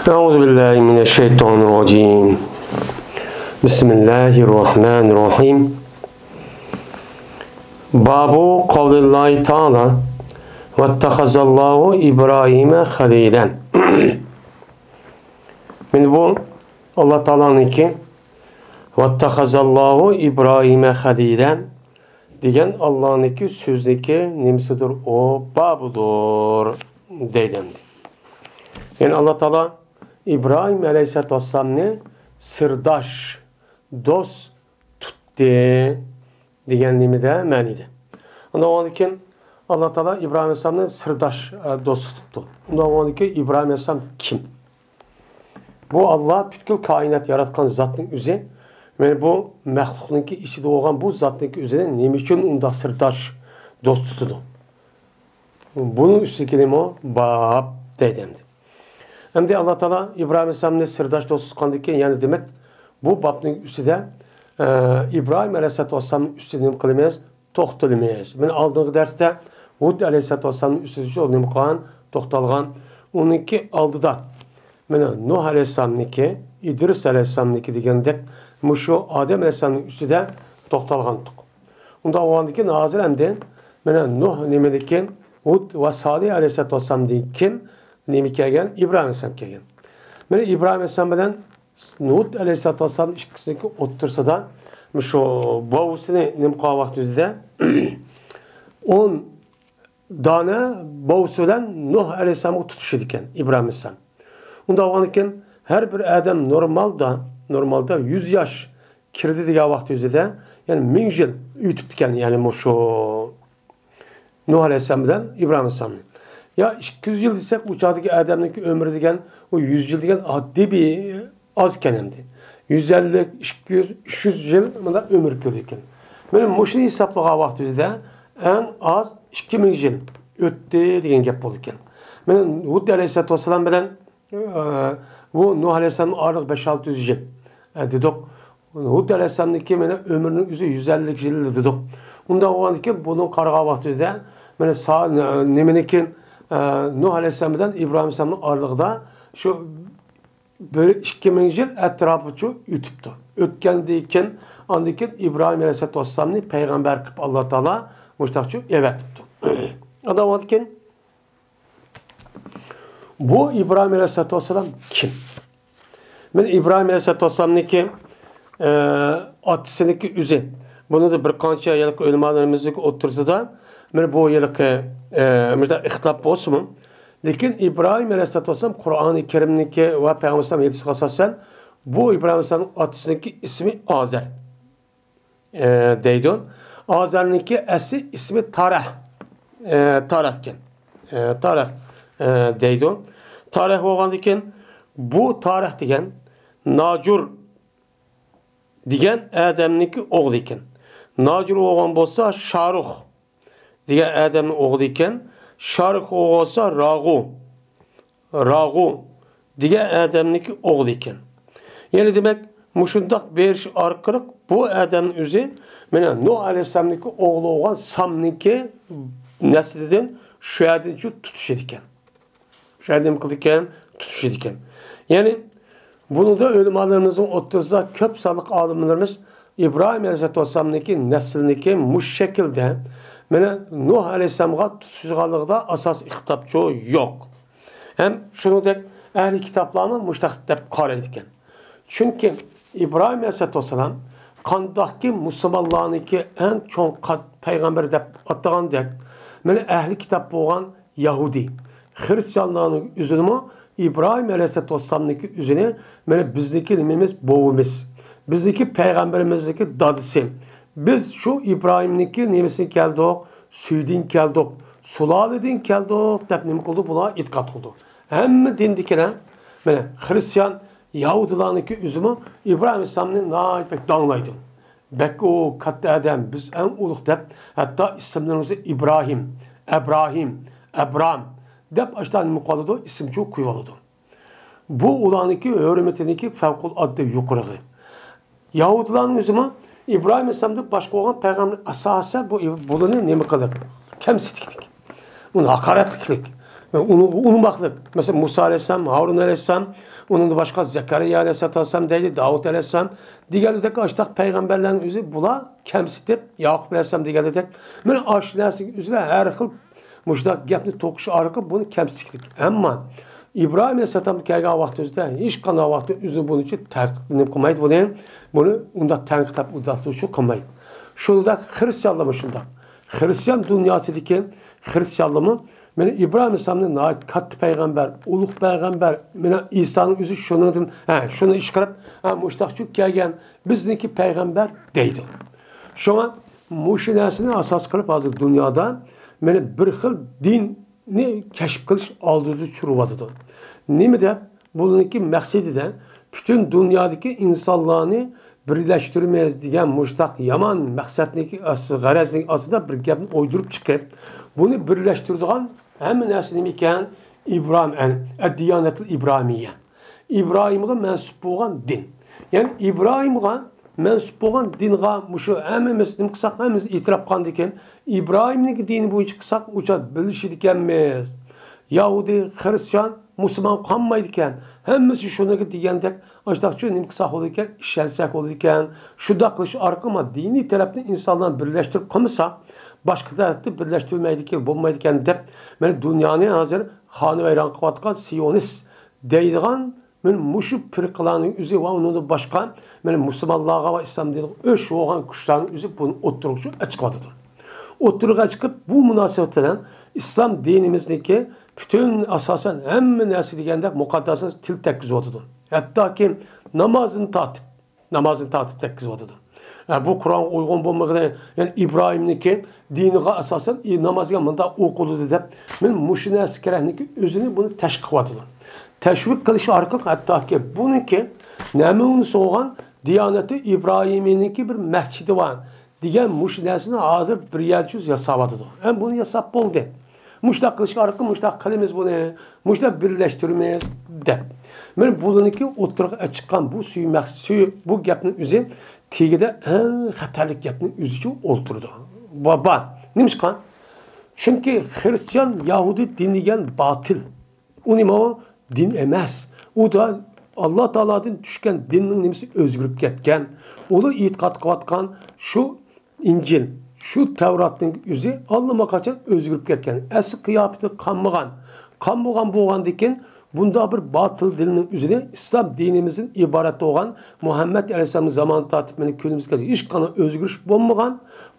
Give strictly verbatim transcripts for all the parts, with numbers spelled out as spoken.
أعوذ بالله من الشيطان الرجيم. بسم الله الرحمن الرحيم. باب قول الله تعالى: واتخذ الله إبراهيم خليلا. مانا بۇ ئاللا تائالانىڭكى، واتخذ الله إبراهيم خليلا دېگەن ئاللانىڭكى سۆزىنىڭكى نېمىسىدۇر ئۇ، بابىدۇر دەيدۇ ئەمدى. يەنى ئاللا تائالا ئىبراھىم ئەلەيھىسسالاتۇ ۋەسسالامنى سىرداش، دوست تۇتتى دېگەن نېمىدە، مەنىدە. ئۇنداق بولغاندىكىن ئاللا تائالا ئىبراھىم ئەلەيھىسسالامنى سىرداش، ئە، دوست تۇتۇپتۇ. ئۇنداق بولغاندىكىن ئىبراھىم ئەلەيھىسسالام كىم؟ بۇ ئاللا پۈتكۈل كائىنات ياراتقان زاتنىڭ ئۆزى. مانا بۇ مەخلۇقنىڭكى ئىچىدە بولغان بۇ زاتنىڭكى ئۆزىنى نېمە ئۈچۈن ئۇنداق سىرداش، دوست تۇتىدۇ؟ بۇنىڭ ئۈستىدىكىمۇ باب دەيدۇ ئەمدى. ئەمدى ئاللا تائالا ئىبراھىم ئەلەيھىسسالامنى سىرداش، دوست تۇتقاندىكىن يەنە دېمەك، بۇ بابنىڭ ئۈستىدە، ئە، ئىبراھىم ئەلەيھىسسالاتۇ ۋەسسالامنىڭ ئۈستىدە نېمە قىلىمىز؟ توختىلىمىز. مانا ئالدىنقى دەرستە ھۇد ئەلەيھىسسالاتۇ ۋەسسالامنىڭ ئۈستىدە شۇ نېمە قىلغان؟ توختالغان. ئۇنىڭكى ئالدىدا مانا نۇھ ئەلەيھىسسالامنىڭكى، ئىدرىس ئەلەيھىسسالامنىڭكى دېگەندەك، مۇشۇ ئادەم ئەلەيھىسسالامنىڭ ئۈستىدە توختالغانتۇق. ئۇنداق بولغاندىكىن ھازىر ئەمدى مانا نۇھ نېمىدىكىن، ھۇد ۋە سالىھ ئەلەيھىسسالاتۇ ۋەسسالامدىن كېيىن نېمە كەلگەن؟ ئىبراھىم ئەلەيھىسسالام كەلگەن. مانا ئىبراھىم ئەلەيھىسسالام بىلەن ھۇد ئەلەيھىسسالاتۇ ۋەسسالام ئىككىسىنىڭكى ئوتتۇرىسىدا مۇشۇ بوۋىسىنى نېمە قىلغان ۋاقتىمىزدا ئون دانە بوۋىسى بىلەن نۇھ ئەلەيھىسسالامغا تۇتۇشىدىكەن ئىبراھىم ئەلەيھىسسالام. ئۇنداق بولغاندىكىن ھەر بىر ئادەم نورمالدا، نورمالدا يۈز ياش كىردى دېگەن ۋاقتى ئۆزىدە، يەنى مىڭ يىل ئۆتۈپتىكەن، يەنى مۇشۇ نۇھ ئەلەيھىسسالام بىلەن ئىبراھىم ئەلەيھىسسالامنى. يا ئىككى يۈز يىل دېسەك، ئۇ چاغدىكى ئادەمنىڭكى ئۆمرى دېگەن، ئۇ يۈز يىل دېگەن ئاددىي بىر ئاز ئىكەن ئەمدى. يۈز ئەللىك، ئىككى يۈز، ئۈچ يۈز يىل مۇنداق ئۆمۈر كۆرىدىكەن. مانا مۇشۇنى ھېسابلىغان ۋاقتىمىزدا ئەڭ ئاز ئىككى مىڭ يىل ئۆتتى دېگەن گەپ بولىدىكەن. مانا ھۇد ئەلەيھىسسالاتۇ ۋەسسالام بىلەن ئە، بۇ نۇھ ئەلەيھىسسالامنىڭ ئارىلىقى بەش-ئالتە يۈز يىل، ئە، دېدۇق. ھۇد ئەلەيھىسسالامنىڭكى مانا ئۆمرىنىڭ ئۆزى يۈز ئەللىك يىل دېدۇق. ئۇنداق بولغاندىكىن بۇنى قارىغان ۋاقتىمىزدا مانا سا-، نېمىنىڭكى، ئە، نۇھ ئەلەيھىسسالام بىلەن ئىبراھىم ئەلەيھىسسالامنىڭ ئارىلىقىدا شۇ بىر ئىككى مىڭ يىل ئەتراپىچۇ ئۆتۈپتۇ. ئۆتكەندىن كېيىن، ئاندىن كېيىن ئىبراھىم ئەلەيھىسسالاتۇ ۋەسسالامنى پەيغەمبەر قىلىپ ئاللا تائالا مۇشۇنداقچۇ ئەۋەتىپتۇ. ئۇنداق بولغاندىكىن بۇ ئىبراھىم ئەلەيھىسسالاتۇ ۋەسسالام كىم؟ مانا ئىبراھىم ئەلەيھىسسالاتۇ ۋەسسالامنىڭكى، ئە، ئاتىسىنىڭكى ئۆزى. بۇنىڭدا بىر قانچە ھېلىقى ئۆلىمالىرىمىزنىڭكى ئوتتۇرىسىدا مانا بۇ ھېلىقى، ئە، مۇنداق ئىختىلاپ بولسىمۇ، لېكىن ئىبراھىم ئەلەيھىسسالاتۇ ۋەسسالام قۇرئانى كەرىمنىڭكى ۋە پەيغەمبەر ھەدىسىگە ئاساسەن، بۇ ئىبراھىم ئەلەيھىسسالامنىڭ ئاتىسىنىڭكى ئىسمى ئازەر. ئە، دەيدۇ. ئازەرنىڭكى ئەسلى ئىسمى تارەھ. ئە، تارەھ ئىكەن. ئە، تارەھ، ئە، دەيدۇ. تارەھ بولغاندىكىن، بۇ تارەھ دېگەن ناجۇر دېگەن ئادەمنىڭكى ئوغلى ئىكەن. ناجۇر بولغان بولسا شارۇخ دېگەن ئادەمنىڭ ئوغلى ئىكەن. شارۇخ بولسا راغۇ. راغۇ دېگەن ئادەمنىڭكى ئوغلى ئىكەن. يەنى دېمەك، مۇشۇنداق بېرىش ئارقىلىق بۇ ئادەمنىڭ ئۆزى مانا نۇھ ئەلەيھىسسالامنىڭكى ئوغلى بولغان سامنىڭكى نەسلىدىن شۇ يەردىن شۇ تۇتۇشىدىكەن. شۇ يەردىن نېمە قىلىدىكەن؟ تۇتۇشىدىكەن. يەنى بۇنىڭدا ئۆلىمالىرىمىزنىڭ ئوتتۇرىسىدا كۆپ سانلىق ئالىملىرىمىز ئىبراھىم ئەلەيھىسسالاتۇ ۋەسسالامنىڭكى نەسلىنىڭكى مۇشۇ شەكىلدە مانا نۇھ ئەلەيھىسسالامغا تۇتۇشىدىغانلىقىدا ئاساسىي ئىختىلاپچۇ يوق. ھەم شۇنىڭدەك ئەھلى كىتابلارمۇ مۇشۇنداق دەپ قارايدىكەن. چۈنكى ئىبراھىم ئەلەيھىسسالاتۇ ۋەسسالام قانداقكى مۇسۇلمانلارنىڭكى ئەڭ چوڭ قات-، پەيغەمبىرى دەپ ئاتىغاندەك، مانا ئەھلى كىتاب بولغان يەھۇدىي، خرىستىيانلارنىڭ ئۆزىنىمۇ ئىبراھىم ئەلەيھىسسالاتۇ ۋەسسالامنىڭكى ئۆزىنى، مانا بىزنىڭكى نېمىمىز، بوۋىمىز، بىزنىڭكى پەيغەمبىرىمىزنىڭكى دادىسى، بىز شۇ ئىبراھىمنىڭكى نېمىسىدىن كەلدۇق، سۈيىدىن كەلدۇق، سۇلالىدىن كەلدۇق دەپ نېمە قىلىدۇ؟ بۇلار ئېتىقاد قىلىدۇ. ھەممە دىندىكىلەر، مانا خرىستىيان، يەھۇدىيلارنىڭكى ئۆزىمۇ ئىبراھىم ئەلەيھىسسالامنى ناھايىتى بەك داڭلايدۇ. بەك ئۇ كاتتا ئادەم، بىز ئەڭ ئۇلۇغ دەپ، ھەتتا ئىسىملىرىڭىزنى ئىبراھىم، ئەبراھىم، ئەبرام دەپ ئاشۇنداق نېمە قىلىدۇ، ئىسىمچۇ قويۇۋالىدۇ. بۇ ئۇلارنىڭكى ھۆرمىتىنىڭكى پەۋقۇلئاددە يۇقىرىغى. يەھۇدىيلارنىڭ ئۆزىمۇ ئىبراھىم ئەلەيھىسسالامدىن باشقا بولغان پەيغەمبەر ئاساسەن بۇ، بۇلارنى نېمە قىلىپ، كەمسىتكىلىك، ئۇنى ھاقارەتلىكلىك، ئۇنى ئۇنىماقلىق. مەسىلەن، مۇسا ئەلەيھىسسالام، ھارۇن ئەلەيھىسسالام، ئۇنىڭدىن باشقا زەكەرىيا ئەلەيھىسسالام دەيدۇ، داۋۇت ئەلەيھىسسالام دېگەندەك ئاشتاق پەيغەمبەرلەرنىڭ ئۆزى بۇلار كەمسىتىپ، ياقۇپ ئەلەيھىسسالام دېگەندەك، مانا ئاشۇ نەرسىگە ئۆزىدە ھەر خىل مۇشۇنداق گەپنى توقۇش ئارقىلىق بۇنى كەمسىتىشلىك. ئەمما ئىبراھىم ئەلەيھىسسالام كەلگەن ۋاقتىمىزدا ھېچقانداق ۋاقىتتا ئۆزىنى بۇنىڭ ئۈچۈن تەنقىد قىلمايدۇ، بۇنى، بۇنى ئۇنداق تەنقىدلەپ، ئۇنداق قىلمايدۇ. شۇنداق خىرىستىيانلارمۇ شۇنداق. خىرىستىيان دۇنياسىدىكى خىرىستىيانلارمۇ مانا ئىبراھىم ئەلەيھىسسالامنى ناھايىتى كاتتا پەيغەمبەر، ئۇلۇغ پەيغەمبەر، مانا ئىسانىڭ ئۆزى شۇنىڭدىن، ھە، شۇنى ئىشقىرىپ، ھە، مۇشتاقچۇ كەلگەن، بىزنىڭكى پەيغەمبەر دەيدۇ. شۇڭا مۇشۇ نەرسىنى ئاساس قىلىپ ھازىر دۇنيادا مانا بىر خىل دىننى كەشىپ قىلىش ئالدىدا چۈشۈرۈۋاتىدۇ. نېمە دەپ؟ بۇنىڭكى مەقسىتىدە پۈتۈن دۇنيادىكى ئىنسانلارنى بىرلەشتۈرىمىز دېگەن مۇشتاق يامان مەقسەتنىڭكى ئاستى، غەرەزنىڭ ئاستىدا بىر گەپنى ئويدۇرۇپ چىقىپ، بۇنى بىرلەشتۈرىدىغان ھەممە نەرسە نېمە ئىكەن؟ ئىبراھىم، ئەل، ئەددىيانەتۇل ئىبراھىمىيە. ئىبراھىمغا مەنسۇپ بولغان دىن. يەنى ئىبراھىمغا مەنسۇپ بولغان دىنغا مۇشۇ ھەممىمىز نېمە قىلساق، ھەممىمىز ئېتىراپ قىلغاندىكىن، ئىبراھىمنىڭكى دىنى بويىچە قىلساق، ئۇچا بىرلىشىدىكەنمىز. يەھۇدىي، خىرىستىيان، مۇسۇلمان قالمايدىكەن. ھەممىسى شۇنىڭكى دېگەندەك، ئاشۇنداقچۇ نېمە قىلساق بولىدىكەن، ئىشەنسەك بولىدىكەن. شۇنداق قىلىش ئارقىلىق دىنىي تەرەپتىن ئىنسانلارنى بىرلەشتۈرۈپ قىلمىساق، باشقا تەرەپتە بىرلەشتۈرمەيدىكەن، بولمايدىكەن دەپ، مانا دۇنيانى ھازىر خانىۋەيران قىلىۋاتقان سىيونىست دەيدىغان مانا مۇشۇ پىرقىلارنىڭ ئۆزى ۋە ئۇنىڭدىن باشقا مانا مۇسۇلمانلارغا ۋە ئىسلام دىنىغا ئۆچ بولغان كۈچلەرنىڭ ئۆزى بۇنى ئوتتۇرىغا شۇ ئەچىقىۋاتىدۇ. ئوتتۇرىغا چىقىپ، بۇ مۇناسىۋەت بىلەن ئىسلام دىنىمىزنىڭكى پۈتۈن ئاساسەن ھەممە نەرسە دېگەندەك مۇقەددەسلىكىنى تىل تەگكۈزۈۋاتىدۇ. ھەتتاكى نامازدىن تارتىپ، نامازدىن تارتىپ تەگكۈزۈۋاتىدۇ. ھە، بۇ قۇرئانغا ئۇيغۇن بولمىغىنى، يەنى ئىبراھىمنىڭكى دىنىغا ئاساسەن، ئى، نامازغا مۇنداق ئوقۇلىدۇ دەپ، مەن مۇشۇ نەرسە كېرەكنىكى ئۆزىنى بۇنى تەشۋىق قىلىۋاتىدۇ. تەشۋىق قىلىش ئارقىلىق ھەتتاكى بۇنىڭكى نەمۇنىسى بولغان دىيانەتى ئىبراھىمىينىڭكى بىر مەسچىتى بار. دېگەن مۇشۇ نەرسىنى ھازىر بىر يەرچە ياساۋاتىدۇ. ھەم بۇنى ياساپ بولدى. مۇشۇنداق قىلىش ئارقىلىق مۇشۇنداق قىلىمىز بۇنى، مۇشۇنداق بىرلەشتۈرىمىز دەپ. مانا بۇنىڭكى ئوتتۇرىغا چىققان بۇ سۈيى مەخ-، سۈيى، بۇ گەپنىڭ ئۆزى تېگىدە ئەڭ خەتەرلىك گەپنىڭ ئۆزىچۇ ئولتۇرىدۇ. با-، بار. نېمىشقا؟ چۈنكى خىرىستىيان، يەھۇدىي دىن دېگەن باتىل. ئۇ نېمە ئۇ؟ دىن ئەمەس. ئۇ دا ئاللا تائالادىن چۈشكەن دىننىڭ نېمىسى ئۆزگىرىپ كەتكەن. ئۇلار ئېتىقاد قىلىۋاتقان شۇ ئىنجىل، شۇ تەۋراتنىڭ ئۆزى ئاللىماقاچان ئۆزگىرىپ كەتكەن. ئەسلى قىياپىتى قالمىغان. قالمىغان بولغاندىكىن، بۇنداق بىر باتىل دىننىڭ ئۆزىنى ئىسلام دىنىمىزدىن ئىبارەت بولغان مۇھەممەد ئەلەيھىسسالامنىڭ زامانى تارتىپ مېنىڭ كۈنىمىزگە ھېچقانداق ئۆزگىرىش بولمىغان.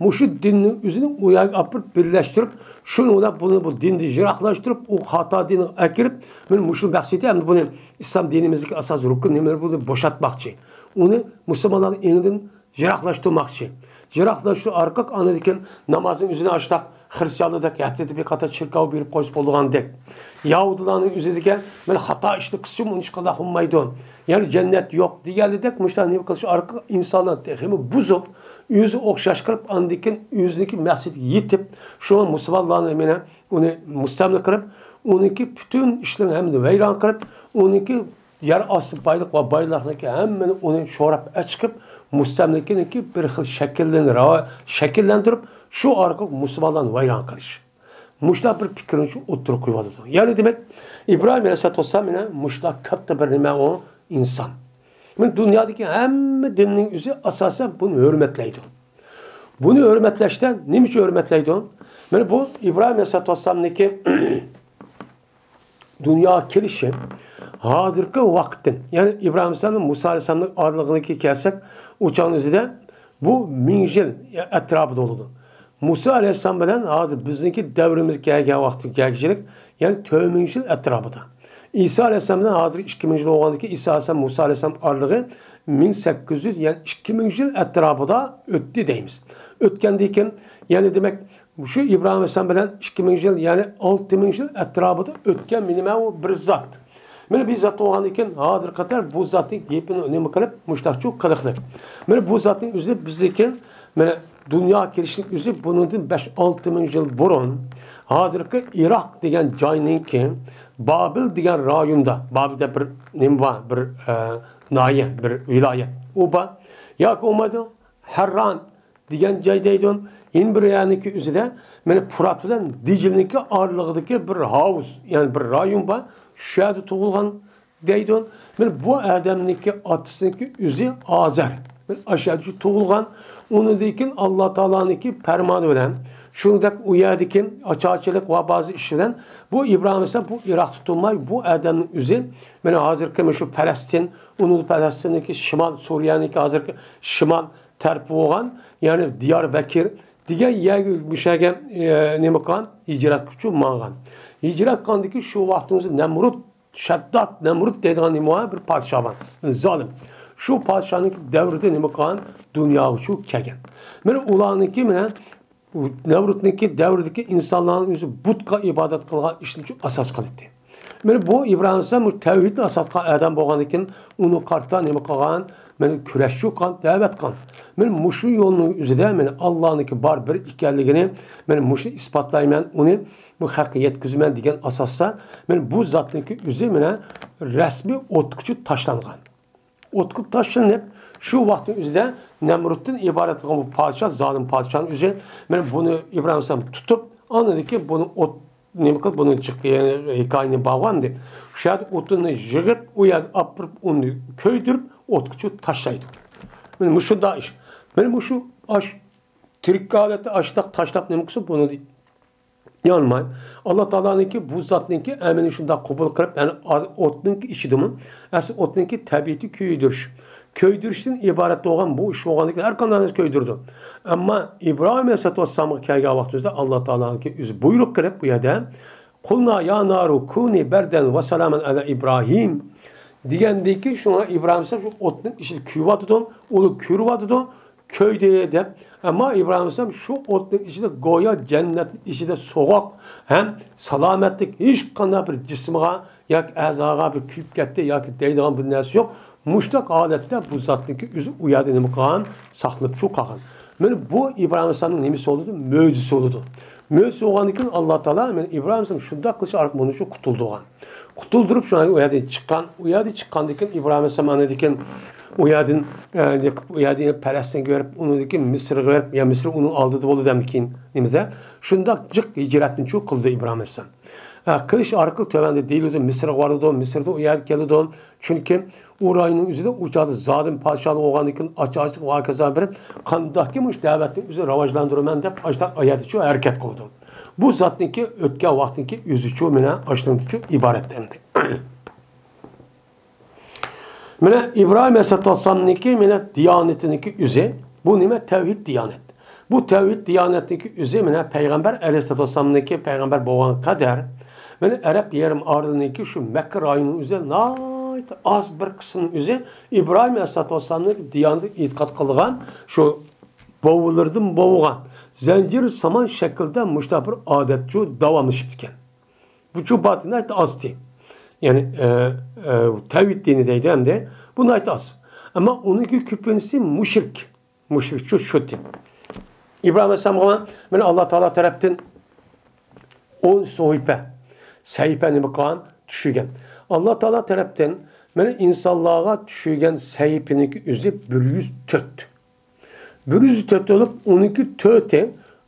مۇشۇ دىننىڭ ئۆزىنى ئۇ يەرگە ئاپىرىپ بىرلەشتۈرۈپ، شۇنىڭ بىلەن بۇنى بۇ دىندىن يىراقلاشتۇرۇپ، ئۇ خاتا دىنغا ئەكىرىپ، مانا مۇشۇ مەقسىتى ئەمدى بۇنى ئىسلام دىنىمىزدىكى ئاساسىي رۇكۇن نېمىلەر بۇنى بوشاتماقچى. ئۇنى مۇسۇلمانلارنىڭ ئېڭىدىن يىراقلاشتۇرماقچى. يىراقلاشتۇرۇش ئارقىلىق ئاندىن كېيىن نامازنىڭ ئۆزىنى ئاشتاق خىرىستىيانلاردەك ھەپتىدە بىر قېتىم چېركاۋغا بېرىپ قويسا بولىدىغاندەك. يەھۇدىيلارنىڭ ئۆزىدىكى مانا خاتا ئىشنى قىلسىمۇ ئۇنى ھېچقانداق بولمايدۇ. يەنى جەننەت يوق دېگەنلىدەك مۇشۇنداق نېمە قىلىش ئارقىلىق ئىنسانلارنى تېخىمۇ بۇزۇپ، ئۆزى ئوخشاش قىلىپ، ئاندىن كېيىن ئۆزىنىڭكى مەقسىتىگە يېتىپ، شۇڭا مۇسۇلمانلارنى مانا ئۇنى مۇستەملىكە قىلىپ، ئۇنىڭكى پۈتۈن ئىشلىرىنى ھەممىنى ۋەيران قىلىپ، ئۇنىڭكى يەر ئاستى بايلىق ۋە بايلىقنىڭكى ھەممىنى ئۇنى شوراپ ئەچىقىپ، مۇستەملىكىنىڭكى بىر خىل شەكىللىنى راۋا-، شەكىللەندۈرۈپ، شۇ ئارقىلىق مۇسۇلمانلارنى ۋەيران قىلىش. مۇشۇنداق بىر پىكىرنى شۇ ئوتتۇرىغا قويۇۋاتىدۇ. يەنى دېمەك، ئىبراھىم ئەلەيھىسسالاتۇ ۋەسسالام مانا مۇشۇنداق كاتتا بىر نېمە ئۇ ئىنسان. مانا دۇنيادىكى ھەممە دىننىڭ ئۆزى ئاساسەن بۇنى ھۆرمەتلەيدۇ. بۇنى ھۆرمەتلەشتە نېمە ئۈچۈن ھۆرمەتلەيدۇ؟ مانا بۇ ئىبراھىم ئەلەيھىسسالاتۇ ۋەسسالامنىڭكى دۇنياغا كېلىشى ھازىرقى ۋاقىتتىن، يەنى ئىبراھىم ئەلەيھىسسالام بىلەن مۇسا ئەلەيھىسسالامنىڭ ئارىلىقىدىكى كەلسەك، ئۇ چاغنىڭ ئۆزىدە بۇ مىڭ يىل ئەتراپىدا بولىدۇ. مۇسا ئەلەيھىسسالام بىلەن ھازىر بىزنىڭكى دەۋرىمىزگە كەلگەن ۋاقىتقا كەلگۈچىلىك، يەنى تۆت مىڭ يىل ئەتراپىدا. ئىسا ئەلەيھىسسالام بىلەن ھازىر ئىككى مىڭ يىل بولغاندىكىن، ئىسا ئەلەيھىسسالام، مۇسا ئەلەيھىسسالام ئارىلىقى مىڭ سەككىز يۈز، يەنى ئىككى مىڭ يىل ئەتراپىدا ئۆتتى دەيمىز. ئۆتكەندىن كېيىن، يەنى دېمەك، شۇ ئىبراھىم ئەلەيھىسسالام بىلەن ئىككى مىڭ يىل، يەنى ئالتە مىڭ يىل ئەتراپىدا ئۆتكەن نېمە ئۇ بىر زات. مانا بىر زات بولغاندىن كېيىن، ھازىرغا قەدەر بۇ زاتنىڭ گېپىنى نېمە قىلىپ، مۇشتاقچۇ قىلىقلىق. مانا بۇ زاتنىڭ ئۆزى بىزدىكى، مانا دۇنيا كېلىشنىڭ ئۆزى بۇنىڭدىن بەش-ئالتە مىڭ يىل بۇرۇن، ھازىرقى ئىراق دېگەن جاينىڭكى بابىل دېگەن رايوندا، بابىلدە بىر نېمە بار، بىر، ئە، ناھىيە، بىر ۋىلايەت. ئۇ بار. ياكى بولمايدۇ، ھەرران دېگەن جاي دەيدۇ. يەنە بىر يەرنىڭكى ئۆزىدە مانا پۇرات بىلەن دىجلىنىڭكى ئارىلىقىدىكى بىر ھاۋۇز، يەنى بىر رايون بار. شۇ يەردە تۇغۇلغان دەيدۇ. مانا بۇ ئادەمنىڭكى ئاتىسىنىڭكى ئۆزى ئازەر. مانا ئاشۇ يەردە تۇغۇلغان. ئۇنىڭدىن كېيىن ئاللا تائالانىڭكى پەرمانى بىلەن، شۇنىڭدەك ئۇ يەردىكى ئاچارچىلىق ۋە بەزى ئىش بىلەن بۇ ئىبراھىم ئەلەيھىسسالام بۇ ئىراقتا تۇرماي، بۇ ئادەمنىڭ ئۆزى مانا ھازىرقى مۇشۇ پەلەستىن، ئۇنىڭ پەلەستىننىڭكى شىمال، سۈرىيەنىڭكى ھازىرقى شىمال تەرىپى بولغان، يەنى دىياربەكىر دېگەن يەرگە، مۇشۇ يەرگە، ئە، نېمە قىلغان؟ ھىجرەتكە ماڭغان. ھىجرەت قىلغاندىن كېيىن شۇ ۋاقتىمىزدا نەمرۇت، شەدداد نەمرۇت دەيدىغان نېمە بار؟ بىر پادىشاھ بار. زالىم. شۇ پادىشاھنىڭ دەۋرىدە نېمە قىلغان؟ دۇنياغا شۇ كەلگەن. مانا ئۇلارنىڭكى مانا نەمرۇتنىڭكى دەۋرىدىكى ئىنسانلارنىڭ ئۆزى بۇتقا ئىبادەت قىلغان ئىشنى شۇ ئاساس قىلدى. مانا بۇ ئىبراھىم ئەلەيھىسسالام بۇ تەۋھىدنى ئاساس قىلغان ئادەم بولغاندىكىن، ئۇنى قارتا نېمە قىلغان؟ مانا كۈرەش قىلغان، دەۋەت قىلغان. مانا مۇشۇ يولنىڭ ئۆزىدە مانا ئاللانىڭكى بار بىر ئىكەنلىكىنى، مانا مۇشۇ ئىسپاتلايمەن، ئۇنى بۇ خەققە يەتكۈزىمەن دېگەن ئاساستا، مانا بۇ زاتنىڭكى ئۆزى مانا رەسمىي ئوتقىچۇ تاشلانغان. ئوتقا تاشلىنىپ، شۇ ۋاقىتنىڭ ئۆزىدە نەمرۇتتىن ئىبارەت بولغان بۇ پادىشاھ، زالىم پادىشاھنىڭ ئۆزى، مانا بۇنى ئىبراھىم ئەلەيھىسسالام تۇتۇپ، ئاندىن كېيىن بۇنى ئوت، نېمە قىلىپ، بۇنى جىق-، ھېكايىنى بارغانىدى. شۇ يەردە ئوتۇننى يىغىپ، ئۇ يەردە ئاپىرىپ، ئۇنى كۆيدۈرۈپ، ئوتقىچۇ تاشلايدۇ. مانا مۇشۇنداق ئىش. مانا مۇشۇ ئاش، تىرىك ھالەتتە ئاشتاق تاشلاپ نېمە قىلسا، بۇنى يانماي. ئاللا تائالانىڭكى بۇ زاتنىڭكى ئەمرىنى شۇنداق قوبۇل قىلىپ، يەنى ئار-، ئوتنىڭكى ئىچىدىمۇ، ئەسلى ئوتنىڭكى تەبىئىتى كۆيدۈرۈش. كۆيدۈرۈشتىن ئىبارەت بولغان بۇ ئىش بولغاندىكىن ھەر قانداق نەرسە كۆيدۈرىدۇ. ئەمما ئىبراھىم ئەلەيھىسسالاتۇ ۋەسسالامغا كەلگەن ۋاقتىمىزدا ئاللا تائالانىڭكى ئۆزى بۇيرۇق قىلىپ بۇ يەردە، قۇلنا يا نارۇ كۇنى بەردەن ۋە سالامەن ئەلا ئىبراھىم دېگەندىن كېيىن شۇڭا ئىبراھىم ئەلەيھىسسالام شۇ ئوتنىڭ ئىچىدە كۆيۈۋاتىدۇ، ئۇنى كۆرۈۋاتىدۇ. كۆيدى دەپ. ئەمما ئىبراھىم ئەلەيھىسسالام شۇ ئوتنىڭ ئىچىدە گويا جەننەتنىڭ ئىچىدە سوغۇق ھەم سالامەتلىك، ھېچقانداق بىر جىسمىغا ياكى ئەزاغا بىر كۆيۈپ كەتتى ياكى دەيدىغان بىر نەرسە يوق. مۇشۇنداق ھالەتتە بۇ زاتنىڭكى ئۆزى ئۇ يەردە نېمە قىلغان؟ ساقلىنىپ چىقىپ قالغان. مانا بۇ ئىبراھىم ئەلەيھىسسالامنىڭ نېمىسى بولىدۇ؟ مۆجىزىسى بولىدۇ. مۆجىزىسى بولغاندىن كېيىن ئاللا تائالا مانا ئىبراھىم ئەلەيھىسسالام شۇنداق قىلىش ئارقىلىق بۇنى شۇ قۇتۇلدۇرغان. قۇتۇلدۇرۇپ، شۇ ئۇ يەردىن چىققان. ئۇ يەردىن چىققاندىن كېيىن ئىبراھىم ئەلەيھىسسالام ئاندىن كېيىن ئۇ يەردىن، ئە، يېقىپ، ئۇ يەردىن پەلەستىنگە بېرىپ، ئۇنىڭدىن كېيىن مىسىرغا بېرىپ، يا مىسىر ئۇنىڭ ئالدىدا بولدى دەمدىكىن نېمىدە. شۇنداق جىق ھىجرەتنى شۇ قىلدى ئىبراھىم ئەلەيھىسسالام. ئە، قىلىش ئارقىلىق تۆۋەندە دېيىلىدۇ، مىسىرغا بارىدۇ، مىسىردا ئۇ يەرگە كېلىدۇ. چۈنكى ئۇ رايوننىڭ ئۆزىدە ئۇ چاغدا زالىم پادىشاھلار بولغاندىن كېيىن ئاچارچىلىق ۋە ھاكازا بېرىپ، قانداقكى مۇشۇ دەۋەتنى ئۆزى راۋاجلاندۇرىمەن دەپ، ئاشۇنداق ئايەتتە شۇ ھەرىكەت قىلىدۇ. بۇ زاتنىڭكى ئۆتكەن ۋاقىتنىڭكى ئۆزىچۇ مانا ئاشۇنىڭدىچۇ ئىبارەت ئەمدى. مانا ئىبراھىم ئەلەيھىسسالاتۇ ۋەسسالامنىڭكى مانا دىيانىتىنىڭكى ئۆزى، بۇ نېمە؟ تەۋھىد دىيانەت. بۇ تەۋھىد دىيانەتنىڭكى ئۆزى مانا پەيغەمبەر ئەلەيھىسسالاتۇ ۋەسسالامنىڭكى پەيغەمبەر بولغان قەدەر، مانا ئەرەب يېرىم ئارىلىنىڭكى شۇ مەككە رايونىنىڭ ئۆزى ناھايىتى ئاز بىر قىسمىنىڭ ئۆزى ئىبراھىم ئەلەيھىسسالاتۇ ۋەسسالامنىڭ دىيانىتىگە ئېتىقاد قىلغان شۇ بوۋىلىرىدىن بوۋىغا زەنجىر سامان شەكلىدە مۇشۇنداق بىر ئادەتچۇ داۋاملىشىپتىكەن. بۇچۇ باتىنى ئاز تى. يەنى، ئە، ئە، تەۋھىد دىنى دەيدۇ ئەمدى. بۇ ناھايىتى ئاز. ئەمما ئۇنىڭكى كۆپىنچىسى مۇشرىك. مۇشرىكچۇ شۇ دىن. ئىبراھىم ئەلەيھىسسالامغا مانا ئاللا تائالا تەرەپتىن ئون سەھىپە، سەھىپە نېمە قىلغان؟ چۈشۈرگەن. ئاللا تائالا تەرەپتىن مانا ئىنسانلارغا چۈشۈرگەن سەھىپىنىڭكى ئۆزى بىر يۈز تۆت. بىر يۈز تۆت بولۇپ، ئۇنىڭكى تۆتى،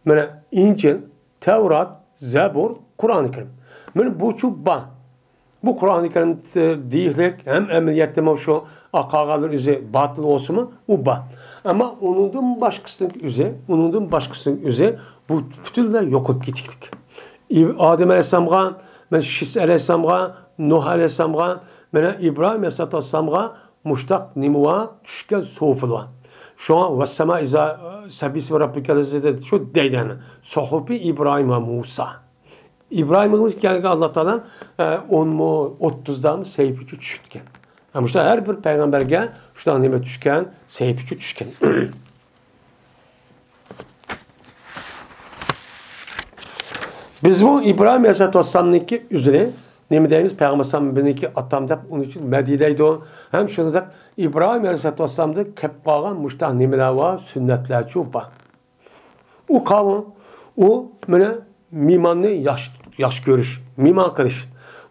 مانا، ئىنجىل، تەۋرات، زەبۇر، قۇرئانى كەرىم. مانا بۇچۇ بار. بۇ قۇرئانى كەرىم دېيىشلىك ھەم ئەمەلىيەتتىمۇ شۇ قالغانلىرى ئۆزى باتىل بولسىمۇ، ئۇ بار. ئەمما ئۇنىڭدىن باشقىسىنىڭ ئۆزى، ئۇنىڭدىن باشقىسىنىڭ ئۆزى بۇ پۈتۈنلەي يوقىلىپ كېتىكلىك. ئادەم ئەلەيھىسسالامغا، مانا شىس ئەلەيھىسسالامغا، نۇھ ئەلەيھىسسالامغا، مانا ئىبراھىم ئەلەيھىسسالامغا، مۇشتاق نېمە بار؟ چۈشكەن سوفىلار. شۇڭا ۋەسسەما ئىزا سەبىسمە رەببىكەل ئەزىز دېدى. شۇ دەيدۇ ئەنە. سوھۇفى ئىبراھىم ۋە مۇسا. ئىبراھىمغا كەلگەن ئاللا تائالا، ئە، ئونمۇ، ئوتتۇزدامۇ سەھىپىچە چۈشۈپتىكەن. ئە، مۇشۇنداق ھەر بىر پەيغەمبەرگە شۇنداق نېمە چۈشكەن؟ سەھىپىچە چۈشكەن. بىزمۇ ئىبراھىم ئەلەيھىسسالاتۇ ۋەسسالامنىڭكى ئۆزىنى نېمە دەيمىز؟ پەيغەمبەر ئەلەيھىسسالام بىزنىڭكى ئاتام دەپ ئۇنى مەدھىيلەيدۇ. ھەم شۇنداق ئىبراھىم ئەلەيھىسسالاتۇ ۋەسسالامدىن كەپ قالغان مۇشتاق نېمىلەر بار؟ سۈننەتلەرچۇ بار. ئۇ قاۋۇ، ئۇ مانا مېھماننى ياخشى، ياخشى كۆرۈش، مېھمان قىلىش.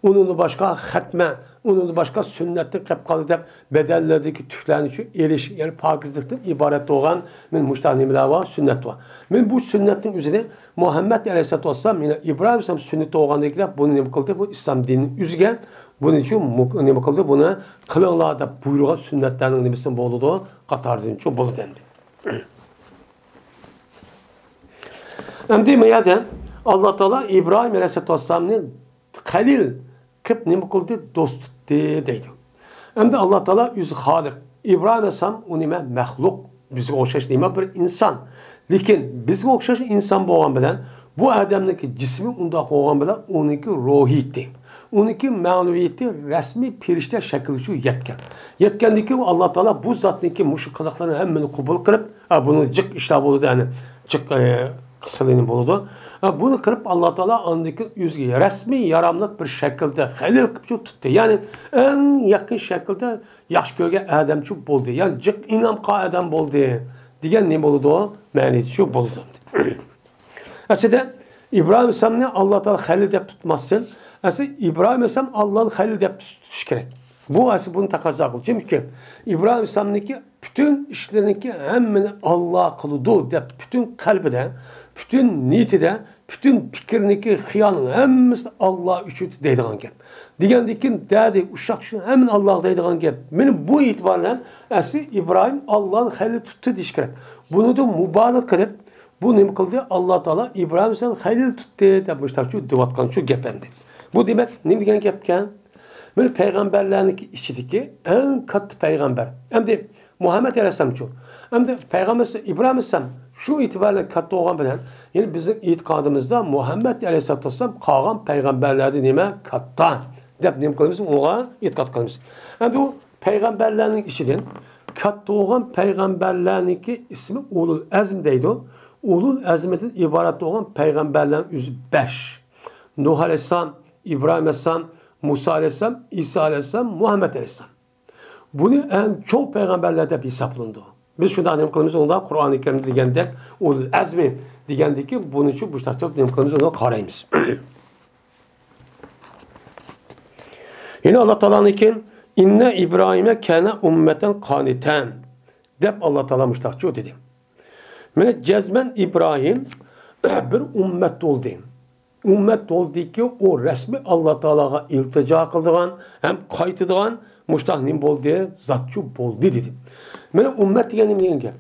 ئۇنىڭدىن باشقا خەتمە، ئۇنىڭدىن باشقا سۈننەتتىن قېلىپ قالدى دەپ، بەدەنلىرىدىكى تۈكلەرنى شۇ ئېلىش، يەنى پاكىزلىقتىن ئىبارەت بولغان مەن مۇشۇنداق نېمىلەر بار، سۈننەت بار. مەن بۇ سۈننەتنىڭ ئۆزىنى مۇھەممەد ئەلەيھىسسالاتۇ ۋەسسالام، يەنى ئىبراھىم ئەلەيھىسسالام سۈننىتى بولغاندىن كېيىن، بۇنى نېمە قىلدى؟ بۇ ئىسلام دىنىنى ئۈزگەن. بۇنى شۇ مۇ-، نېمە قىلدى؟ بۇنى قىلىڭلار دەپ بۇيرۇغان سۈننەتلەرنىڭ نېمىسىدىن بولىدۇ؟ قاتارىدىن شۇ بولىدۇ ئەمدى. ئەمدى ما يەردە ئاللا تائالا ئىبراھىم ئەلەيھىسسالاتۇ ۋەسسالامنى خەلىل قىلىپ نېمە قىلدى؟ دوست تۇتتى دەيدۇ. ئەمدى ئاللا تائالا ئۆزى خالىق. ئىبراھىم ئەلەيھىسسالام ئۇ نېمە؟ مەخلۇق. بىزگە ئوخشاش نېمە؟ بىر ئىنسان. لېكىن بىزگە ئوخشاش ئىنسان بولغان بىلەن بۇ ئادەمنىڭكى جىسمى ئۇنداق بولغان بىلەن ئۇنىڭكى روھىيىتى، ئۇنىڭكى مەنىۋىيىتى رەسمىي پېرىشتە شەكلىگە شۇ يەتكەن. يەتكەندىن كېيىن ئاللا تائالا بۇ زاتنىڭكى مۇشۇ قىلىقلىرىنى ھەممىنى قوبۇل قىلىپ، ھە، بۇنىڭ جىق ئىشلار بولىدۇ، يەنى جىق، ئە، قىسىلىنى بولىدۇ. ھە، بۇنى قىلىپ ئاللا تائالا ئاندىن كېيىن ئۆزىگە رەسمىي ياراملىق بىر شەكىلدە خەلىل قىلىپ شۇ تۇتتى. يەنى ئەڭ يېقىن شەكىلدە ياخشى كۆرگەن ئادەمچۇ بولدى. يەنى جىق ئىنام قىلغان ئادەم بولدى دېگەن نېمە بولىدۇ؟ مەنىسى شۇ بولىدۇ. ئەسلىدە ئىبراھىم ئەلەيھىسسالامنى ئاللا تائالا خەلىل دەپ تۇتماستىن، ئەسلى ئىبراھىم ئەلەيھىسسالام ئاللانى خەلىل دەپ تۇتۇش كېرەك. بۇ ئەسلى بۇنى تەقەززا قىلىدۇ. چۈنكى ئىبراھىم ئەلەيھىسسالامنىڭكى پۈتۈن ئىشلىرىنىڭكى ھەممىنى ئاللا قىلىدۇ دەپ پۈتۈن قەلبىدە، پۈتۈن نىيىتىدە، پۈتۈن پىكرىنىڭكى، خىيالىنىڭ ھەممىسى ئاللا ئۈچۈن دەيدىغان گەپ. دېگەندىن كېيىن دەدى، ئۇششاق چۈشكەن ھەممىنى ئاللاغا دەيدىغان گەپ. مانا بۇ ئېتىبار بىلەن ئەسلى ئىبراھىم ئاللانى خەلىل تۇتتى دېيىش كېرەك. بۇنىڭدىن مۇبالىغە قىلىپ، بۇ نېمە قىلدى؟ ئاللا تائالا ئىبراھىم سەن خەلىل تۇتتى دەپ مۇشتاقچۇ دەۋاتقانچۇ گەپ ئەمدى. بۇ دېمەك نېمە دېگەن گەپكەن؟ مانا پەيغەمبەرلەرنىڭكى ئىچىدىكى ئەڭ كاتتا پەيغەمبەر. ئەمدى مۇھەممەد ئەلەيھىسسالامچۇ؟ ئەمدى پەيغەمبەر ئىبراھىم ئەلەيھىسسالام شۇ ئېتىبار بىلەن كاتتا بولغان بىلەن، يەنى بىزنىڭ ئېتىقادىمىزدا مۇھەممەد ئەلەيھىسسالاتۇ ۋەسسالام قالغان پەيغەمبەرلەردىن نېمە كاتتا دەپ نېمە قىلىمىز؟ ئۇنىڭغا ئېتىقاد قىلىمىز. ئەمدى ئۇ پەيغەمبەرلەرنىڭ ئىچىدىن كاتتا بولغان پەيغەمبەرلەرنىڭكى ئىسمى ئۇلۇل ئەزم دەيدۇ. ئۇلۇل ئەزمدىن ئىبارەت بولغان پەيغەمبەرلەرنىڭ ئۆزى بەش. نۇھ ئەلەيھىسسالام، ئىبراھىم ئەلەيھىسسالام، مۇسا ئەلەيھىسسالام، ئىسا ئەلەيھىسسالام، مۇھەممەد ئەلەيھىسسالام. بۇنى ئەڭ چوڭ پەيغەمبەرلەر دەپ ھېسابلىنىدۇ. بىز شۇنداق نېمە قىلىمىز؟ ئۇندا قۇرئانى كەرىمدە دېگەندەك، ئۇلۇل ئەزمى دېگەندىكى بۇنىچۇ بۇشتاق نېمە قىلىمىز؟ ئۇنى قارايمىز. يەنە ئاللا تائالانىڭكى، «ئىننە ئىبراھىمە كانە ئۇممەتەن قانىتەن» دەپ ئاللا تائالا مۇشتاقچۇ دېدى. مانا جەزمەن ئىبراھىم بىر ئۈممەت بولدى. ئۈممەت بولدىكى، ئۇ رەسمىي ئاللا تائالاغا ئىلتىجا قىلىدىغان ھەم قايتىدىغان مۇشتاق نېمە بولدى؟ زاتچۇ بولدى دېدى. مانا ئۈممەت دېگەن نېمە دېگەن گەپ؟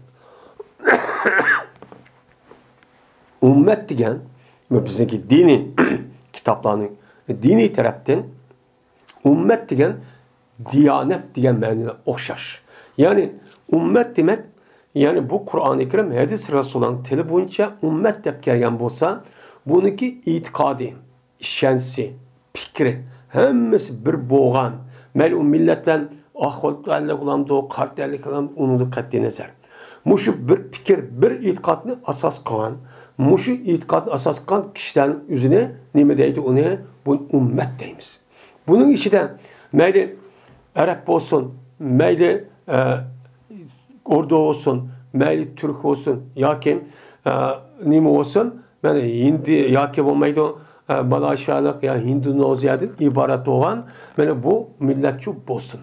ئۈممەت دېگەن، بۇ بىزنىڭكى دىنىي كىتابلارنىڭ دىنىي تەرەپتىن ئۈممەت دېگەن دىيانەت دېگەن مەنىگە ئوخشاش. يەنى ئۈممەت دېمەك، يەنى بۇ قۇرئانى كەرىم، ھەدىس رەسۇلۇللانىڭ تىلى بويىچە ئۈممەت دەپ كەلگەن بولسا، بۇنىڭكى ئېتىقادى، ئىشەنچى، پىكرى، ھەممىسى بىر بولغان. مەيلى ئۇ مىللەتلەر ئاق تەنلىك بولامدۇ، قارا تەنلىك بولامدۇ، ئۇنىڭدىن قەتئىينەزەر. مۇشۇ بىر پىكىر، بىر ئېتىقادنى ئاساس قىلغان، مۇشۇ ئېتىقادنى ئاساس قىلغان كىشىلەرنىڭ ئۆزىنى نېمە دەيدۇ؟ ئۇنى بۇ ئۈممەت دەيمىز. بۇنىڭ ئىچىدە مەيلى ئەرەب بولسۇن، مەيلى، ئە، ئوردۇ بولسۇن، مەيلى تۈرك بولسۇن ياكى، ئە، نېمە بولسۇن، مەيلى ھىندى ياكى بولمايدۇ، ئە، مالايشىيالىق يا ھىندونېزىيەدىن ئىبارەت بولغان، مانا بۇ مىللەتچۇ بولسۇن.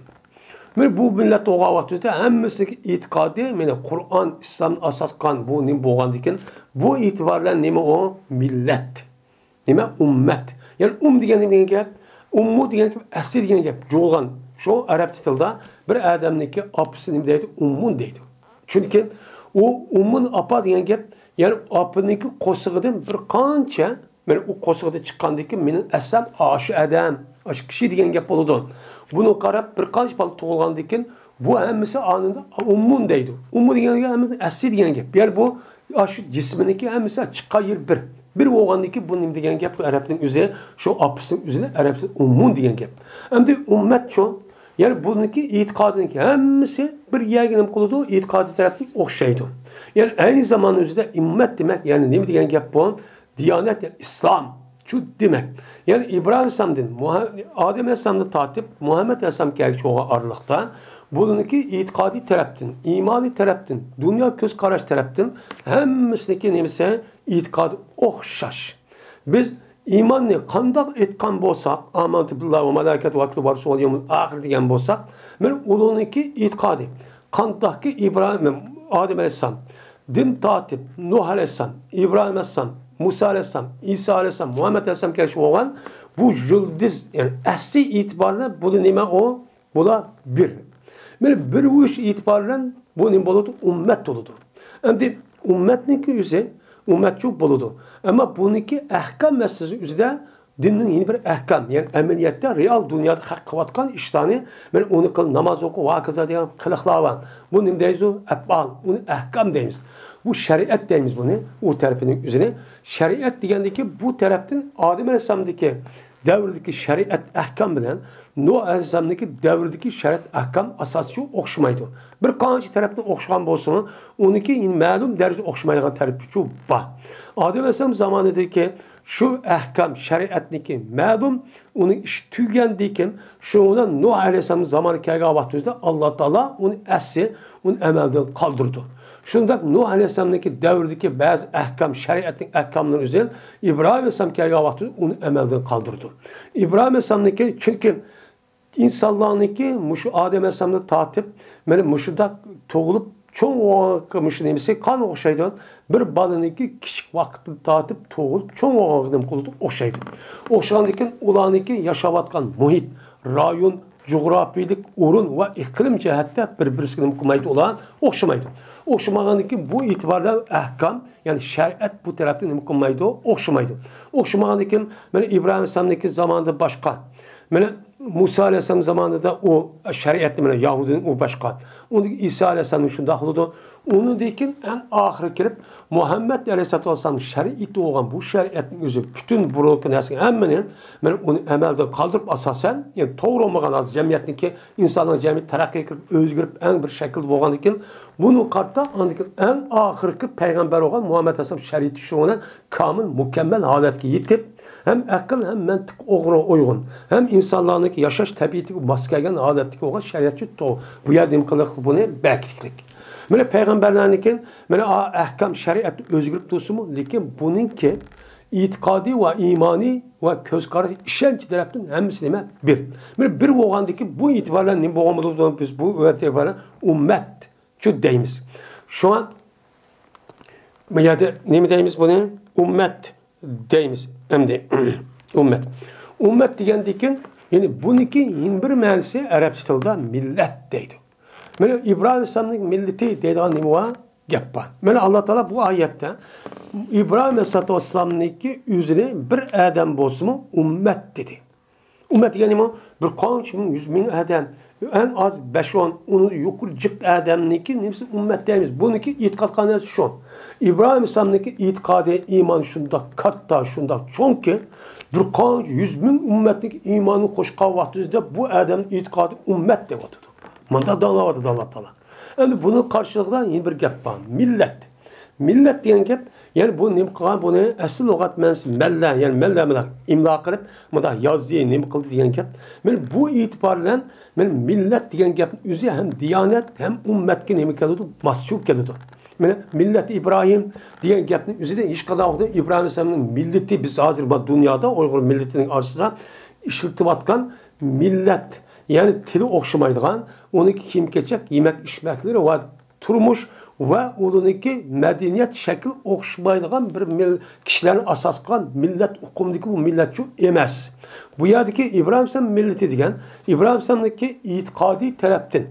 مانا بۇ مىللەت بولغان ۋاقتىدا ھەممىسىنىڭكى ئېتىقادى مانا قۇرئان، ئىسلامنى ئاساس قىلغان بۇ نېمە بولغاندىكىن، بۇ ئېتىبار بىلەن نېمە ئۇ؟ مىللەت. نېمە؟ ئۈممەت. يەنى ئۇم دېگەن نېمە دېگەن گەپ؟ ئۇممۇ دېگەن گەپ، ئەسلى دېگەن گەپ، جۇغلان. شۇ ئەرەبچە تىلدا بىر ئادەمنىڭكى ئاپىسى نېمە دەيدۇ؟ ئۇممۇن دەيدۇ. چۈنكى ئۇ ئۇممۇن ئاپا دېگەن گەپ، يەنى ئاپىنىڭكى قورسىقىدىن بىر قانچە، مانا ئۇ قورسىقىدىن چىققاندىن كېيىن مېنىڭ ئەسلىم ئاشۇ ئادەم، ئاشۇ كىشى دېگەن گەپ بولىدۇ. بۇنىڭغا قاراپ بىر قانچە بالا تۇغۇلغاندىن كېيىن، بۇ ھەممىسى ئانىدا ئۇممۇن دەيدۇ. ئۇممۇن دېگەن گەپ ھەممىسى ئەسلى دېگەن گەپ. يەنى بۇ ئاشۇ جىسمىنىڭكى ھەممىسى چىققان يېرى بىر. بىر بولغاندىن كېيىن بۇ نېمە دېگەن گەپ؟ بۇ ئەرەبنىڭ ئۆزى، شۇ ئاپىسىنىڭ ئۆزىنى ئەرەبچە ئۇممۇن دېگەن گەپ. ئەمدى ئۈممەتچۇ؟ يەنى بۇنىڭكى ئېتىقادىنىڭكى ھەممىسى بىر يەرگە نېمە قىلىدۇ؟ ئېتىقادىي تەرەپتىن ئوخشايدۇ. يەنى ئەينى زامان ئۆزىدە ئۈممەت دېمەك، يەنى نېمە دېگەن گەپ بۇ؟ دىيانەت، يەنى ئىسلام. شۇ دېمەك، يەنى ئىبراھىم ئەلەيھىسسالامدىن، مۇھە-، ئادەم ئەلەيھىسسالامدىن تارتىپ مۇھەممەد ئەلەيھىسسالام كەلگۈچە بولغان ئارىلىقتا بۇنىڭكى ئېتىقادىي تەرەپتىن، ئىمانىي تەرەپتىن، دۇنيا كۆز قاراش تەرەپتىن ھەممىسىنىڭكى نېمىسى؟ ئېتىقادى ئوخشاش. بىز ئىماننى قانداق ئېيتقان بولساق، ئامەنتۇ بىللاھى ۋە مالائىكەتىھى ۋە كۇتۇبى ۋە رۇسۇلى ۋەل يەۋمىل ئاخىر دېگەن بولساق، مانا ئۇلارنىڭكى ئېتىقادى قانداقكى ئىبراھىم، ئادەم ئەلەيھىسسالام، دىن تارتىپ، نۇھ ئەلەيھىسسالام، ئىبراھىم ئەلەيھىسسالام، مۇسا ئەلەيھىسسالام، ئىسا ئەلەيھىسسالام، مۇھەممەد ئەلەيھىسسالامغىچە بولغان بۇ يۇلدۇز، يەنى ئەسلى ئېتىبارى بۇ نېمە ئۇ؟ بۇلار بىر. مانا بىر بولۇش ئېتىبارى بىلەن بۇ نېمە بولىدۇ؟ ئۈممەت بولىدۇ. ئەمدى ئۈممەتنىڭكى ئۆزى ئۈممەتچۇ بولىدۇ. ئەمما بۇنىڭكى ئەھكام مەسىلىسى ئۆزىدە دىننىڭ يەنە بىر ئەھكام، يەنى ئەمەلىيەتتە رېئال دۇنيادا خەق قىلىۋاتقان ئىشلارنى، مانا ئۇنى قىل، ناماز ئوقۇ ۋە ھاكازا دېگەن قىلىقلار بار. بۇ نېمە دەيدۇ؟ ئەپئال، ئۇنى ئەھكام دەيمىز. بۇ شەرىئەت دەيمىز بۇنى، ئۇ تەرىپىنىڭ ئۆزىنى. شەرىئەت دېگەندىكى بۇ تەرەپتىن ئادەم ئەلەيھىسسالامدىكى دەۋردىكى شەرىئەت ئەھكام بىلەن نۇھ ئەلەيھىسسالامنىڭكى دەۋرىدىكى شەرىئەت ئەھكام ئاساسىچۇ ئوخشىمايدۇ. بىر قانچە تەرەپتىن ئوخشىغان بولسىمۇ، ئۇنىڭكى مەلۇم دەرىجىدە ئوخشىمايدىغان تەرىپىچۇ بار. ئادەم ئەلەيھىسسالام زامانىدىكى شۇ ئەھكام شەرىئەتنىڭكى مەلۇم، ئۇنىڭ ئىشى تۈگىگەندىن كېيىن، شۇنىڭ بىلەن نۇھ ئەلەيھىسسالام زامانى كەلگەن ۋاقتىمىزدا ئاللا تائالا ئۇنى ئەسلى ئۇنى ئەمەلدىن قالدۇرىدۇ. شۇنداق نۇھ ئەلەيھىسسالامنىڭكى دەۋرىدىكى بەزى ئەھكام، شەرىئەتنىڭ ئەھكاملىرى ئۈزۈل ئىبراھىم ئەلەيھىسسالام كەلگەن ۋاقتىدا ئۇنى ئەمەلدىن قالدۇرىدۇ. ئىبراھىم ئەلەيھىسسالامنىڭكى، چۈنكى ئىنسانلارنىڭكى مۇشۇ ئادەم ئەلەيھىسسالامدىن تارتىپ، مانا مۇشۇنداق تۇغۇلۇپ چوڭ بولغانغا مۇشۇ نېمىسى قانغا ئوخشايدۇ؟ بىر بالىنىڭكى كىچىك ۋاقىتتىن تارتىپ تۇغۇلۇپ چوڭ بولغانغا نېمە قىلىدۇ؟ ئوخشايدۇ. ئوخشىغاندىن كېيىن ئۇلارنىڭكى ياشاۋاتقان مۇھىت، رايون، جۇغراپىيىلىك ئورۇن ۋە ئىقلىم جەھەتتە بىر-بىرسىگە نېمە قىلمايدۇ، ئۇلار ئوخشىمايدۇ. ئوخشىمىغاندىن كېيىن بۇ ئېتىباردا ئەھكام، يەنى شەرىئەت بۇ تەرەپتە نېمە قىلمايدۇ؟ ئوخشىمايدۇ. ئوخشىمىغاندىن كېيىن مانا ئىبراھىم ئەلەيھىسسالامنىڭكى زامانىدا باشقا، مانا مۇسا ئەلەيھىسسالام زامانىدا ئۇ شەرىئەتنى مانا يەھۇدىينىڭ ئۇ باشقا. ئۇندىن كېيىن ئىسا ئەلەيھىسسالام شۇنداق قىلىدۇ. ئۇنىڭدىن كېيىن ئەڭ ئاخىرى كېلىپ مۇھەممەد ئەلەيھىسسالاتۇ ۋەسسالام شەرىئىتى بولغان بۇ شەرىئەتنىڭ ئۆزى پۈتۈن بۇرۇنقى نەرسىنى ھەممىنى مانا ئۇنى ئەمەلدىن قالدۇرۇپ ئاساسەن، يەنى توغرا بولمىغان ھازىر جەمئىيەتنىڭكى ئىنساننىڭ جەمئىيىتى تەرەققىي قىلىپ ئۆزگىرىپ ئەڭ بىر شەكىلدە بولغاندىن كېيىن بۇنىڭغا قارىتا ئاندىن كېيىن ئەڭ ئاخىرقى پەيغەمبەر بولغان مۇھەممەد ئەلەيھىسسالام شەرىئىتى شۇنىڭ بىلەن كامىل، مۇكەممەل ھالەتكە يېتىپ، ھەم ئەقىل، ھەم مەنتىق ئوغرا ئۇيغۇن، ھەم ئىنسانلارنىڭكى ياشاش تەبىئىتىگە ماس كەلگەن ھالەتتىكى بولغان شەرىئەتچى تو-، بۇ يەردە نېمە قىلىقلىق بۇنى بەكلىكلىك. مانا پەيغەمبەرلەرنىڭكى، مانا ئا-، ئەھكام شەرىئەت ئۆزگىرىپ تۇرسىمۇ، لېكىن بۇنىڭكى ئېتىقادى ۋە ئىمانى ۋە كۆز قارىشى، ئىشەنچ تەرەپتىن ھەممىسى نېمە؟ بىر. مانا بىر بولغاندىكى بۇ ئېتىبار بىلەن نېمە بولغان بولىدۇ؟ بىز بۇ ئېتىبار بىلەن ئۈممەت شۇ دەيمىز. شۇڭا بۇ يەردە نېمە دەيمىز بۇنى؟ ئۈممەت دەيمىز ئەمدى. ئۈممەت. ئۈممەت دېگەندىكىن، يەنى بۇنىڭكى يەنە بىر مەنىسى ئەرەبچە تىلدا مىللەت دەيدۇ. مانا ئىبراھىم ئەلەيھىسسالامنىڭ مىللىتى دەيدىغان نېمە بار؟ گەپ بار. مانا ئاللا تائالا بۇ ئايەتتە ئىبراھىم ئەلەيھىسسالاتۇ ۋەسسالامنىڭكى ئۆزىنى بىر ئادەم بولسىمۇ ئۈممەت دېدى. ئۈممەت دېگەن نېمە؟ بىر قانچە مىڭ، يۈز مىڭ ئادەم، ئەڭ ئاز بەش ئون، ئۇنىڭ يۇقىرى جىق ئادەمنىڭكى نېمىسى ئۈممەت دەيمىز. بۇنىڭكى ئېتىقاد قىلغان نەرسىسى شۇ. ئىبراھىم ئەلەيھىسسالامنىڭكى ئېتىقادى، ئىمانى شۇنداق كاتتا، شۇنداق چوڭكى، بىر قانچە يۈز مىڭ ئۈممەتنىڭكى ئىمانىنى قوشقان ۋاقتىدا بۇ ئادەمنىڭ ئېتىقادى ئۈممەت دەۋاتىدۇ. مۇنداق داڭلاۋاتىدۇ ئاللا تائالا. ئەمدى بۇنىڭ قارشىلىقىدا يەنە بىر گەپ بار. مىللەت. مىللەت دېگەن گەپ، يەنى بۇ نېمە قىلغان؟ بۇنى ئەسلى لۇغەت مەنىسى مەللە، يەنى مەللە مۇنداق ئىملا قىلىپ، مۇنداق يازدى، نېمە قىلدى دېگەن گەپ. مانا بۇ ئېتىبار بىلەن مانا مىللەت دېگەن گەپنىڭ ئۆزى ھەم دىيانەت، ھەم ئۈممەتكە نېمە كېلىدۇ؟ ماس چۈشۈپ كېلىدۇ. مانا مىللەت ئىبراھىم دېگەن گەپنىڭ ئۆزىدە ھېچقانداق ۋاقىتتا ئىبراھىم ئەلەيھىسسالامنىڭ مىللىتى، بىز ھازىر بۇ دۇنيادا ئۇيغۇر مىللىتىنىڭ ئارىسىدا ئىشلىتىۋاتقان مىللەت، يەنى تىلى ئوخشىمايدىغان، ئۇنىڭكى كىيىم-كېچەك، يېمەك-ئىچمەكلىرى ۋە تۇرمۇش ۋە ئۇنىڭكى مەدەنىيەت شەكلى ئوخشىمايدىغان بىر مىل-، كىشىلەرنى ئاساس قىلغان مىللەت ئۇقۇمىدىكى بۇ مىللەتچۇ ئەمەس. بۇ يەردىكى ئىبراھىم ئەلەيھىسسالام مىللىتى دېگەن ئىبراھىم ئەلەيھىسسالامنىڭكى ئېتىقادىي تەرەپتىن،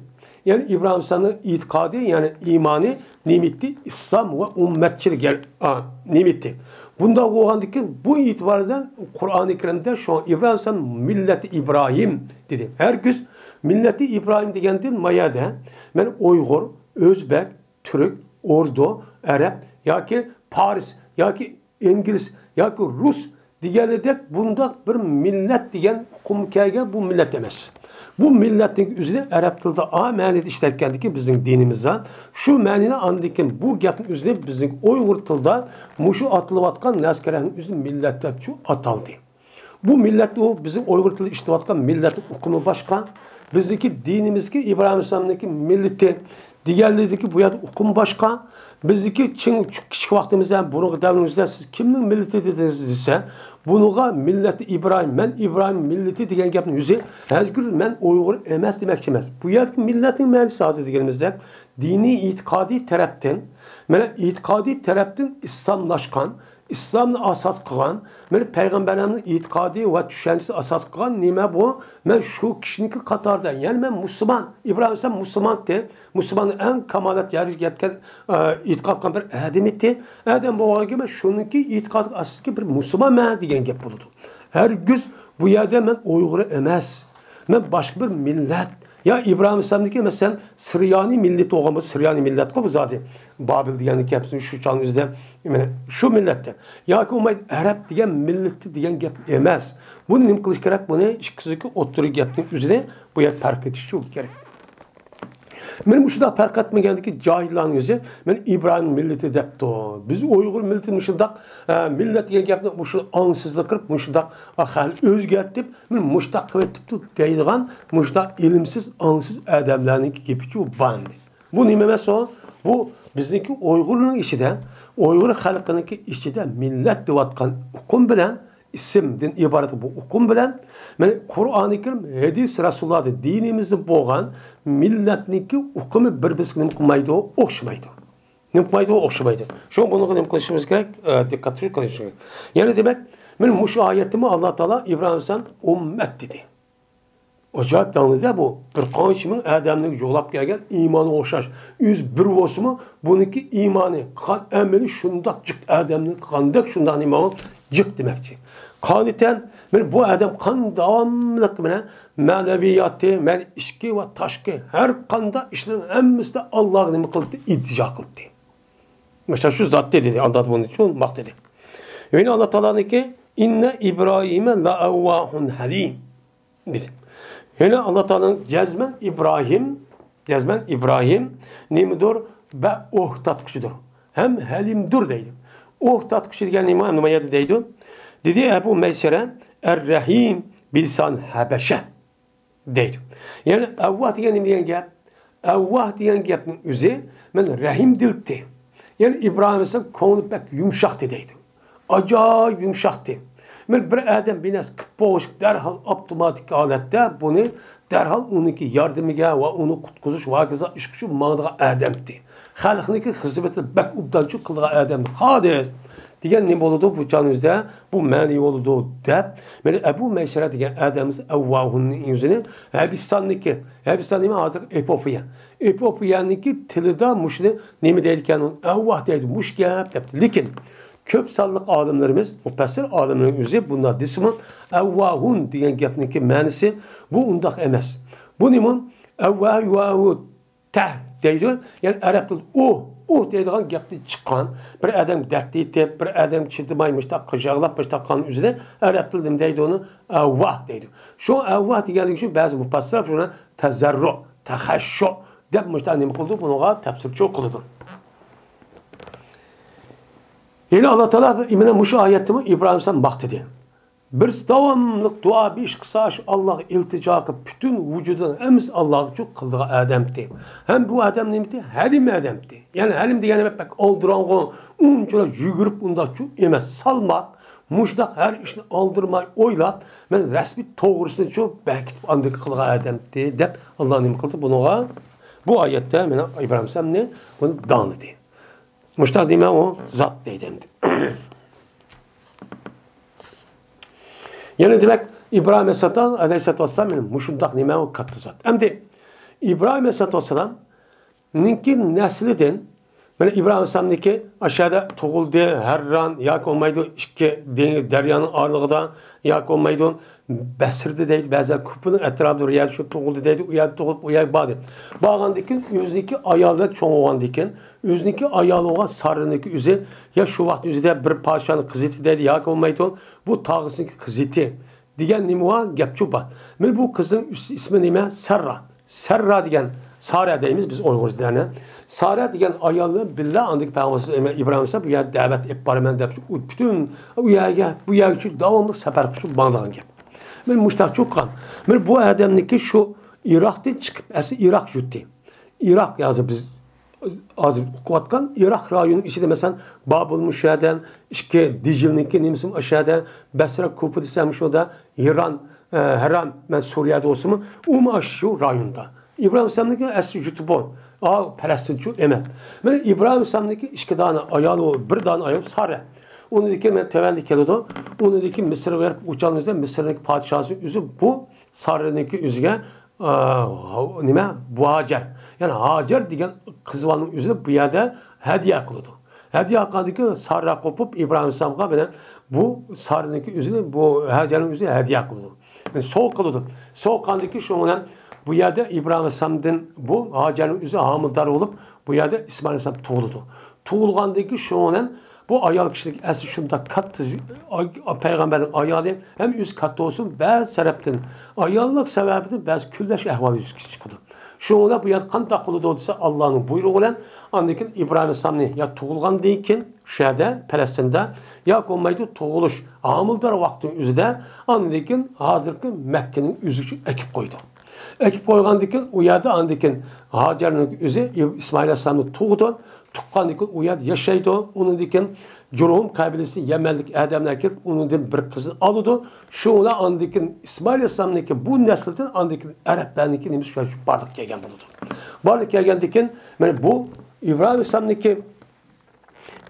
يەنى ئىبراھىم ئەلەيھىسسالامنىڭ ئېتىقادى، يەنى ئىمانى نېمىتى؟ ئىسلام ۋە ئۈممەتچىلىك، يەنى، ئا، نېمىتى؟ بۇنداق بولغاندىكىن بۇ ئېتىبار بىلەن قۇرئانى كەرىمدە شۇ ئىبراھىم ئەلەيھىسسالام مىللەتى ئىبراھىم دېدى. ھەرگىز مىللەتى ئىبراھىم دېگەندىن ما يەردە مەن ئۇيغۇر، ئۆزبەك، تۈرك، ئوردۇ، ئەرەب ياكى پارس ياكى ئىنگلىز ياكى رۇس دېگەنلىدەك بۇنداق بىر مىللەت دېگەن ئۇقۇم كەلگەن، بۇ مىللەت ئەمەس. بۇ مىللەتنىڭ ئۆزىنى ئەرەب تىلىدا ئا مەنىدە ئىشلەتكەندىكىن بىزنىڭ دىنىمىزدا شۇ مەنىنى ئاندىن كېيىن بۇ گەپنىڭ ئۆزىنى بىزنىڭ ئۇيغۇر تىلىدا مۇشۇ ئاتىلىۋاتقان نەرسىلەرنىڭ ئۆزى مىللەت دەپچۇ ئاتالدى. بۇ مىللەت ئۇ بىزنىڭ ئۇيغۇر تىلىدا ئىشلىتىۋاتقان مىللەتنىڭ ئۇقۇمى باشقا. بىزنىڭكى دىنىمىزدىكى ئىبراھىم ئەلەيھىسسالامنىڭكى مىللىتى دېگەنلىكتىكى بۇ يەردە ئۇقۇم باشقا. بىزنىڭكى چىڭ، كىچىك ۋاقتىمىزدا، بۇرۇنقى دەۋرىمىزدە سىز كىمنىڭ مىللىتى دېدىڭىز دېسە، بۇنىڭغا مىللەتى ئىبراھىم، مەن ئىبراھىم مىللىتى دېگەن گەپنى يۈزى، ھەرگىز مەن ئۇيغۇر ئەمەس دېمەكچى ئەمەس. بۇ يەردىكى مىللەتنىڭ مەنىسى ھازىر دېگىنىمىزدەك، دىنىي ئېتىقادىي تەرەپتىن، مانا ئېتىقادىي تەرەپتىن ئىسلاملاشقان، ئىسلامنى ئاساس قىلغان، مانا پەيغەمبەرلەرنىڭ ئېتىقادى ۋە چۈشەنچىسى ئاساس قىلغان نېمە بۇ؟ مەن شۇ كىشىنىڭكى قاتارىدا، يەنى مەن مۇسۇلمان، ئىبراھىم ئەلەيھىسسالام مۇسۇلمانتى، مۇسۇلماننىڭ ئەڭ كامالەت يەرگە يەتكەن، ئە، ئېتىقاد قىلغان بىر ئادىمى ئىدى. ئادەم بولغاندىكىن مەن شۇنىڭكى ئېتىقادىغا ئاساسلىقى بىر مۇسۇلمانمەن دېگەن گەپ بولىدۇ. ھەرگىز بۇ يەردە مەن ئۇيغۇر ئەمەس، مەن باشقا بىر مىللەت. يا ئىبراھىم ئەلەيھىسسالامنىڭكى، مەسىلەن، سىرىيانىي مىللىتى بولغان بولسا، سىرىيانىي مىللەتقۇ بۇ زادى، بابىل دېگەن گەپ شۇ چاغنىڭ ئۆزىدە، مانا شۇ مىللەتتە. ياكى بولمايدۇ ئەرەب دېگەن مىللىتى دېگەن گەپ ئەمەس. بۇنى نېمە قىلىش كېرەك؟ بۇنى ئىككىسىدىكى ئوتتۇرا گەپنىڭ ئۆزىنى بۇ يەردە پەرق ئېتىش كېرەك. مانا مۇشۇنداق پەرق ئەتمىگەندىكى جاھىللارنىڭ ئۆزى، مانا ئىبراھىم مىللىتى دەپتۇ. بىز ئۇيغۇر مىللىتى مۇشۇنداق، ئە، مىللەت دېگەن گەپنى مۇشۇ ئاڭسىزلىق قىلىپ، مۇشۇنداق، ئە، خەلق ئۆزگەرتىپ، مانا مۇشۇنداق قىلىۋېتىپتۇ دەيدىغان مۇشۇنداق ئىلىمسىز، ئاڭسىز ئادەملەرنىڭ گېپىچۇ بار ئەمدى. بۇ نېمە ئەمەس ئۇ؟ بۇ بىزنىڭكى ئۇيغۇرنىڭ ئىچىدە، ئۇيغۇر خەلقىنىڭكى ئىچىدە مىللەت دەۋاتقان ئۇقۇم بىلەن ئىسىمدىن ئىبارەت بۇ ئۇقۇم بىلەن، مانا قۇرئانى كەرىم، ھەدىس رەسۇلۇللاھدا، دىنىمىزدا بولغان مىللەتنىڭكى ئۇقۇمى بىر-بىرسىگە نېمە قىلمايدۇ؟ ئوخشىمايدۇ. نېمە قىلمايدۇ؟ ئوخشىمايدۇ. شۇڭا بۇنىڭغا نېمە قىلىشىمىز كېرەك؟ ئە، دىققەت قىلىشىمىز كېرەك. يەنى دېمەك، مانا مۇشۇ ئايەتتىمۇ ئاللا تائالا ئىبراھىم ئەلەيھىسسالام ئۈممەت دېدى. ئاجايىپ داڭلىدە بۇ. بىر قانچە مىڭ ئادەمنى يوقلاپ كەلگەن ئىمانى ئوخشاش. ئۆزى بىر بولسىمۇ، بۇنىڭكى ئىمانى، قىلغان ئەمىلى شۇنداق جىق ئادەمنى قىلغاندەك شۇنداق نېمە ئۇ؟ جىق دېمەكچى. قانىتەن، مانا بۇ ئادەم قان داۋاملىق مانا مەنىۋىياتى، مانا ئىچكى ۋە تاشقى ھەر قانداق ئىشلارنىڭ ھەممىسىدە ئاللاغا نېمە قىلدى؟ ئىلتىجا قىلدى. مەسىلەن، شۇ زات دېدى، ئاللا بۇنى شۇنداق دېدى. يەنە ئاللا تائالانىڭكى، «ئىننە ئىبراھىمە لەئەۋۋاھۇن ھەلىم» دېدى. يەنە ئاللا تائالانىڭ جەزمەن ئىبراھىم، جەزمەن ئىبراھىم نېمىدۇر؟ بە ئوھ تارتقۇچىدۇر. ھەم ھەلىمدۇر دەيدۇ. ئوھ تارتقۇچى دېگەن نېمە؟ نېمە يەردە دەيدۇ؟ دېدى ئەبۇ مەيسەرە، ئەر-رەھىم بىلسان ھەبەشە. دەيدۇ. يەنى ئەۋۋاھ دېگەن نېمە دېگەن گەپ؟ ئەۋۋاھ دېگەن گەپنىڭ ئۆزى، مانا رەھىم دىلتى. يەنى ئىبراھىم ئەلەيھىسسالام كۆڭلى بەك يۇمشاقتى دەيدۇ. ئاجايىپ يۇمشاقتى. مانا بىر ئادەم بىر نەرسە قىلىپ بولغۇچە دەرھال ئاپتوماتىك ھالەتتە بۇنى دەرھال ئۇنىڭكى ياردىمىگە ۋە ئۇنى قۇتقۇزۇش ۋە ھاكازا ئىشقا شۇ ماڭىدىغان ئادەمتى. خەلقنىڭكى خىزمىتىنى بەك ئوبدانچۇ قىلىدىغان ئادەمتى خالىس. دېگەن نېمە بولىدۇ؟ بۇ چاغنىڭ ئۆزىدە بۇ مەنىي بولىدۇ دەپ، مانا ئەبۇ مەيسەرە دېگەن ئادەمنىڭ ئەۋۋاھۇننىڭ ئۆزىنى ھەبىستاندىكى، ھەبىستان نېمە؟ ھازىرقى ئېپوپىيە. ئېپوپىيەنىڭكى تىلىدا مۇشۇنى نېمە دەيدىكەن؟ ئەۋۋاھ دەيدۇ، مۇشۇ گەپ دەپتۇ. لېكىن كۆپ سانلىق ئالىملىرىمىز، مۇپەسسىر ئالىملىرىمىز ئۆزى بۇنداق دېسىمۇ، ئەۋۋاھۇن دېگەن گەپنىڭكى مەنىسى بۇ ئۇنداق ئەمەس. بۇ نېمە؟ ئەۋۋاھ، ۋاۋۇ، تەھ دەيدۇ. يەنى ئەرەب تىلىدا ئۇھ، ئۇھ دەيدىغان گەپتىن چىققان، بىر ئادەم دەرد يېتىپ، بىر ئادەم چىدىماي مۇشتاق قىژاغلاپ، مۇشتاق قىلغان ئۆزىنى ئەرەب تىلىدا نېمە دەيدۇ ئۇنى؟ ئەۋۋاھ دەيدۇ. شۇ ئەۋۋاھ دېگەنلىكى ئۈچۈن بەزى مۇپەسسىرلەر شۇنى تەزەررۇ، تەخەششۇ دەپ مۇشتاق نېمە قىلىدۇ؟ بۇنىڭغا تەپسىرچۇ قىلىدۇ. يەنە ئاللا تائالا مانا مۇشۇ ئايەتتىمۇ ئىبراھىم ئەلەيھىسسالام ماختىدى. بىرسى داۋاملىق دۇئا بېشى قىساش، ئاللاغا ئىلتىجا قىلىپ، پۈتۈن ۋۇجۇدىنى ھەممىسى ئاللاغا چۇ قىلىدىغان ئادەمتى. ھەم بۇ ئادەم نېمىتى؟ ھەلىم ئادەمتى. يەنى ھەلىم دېگەن نېمە؟ بەك ئالدىراڭغۇ، ئۇنچىلا يۈگۈرۈپ ئۇنداقچۇ ئەمەس، سالماق، مۇشۇنداق ھەر ئىشنى ئالدىرىماي ئويلاپ، مەن رەسمىي توغرىسىنىچۇ بەكىتىپ ئاندىن قىلغان ئادەمتى دەپ ئاللا نېمە قىلدى بۇنىڭغا؟ بۇ ئايەتتە مانا ئىبراھىم ئەلەيھىسسالامنى بۇنى داڭلىدى. مۇشۇنداق دېمە ئۇ زات دەيدۇ ئەمدى. يەنە دېمەك، ئىبراھىم ئەلەيھىسسالام، ئەلەيھىسسالاتۇ ۋەسسالام، يەنە مۇشۇنداق نېمە ئۇ كاتتا زات. ئەمدى ئىبراھىم ئەلەيھىسسالاتۇ ۋەسسالامنىڭكى نەسلىدىن، مانا ئىبراھىم ئەلەيھىسسالامنىڭكى ئاشۇ يەردە تۇغۇلدى، ھەرران ياكى بولمايدۇ ئىككى دېڭىز، دەريانىڭ ئارىلىقىدا ياكى بولمايدۇ بەسرىدە دەيدۇ، بەزىلەر كۇپىنىڭ ئەتراپىدا بىر يەردە شۇ تۇغۇلدى دەيدۇ، ئۇ يەردە تۇغۇلۇپ ئۇ يەرگە باردى. بارغاندىن كېيىن ئۆزىنىڭكى ئايالى بىلەن چوڭ بولغاندىن كېيىن، ئۆزىنىڭكى ئايالى بولغان ساررىنىڭكى ئۆزى، يا شۇ ۋاقىت ئۆزىدە بىر پادىشاھنىڭ قىزى ئىدى دەيدۇ، ياكى بولمايدۇ، بۇ تاغىسىنىڭكى قىزى ئىدى دېگەن نېمە بار؟ گەپچۇ بار. مانا بۇ قىزنىڭ ئىس-، ئىسمى نېمە؟ سەررا. سەررا دېگەن، سارە دەيمىز بىز ئۇيغۇرلارنى. سارە دېگەن ئايال بىلەن بىللە ئاندىكى پەيغەمبەر ئىبراھىم ئەلەيھىسسالام بۇ يەردە دەۋەت ئېلىپ بارىمەن دەپ، ئۇ پۈتۈن ئۇ يەرگە، بۇ يەرگىچە داۋاملىق سەپەر قىلىپ ماڭىدىغان گەپ. مانا مۇشۇنداق چوققان. مانا بۇ ئادەمنىڭكى شۇ ئىراقتىن چىقىپ، ئەسلى ئىراق يۇرتى. ئىراق ھازىر بىز ھازىر ئوقۇۋاتقان ئىراق رايونىنىڭ ئىچىدە، مەسىلەن، بابىلمۇ شۇ يەردە، ئىككى دىجىلنىڭكى نېمىسىمۇ ئاشۇ يەردە، بەسرە كۇپا دېسەم شۇدا، ئىران، ئە، ھەرام، مەن سۈرىيەدە بولسىمۇ، ئۇمۇ ئاشۇ رايوندا. ئىبراھىم ئەلەيھىسسالامنىڭكى ئەسلى يۇرتى بۇ. ئا، پەلەستىنچۇ ئەمەس. مانا ئىبراھىم ئەلەيھىسسالامنىڭكى ئىككى دانە ئايالى، بىر دانە ئايال سارە. ئۇنىڭدىكى مەن تۆۋەندە كېلىدۇ. ئۇنىڭدىكى مىسىرغا بېرىپ ئۇچالىمىز دە، مىسىرنىڭكى پادىشاھى ئۆزى بۇ سارىنىڭكى ئۆزىگە، ئا، نېمە، بۇ ھاجەر. يەنى ھاجەر دېگەن قىز بالىنىڭ ئۆزىنى بۇ يەردە ھەدىيە قىلىدۇ. ھەدىيە قىلغاندىن كېيىن سارا قوپۇپ ئىبراھىم ئەلەيھىسسالامغا بىلەن بۇ سارىنىڭكى ئۆزىنى، بۇ ھاجەرنىڭ ئۆزىنى ھەدىيە قىلىدۇ. يەنى سوۋغا قىلىدۇ. سوۋغا قىلغاندىن كېيىن شۇنىڭ بىلەن بۇ يەردە ئىبراھىم ئەلەيھىسسالامدىن بۇ ھاجەرنىڭ ئۆزى ھامىلىدار بولۇپ، بۇ يەردە ئىسمائىل ئەلەيھىسسالام تۇغۇلىدۇ. تۇغۇلغاندىن كېيىن شۇنىڭ بىلەن بۇ ئايال كىشىنىڭ ئەسلى شۇنداق كاتتا، پەيغەمبەرنىڭ ئايالى ھەم ئۆزى كاتتا بولسۇن، بەزى تەرەپتىن ئاياللىق سەۋەبىدىن بەزى كۈنلەش ئەھۋالى يۈز چىقىدۇ. شۇنىڭ بىلەن بۇ يەردە قانداق قىلىدۇ دېسە، ئاللانىڭ بۇيرۇقى بىلەن ئاندىن كېيىن ئىبراھىم ئەلەيھىسسالامنى يا تۇغۇلغاندىن كېيىن شۇ يەردە، پەلەستىندە، ياكى بولمايدۇ تۇغۇلۇش، ھامىلىدار ۋاقتىنىڭ ئۆزىدە، ئاندىن كېيىن ھازىرقى مەككىنىڭ ئۆزىگە ئەكىپ قويىدۇ. ئەكىپ قويغاندىن كېيىن ئۇ يەردە ئاندىن كېيىن ھاجەرنىڭ ئۆزى ئىسمائىل ئەلەيھىسسالامنى تۇغىدۇ. تۇغقاندىن كېيىن ئۇ يەردە ياشايدۇ. ئۇنىڭدىن كېيىن جۇرھۇم قەبىلىسى يەمەنلىك ئادەملەر كېلىپ، ئۇنىڭدىن بىر قىزنى ئالىدۇ. شۇ بىلەن ئاندىن كېيىن ئىسمائىل ئەلەيھىسسالامنىڭكى بۇ نەسلىدىن ئاندىن كېيىن ئەرەبلەرنىڭكى نېمىسى شۇ بارلىققا كەلگەن بولىدۇ. بارلىققا كەلگەندىن كېيىن، مانا بۇ ئىبراھىم ئەلەيھىسسالامنىڭكى،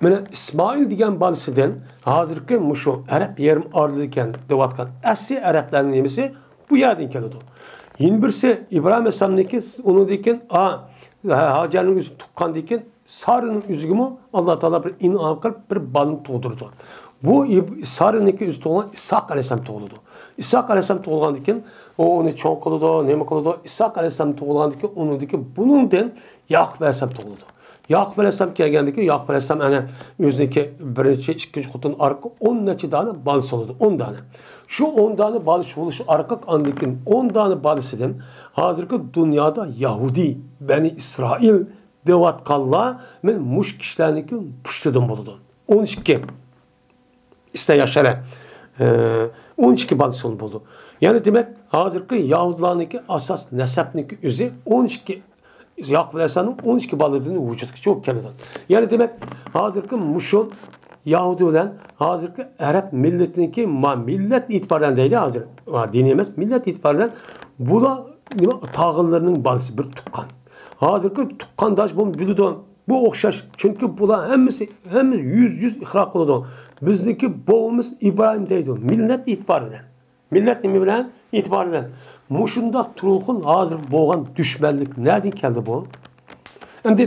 مانا ئىسمائىل دېگەن بالىسىدىن ھازىرقى مۇشۇ ئەرەب يېرىم ئارىلىدىكەن دەۋاتقان ئەسلى ئەرەبلەرنىڭ نېمىسى بۇ يەردىن كېلىدۇ. يەنە بىرسى ئىبراھىم ئەلەيھىسسالامنىڭكى، ئۇنىڭدىن كېيىن، ئا، ھاجەرنىڭ ئۆزىنى تۇغقاندىن كېيىن سارىنىڭ ئۆزىگىمۇ ئاللا تائالا بىر ئىنئام قىلىپ، بىر بالىنى تۇغدۇرىدۇ. بۇ ئىب-، سارىنىڭكى ئۆزى تۇغۇلغان ئىسھاق ئەلەيھىسسالام تۇغۇلىدۇ. ئىسھاق ئەلەيھىسسالام تۇغۇلغاندىن كېيىن، ئۇ ئۇنى چوڭ قىلىدۇ، نېمە قىلىدۇ؟ ئىسھاق ئەلەيھىسسالام تۇغۇلغاندىن كېيىن، ئۇنىڭدىن كېيىن بۇنىڭدىن ياقۇپ ئەلەيھىسسالام تۇغۇلىدۇ. ياقۇپ ئەلەيھىسسالام كەلگەندىن كېيىن، ياقۇپ ئەلەيھىسسالام ئەنە ئۆزىنىڭكى بىرىنچى، ئىككىنچى خوتۇن ئارقىلىق ئون نەچچە دانە بالىسى بولىدۇ، ئون دانە. شۇ ئون دانە بالىسى بولۇش ئارقىلىق ئاندىن كېيىن ئون دانە بالىسىدىن ھازىرقى دۇنيادا يەھۇدىي، بەنى ئىسرائىل دەۋاتقانلار مەن مۇشۇ كىشىلەرنىڭكى پۇشتىدىن بولىدۇ. ئون ئىككى. ئىستە ياشار، ئە، ئون ئىككى بالىسى بولىدۇ. يەنى دېمەك، ھازىرقى يەھۇدىيلارنىڭكى ئاساس نەسەبنىڭكى ئۆزى ئون ئىككى، ياقۇپ ئەلەيھىسسالامنىڭ ئون ئىككى بالىدىن ۋۇجۇدقا چىقىپ كېلىدۇ. يەنى دېمەك، ھازىرقى مۇشۇ يەھۇدىي بىلەن ھازىرقى ئەرەب مىللىتىنىڭكى، ما، مىللەت ئېتىبارى بىلەن دەيلى ھازىر، ھا، دىن ئەمەس، مىللەت ئېتىبارى بىلەن بۇلار نېمە، تاغىلىرىنىڭ بالىسى، بىر تۇغقان. ھازىرقى تۇغقانداش بولۇپ بىلىدۇ. بۇ ئوخشاش. چۈنكى بۇلار ھەممىسى، ھەممە يۈز يۈز ئىقرار قىلىدۇ. بىزنىڭكى بوۋىمىز ئىبراھىم دەيدۇ. مىللەت ئېتىبارى بىلەن. مىللەت نېمە بىلەن؟ ئېتىبارى بىلەن. مۇشۇنداق تۇرغۇن ھازىر بولغان دۈشمەنلىك نەدىن كەلدى بۇ؟ ئەمدى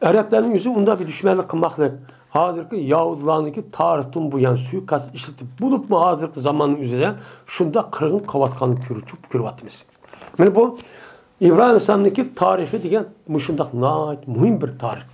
ئەرەبلەرنىڭ ئۆزى ئۇنداق بىر دۈشمەنلىك قىلماقلىق. ھازىرقى يەھۇدىيلارنىڭكى تارىختىن بۇيان سۇيىقەست ئىشلىتىپ بولۇپمۇ ھازىرقى زاماننىڭ ئۆزىدە شۇنداق قىرغىن قىلىۋاتقاننى كۆرۈۋاتىمىز. مانا بۇ ئىبراھىم ئەلەيھىسسالامنىڭكى تارىخى دېگەن مۇشۇنداق ناھايىتى مۇھىم بىر تارىخ.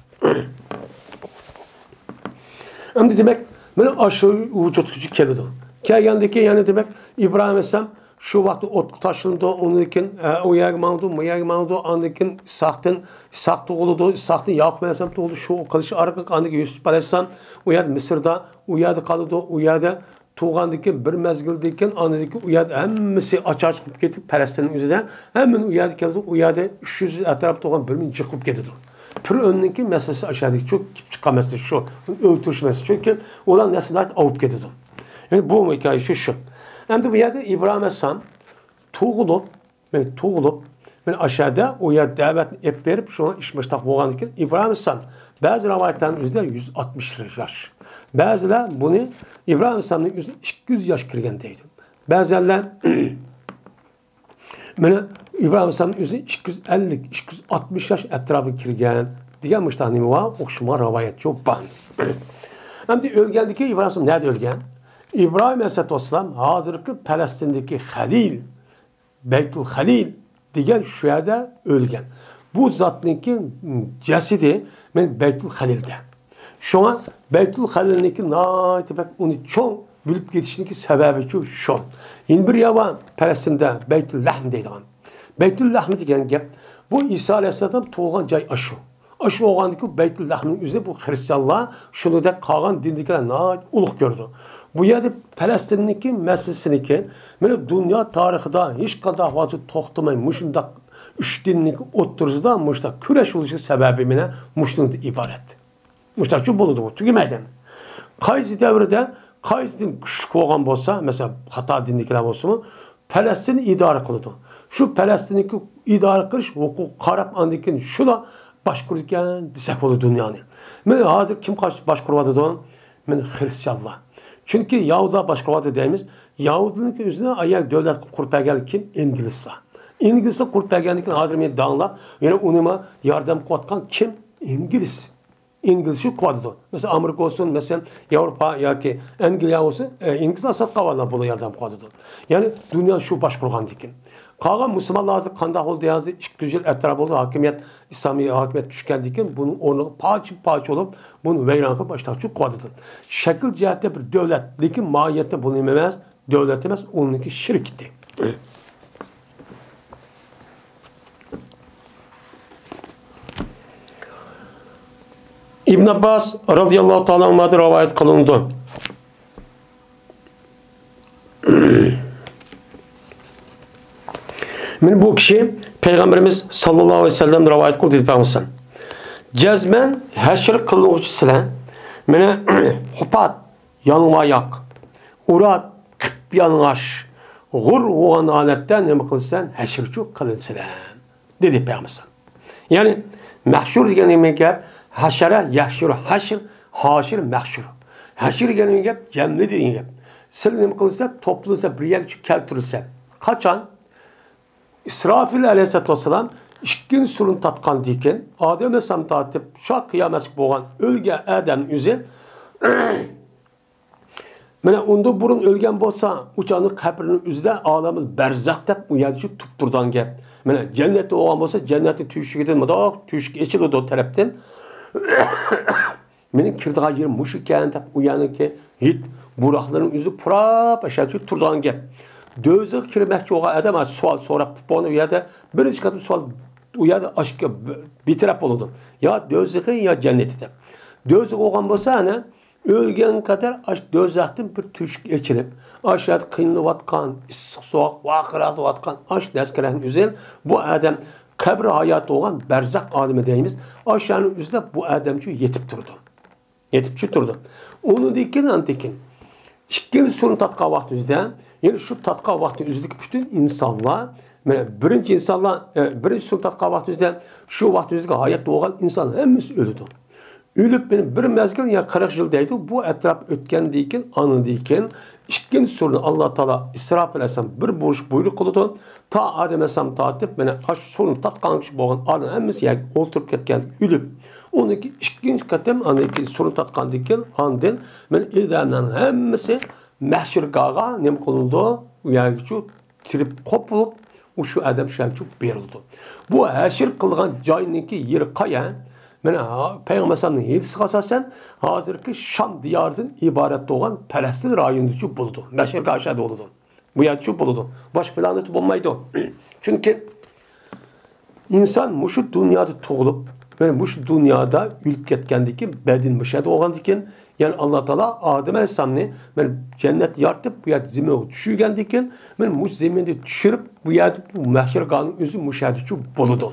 ئەمدى دېمەك، مانا ئاشۇ ۋۇجۇدقا كېلىدۇ. كەلگەندىن كېيىن يەنە دېمەك، ئىبراھىم ئەلەيھىسسالام شۇ ۋاقىتتا ئوتقا تاشلىنىدۇ، ئۇنىڭدىن كېيىن، ئە، ئۇ يەرگە ماڭىدۇ، بۇ يەرگە ماڭىدۇ، ئاندىن كېيىن ئىسھاقتىن، ئىسھاق تۇغۇلىدۇ، ئىسھاقتىن ياقۇپ ئەلەيھىسسالام تۇغۇلىدۇ، شۇ قىلىش ئارقىلىق ئاندىن كېيىن يۈسۈپ ئەلەيھىسسالام ئۇ يەردە مىسىردا، ئۇ يەردە قالىدۇ، ئۇ يەردە تۇغاندىن كېيىن بىر مەزگىلدىن كېيىن ئاندىن كېيىن ئۇ يەردە ھەممىسى ئاچ-ئاچ بولۇپ كېتىپ، پەلەستىننىڭ ئۆزىدە ھەممىنى ئۇ يەرگە كەلدى. ئۇ يەردە ئۈچ يۈز ئەتراپىدا تۇغان بىر مىڭ جىق بولۇپ كېتىدۇ. پىرئۆننىڭكى مەسىلىسى ئاشۇ يەردىكى شۇ كېلىپ چىققان مەسىلە شۇ. ئۆلتۈرۈش مەسىلىسى. چۈنكى ئۇلار نەسلى ناھايىتى ئاۋۇپ كېتىدۇ. يەنى بۇ ھېكايە شۇ، شۇ. ئەمدى بۇ يەردە ئىبراھىم ئەلەيھىسسالام تۇغۇلۇپ، مانا تۇغۇلۇپ، مانا ئاشۇ يەردە ئۇ يەردە دەۋەتنى ئېلىپ بېرىپ، شۇڭا ئىش مۇشتاق بولغاندىن كېيىن ئىبراھىم ئەلەيھىسسالام بەزى رىۋايەتلەرنىڭ ئۆزىدە يۈز ئاتمىش ياش. بەزىلەر بۇنى ئىبراھىم ئەلەيھىسسالامنىڭ ئۆزى ئىككى يۈز ياش كىرگەن دەيدۇ. بەزىلەر مانا ئىبراھىم ئەلەيھىسسالام ئۆزى ئىككى يۈز ئەللىك، ئىككى يۈز ئاتمىش ياش ئەتراپىغا كىرگەن دېگەن مۇشۇنداق نېمە بار، ئوخشىما رىۋايەتچۇ بار. ئەمدى ئۆلگەندىكى ئىبراھىم ئەلەيھىسسالام نەدە ئۆلگەن؟ ئىبراھىم ئەلەيھىسسالام ھازىرقى پەلەستىندىكى خەلىل، بەيتۇل خەلىل دېگەن شۇ يەردە ئۆلگەن. بۇ زاتنىڭكى جەسىدى مەن بەيتۇل خەلىلدە. شۇڭا بەيتۇل خەلىلنىڭكى ناھايىتى بەك ئۇنى چوڭ بىلىپ كېتىشنىڭكى سەۋەبىچۇ شۇ. يەنە بىر يەر بار پەلەستىندە، بەيتۇل لەھم دەيدىغان. بەيتۇل لەھم دېگەن گەپ، بۇ ئىسا ئەلەيھىسسالام تۇغۇلغان جاي ئاشۇ. ئاشۇ بولغاندىكى بەيتۇل لەھمنىڭ ئۆزىنى بۇ خرىستىيانلار شۇنىڭدەك قالغان دىندىكىلەر ناھايىتى ئۇلۇغ كۆرىدۇ. بۇ يەردە پەلەستىننىڭكى مەسىلىسىنىڭكى، مانا دۇنيا تارىخىدا ھېچقانداق ۋاقىتتا توختىماي مۇشۇنداق ئۈچ دىننىڭ ئوتتۇرىسىدا مۇشۇنداق كۈرەش بولۇشى سەۋەبى مانا مۇشۇنىڭدىن ئىبارەت. مۇشۇنداقچۇ بولىدۇ، تۈگىمەيدۇ. قايسى دەۋردە قايسى دىن كۈچلۈك بولغان بولسا، مەسىلەن، خاتا دىندىكىلەر بولسىمۇ، پەلەستىننى ئىدارە قىلىدۇ. شۇ پەلەستىننىڭكى ئىدارە قىلىش ھوقۇقى قاراپ، ئاندىن كېيىن شۇلا باشقۇرىدىكەن دېسەك بولىدۇ دۇنيانى. مانا ھازىر كىم قاش-، باشقۇرۇۋاتىدۇ؟ مانا خرىستىيانلار. چۈنكى ياھۇدىيلار باشقۇرۇۋاتىدۇ دەيمىز. ياھۇدىينىڭكى ئۆزىنى ئايان دۆلەت قۇرۇپ بەرگەن كىم؟ ئىنگلىزلار. ئىنگلىزلار قۇرۇپ بەرگەندىن كېيىن ھازىر مېنى داڭلاپ، يەنە ئۇنىمۇ ياردەم قىلىۋاتقان كىم؟ ئىنگلىز. ئىنگلىزچە قىلىۋاتىدۇ. مەسىلەن، ئامېرىكا بولسۇن، مەسىلەن، ياۋروپا ياكى ئەنگلىيە بولسۇن، ئە، ئىنگلىز ئاساسلىق قىلىۋاتىدۇ، بۇلار ياردەم قىلىۋاتىدۇ. يەنى دۇنيا شۇ باشقۇرغاندىكىن. قالغان مۇسۇلمانلار ھازىر قانداق بولدى؟ ھازىر ئىككى يۈز يىل ئەتراپى بولدى، ھاكىمىيەت، ئىسلامىي ھاكىمىيەت چۈشكەندىكىن بۇنىڭ ئورنىغا پارچە-پارچە بولۇپ، بۇنى ۋەيران قىلىپ، ئاشتاقچۇ قىلىۋاتىدۇ. شەكىل جەھەتتە بىر دۆلەت، لېكىن ماھىيەتتە بۇ نېمە ئەمەس؟ دۆلەت ئەمەس، ئۇنىڭكى شىركىتى. ئىبن ئابباس رازىياللاھۇ تائالا ئەنھۇدىن رىۋايەت قىلىنىدۇ. مانا بۇ كىشى پەيغەمبىرىمىز ساللاللاھۇ ئەلەيھى ۋەسەللەم رىۋايەت قىلدى دەپ بەرمىسۇن. جەزمەن ھەشر قىلىنغۇچىسىلەر، مانا، خۇپات، يالىڭاياق، ئۇرات، قىپيالىڭاچ، غۇر بولغان ھالەتتە نېمە قىلىسەن؟ ھەشرچۇ قىلىنىسىلەر، دېدى پەيغەمبەر. يەنى، مەھشۇر دېگەن نېمە گەپ؟ ھەشەرە، يەھشۇر، ھەشر، ھاشىر، مەھشۇر. ھەشر دېگەن نېمە گەپ؟ جەملىدى دېگەن گەپ. سىلەر نېمە قىلىسەن؟ توپلىنىسەن، بىر يەرگە كەلتۈرۈلسەن. قاچان؟ ئىسرافىل ئەلەيھىسسالاتۇ ۋەسسالام ئىككىنچى سۇرنى تارتقاندىن كېيىن، ئادەم ئەلەيھىسسالام تارتىپ، شۇ قىيامەتلىك بولغان ئۆلگەن ئادەم ئۆزى، مانا، ئۇندىن بۇرۇن ئۆلگەن بولسا، ئۇ چاغنىڭ قەبرىنىڭ ئۆزىدە ئالەمۇل بەرزەخ دەپ ئۇ يەردە شۇ تۇرۇپ تۇرىدىغان گەپ. مانا، جەننەتتە بولغان بولسا، جەننەتنىڭ تۆشۈكىدىن مۇنداق تۆشۈك ئېچىلىدۇ تەرەپتىن. مېنىڭ كىرىدىغان يېرىم مۇشۇ ئىكەن دەپ، ئۇ يەرنىڭكى ھىد بۇراقلىرىنىڭ ئۆزى پۇراپ، ئاشۇ يەردە تۇرىدىغان گەپ. دوزاخقا كىرمەكچى بولغان ئادەم، ھازىر سوئال سوراپ، بۇ يەردە بىرىنچى قېتىم سوئال، ئۇ يەردە ئاشكا بىتەرەپ بولىدۇ. يا دوزىخى، يا جەننىتى دەپ. دوزاخ بولغان بولسا، ئەنە، ئۆلگەن قەدەر ئاش دوزاختىن بىر تۆشۈك ئېچىلىپ، ئاش يەردە قىينىلىۋاتقان، ئىسسىق سوغۇق ۋارقىراۋاتقان ئاش نەسكىرەنى ئۈزۈل، بۇ ئادەم قەبرە ھاياتى بولغان بەرزەخ ئالىمى دەيمىز. ئاشۇنى ئۈزۈلۈپ بۇ ئادەمچۇ يېتىپ تۇرىدۇ. يېتىپچۇ تۇرىدۇ. ئۇنىڭدىن كېيىن، ئاندىن كېيىن ئىككىنچى سۇرنى تارتقان ۋاقتىمىزدا، يەنى شۇ تارتقان ۋاقتى ئۆزىدىكى پۈتۈن ئىنسانلار، مانا بىرىنچى ئىنسانلار، ئە، بىرىنچى سۇرنى تارتقان ۋاقتىمىزدا شۇ ۋاقتى ئۆزىدىكى ھايات بولغان ئىنسان ھەممىسى ئۆلىدۇ. ئۆلۈپ، مانا بىر مەزگىل يا قىرىق يىل دەيدۇ، بۇ ئەتراپ ئۆتكەندىن كېيىن، ئاندىن كېيىن ئىككىنچى سۇرنى ئاللا تائالا ئىسراپىل ئەلەيھىسسالام بىر بۇرۇش بۇيرۇق قىلىدۇ. تا ئادەم ئەلەيھىسسالام تارتىپ، مانا ئاشۇ سۇرنى تارتقان كىشى بولغان ئادەم ھەممىسى يەرگە ئولتۇرۇپ كەتكەن، ئۆلۈپ. ئۇنىڭ كېيىن ئىككىنچى قېتىم، ئاندىن كېيىن سۇرنى تارتقاندىن كېيىن، ئاندىن مانا ئادەملەرنىڭ ھەممىسى مەھشەرگاھقا نېمە قىلىنىدۇ؟ ئۇ يەرگىچۇ كىرىپ قوپۇلۇپ، ئۇ شۇ ئادەم شۇ يەرگىچۇ بېرىلىدۇ. بۇ ھەشر قىلغان جاينىڭكى يېرى قايا؟ مانا، پەيغەمبەر ئەلەيھىسسالامنىڭ ھەدىسىگە ئاساسەن، ھازىرقى شام دىيارىدىن ئىبارەت بولغان پەلەستىن رايونىدىچۇ بولىدۇ. مەھشەرگاھ شەھەردە بولىدۇ. بۇ يەردىچۇ بولىدۇ. باشقا پلانېتا بولمايدۇ. چۈنكى ئىنسان مۇشۇ دۇنيادا تۇغۇلۇپ، مانا مۇشۇ دۇنيادا ئۆلۈپ كەتكەندىن كېيىن، بەدىنى مۇشۇ يەردە بولغاندىن كېيىن، يەنى ئاللا تائالا ئادەم ئەلەيھىسسالامنى مانا جەننەتتە يارىتىپ، بۇ يەردە زېمىنغا چۈشۈرگەندىن كېيىن، مانا مۇشۇ زېمىندا چۈشۈرۈپ، بۇ يەردە بۇ مەھشەرگاھنىڭ ئۆزى مۇشۇ يەردىچۇ بولىدۇ.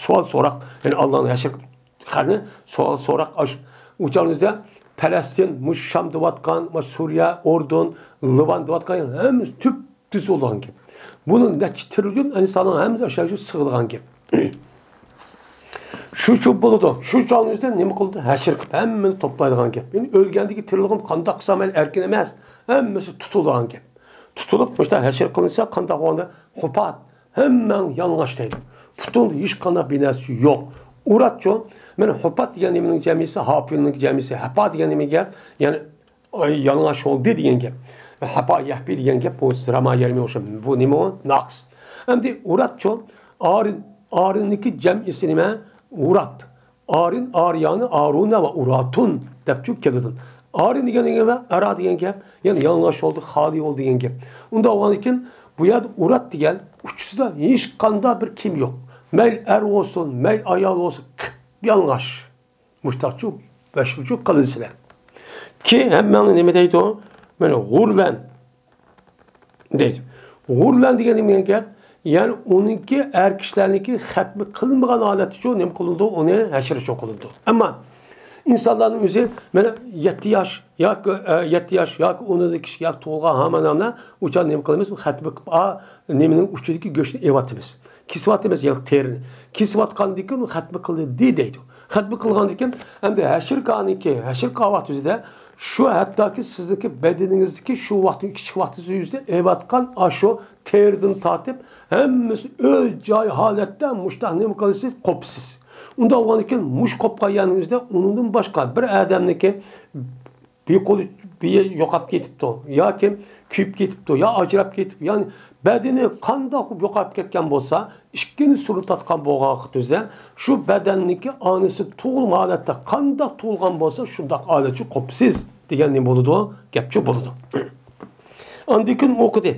سوئال سوراق، يەنى ئاللانىڭ ھەشر قەرنى سوئال سوراق، ئاش-، ئۇ چاغنىڭىزدا پەلەستىن، مۇشۇ شام دەۋاتقان، مۇشۇ سۈرىيە، ئۇردۇن، لىۋان دەۋاتقان ھەممىسى تۈپ تۈز بولىدىغان گەپ. بۇنىڭ نەچچە تىرىليون ئىنساننىڭ ھەممىسى ئاشۇ يەرگە سىغىدىغان گەپ. شۇ، شۇ بولىدۇ. شۇ چاغنىڭ ئۆزىدە نېمە قىلىدۇ؟ ھەشر قىلىپ ھەممىنى توپلايدىغان گەپ. يەنى ئۆلگەندىكى تىرىلغۇم قانداق قىلسام مەيلى ئەركىن ئەمەس. ھەممىسى تۇتۇلىدىغان گەپ. تۇتۇلۇپ، مۇشۇنداق ھەشر قىلىنسا قانداق بولغاندا؟ خۇپات. ھەممەڭ يالىڭاچ دەيدۇ. پۇتۇڭدا ھېچقانداق بىر نەرسە يوق. ئۇراتچۇ. مانا خۇپات دېگەن نېمىنىڭ جەمئىيسى؟ ھافىلنىڭ جەمئىيسى. ھەپا دېگەن نېمە گەپ؟ يەنى ئاي، يالىڭاچ بولدى دېگەن گەپ. ھەپا يەھپى دېگەن گەپ، بۇ رەما يەرمى ئوخشاپ. بۇ نېمە ئۇ؟ ناقىس. ئەمدى ئۇراتچۇ، ئارىن، ئارىننىكى جەمئىسى نېمە؟ ئۇرات. ئارىن، ئارىيانى، ئارونا ۋە ئۇراتۇن دەپچۇ كېلىدۇ. ئارىن دېگەن نېمە؟ ئەرا دېگەن گەپ. يەنى يالىڭاچ بولدى، خالىي بولدى دېگەن گەپ. ئۇنداق بولغاندىكىن، بۇ يەردە ئۇرات دېگەن ئۇچىسىدا ھېچقانداق بىر كىيىم يوق. مەيلى ئەر بولسۇن، مەيلى ئايال بولسۇن، قىپيالىڭاچ. مۇشتاقچۇ، بەشكىچۇ قىلىنسىلەر. كېيىن ھەممەڭنى نېمە دەيدۇ؟ مانا غۇرلەن دەيدۇ. غۇرلەن دېگەن نېمە دېگەن گەپ؟ يەنى ئۇنىڭكى ئەر كىشىلەرنىڭكى خەتمە قىلمىغان ھالەتتىچۇ نېمە قىلىدۇ؟ ئۇنى ھەشر چوقۇلىدۇ. ئەمما ئىنسانلارنىڭ ئۆزى مانا يەتتە ياش ياكى، ئە، يەتتە ياش ياكى ئۇنىڭدىن كىچىك ياكى تۇغۇلغان ھاماناملار ئۇ چاغ نېمە قىلىمىز؟ بۇ خەتمە قىلىپ، ئا، نېمىنىڭ ئۇچىدىكى گۆشنى ئېۋاتىمىز. كېسىۋاتىمىز يەنى تېرىنى. كېسىۋاتقاندىن كېيىن ئۇ خەتمە قىلدى دەيدۇ. خەتمە قىلغاندىن كېيىن ئەمدى ھەشرگاھنىڭكى، ھەشرگاھ ۋاقتى ئۆزىدە شۇ ھەتتاكى سىزنىڭكى بەدىنىڭىزدىكى شۇ ۋاقىتنىڭ كىچىك ۋاقتى ئۆزىدە ئېۋاتقان ئاشۇ تېرىدىن تارتىپ ھەممىسى ئۆز جايى ھالەتتە مۇشتاق نېمە قىلىسىز؟ قوپىسىز. ئۇنداق بولغاندىن كېيىن مۇشۇ قوپقان يەرنىڭ ئۆزىدە ئۇنىڭدىن باشقا بىر ئادەمنىڭكى بىر قولى بىر يوقاپ كېتىپتۇ ياكى كۆيۈپ كېتىپتۇ يا ئاجراپ كېتىپ، يەنى بەدىنى قانداق يوقاپ كەتكەن بولسا، ئىككىنچى سۈرىنى تارتقان بولغان ۋاقىت ئۆزى شۇ بەدەننىڭكى ئانىسى تۇغۇلما ھالەتتە قانداق تۇغۇلغان بولسا، شۇنداق ھالەتچە قوپىسىز دېگەن نېمە بولىدۇ؟ گەپچۇ بولىدۇ. ئاندىن كېيىن ئوقۇدى.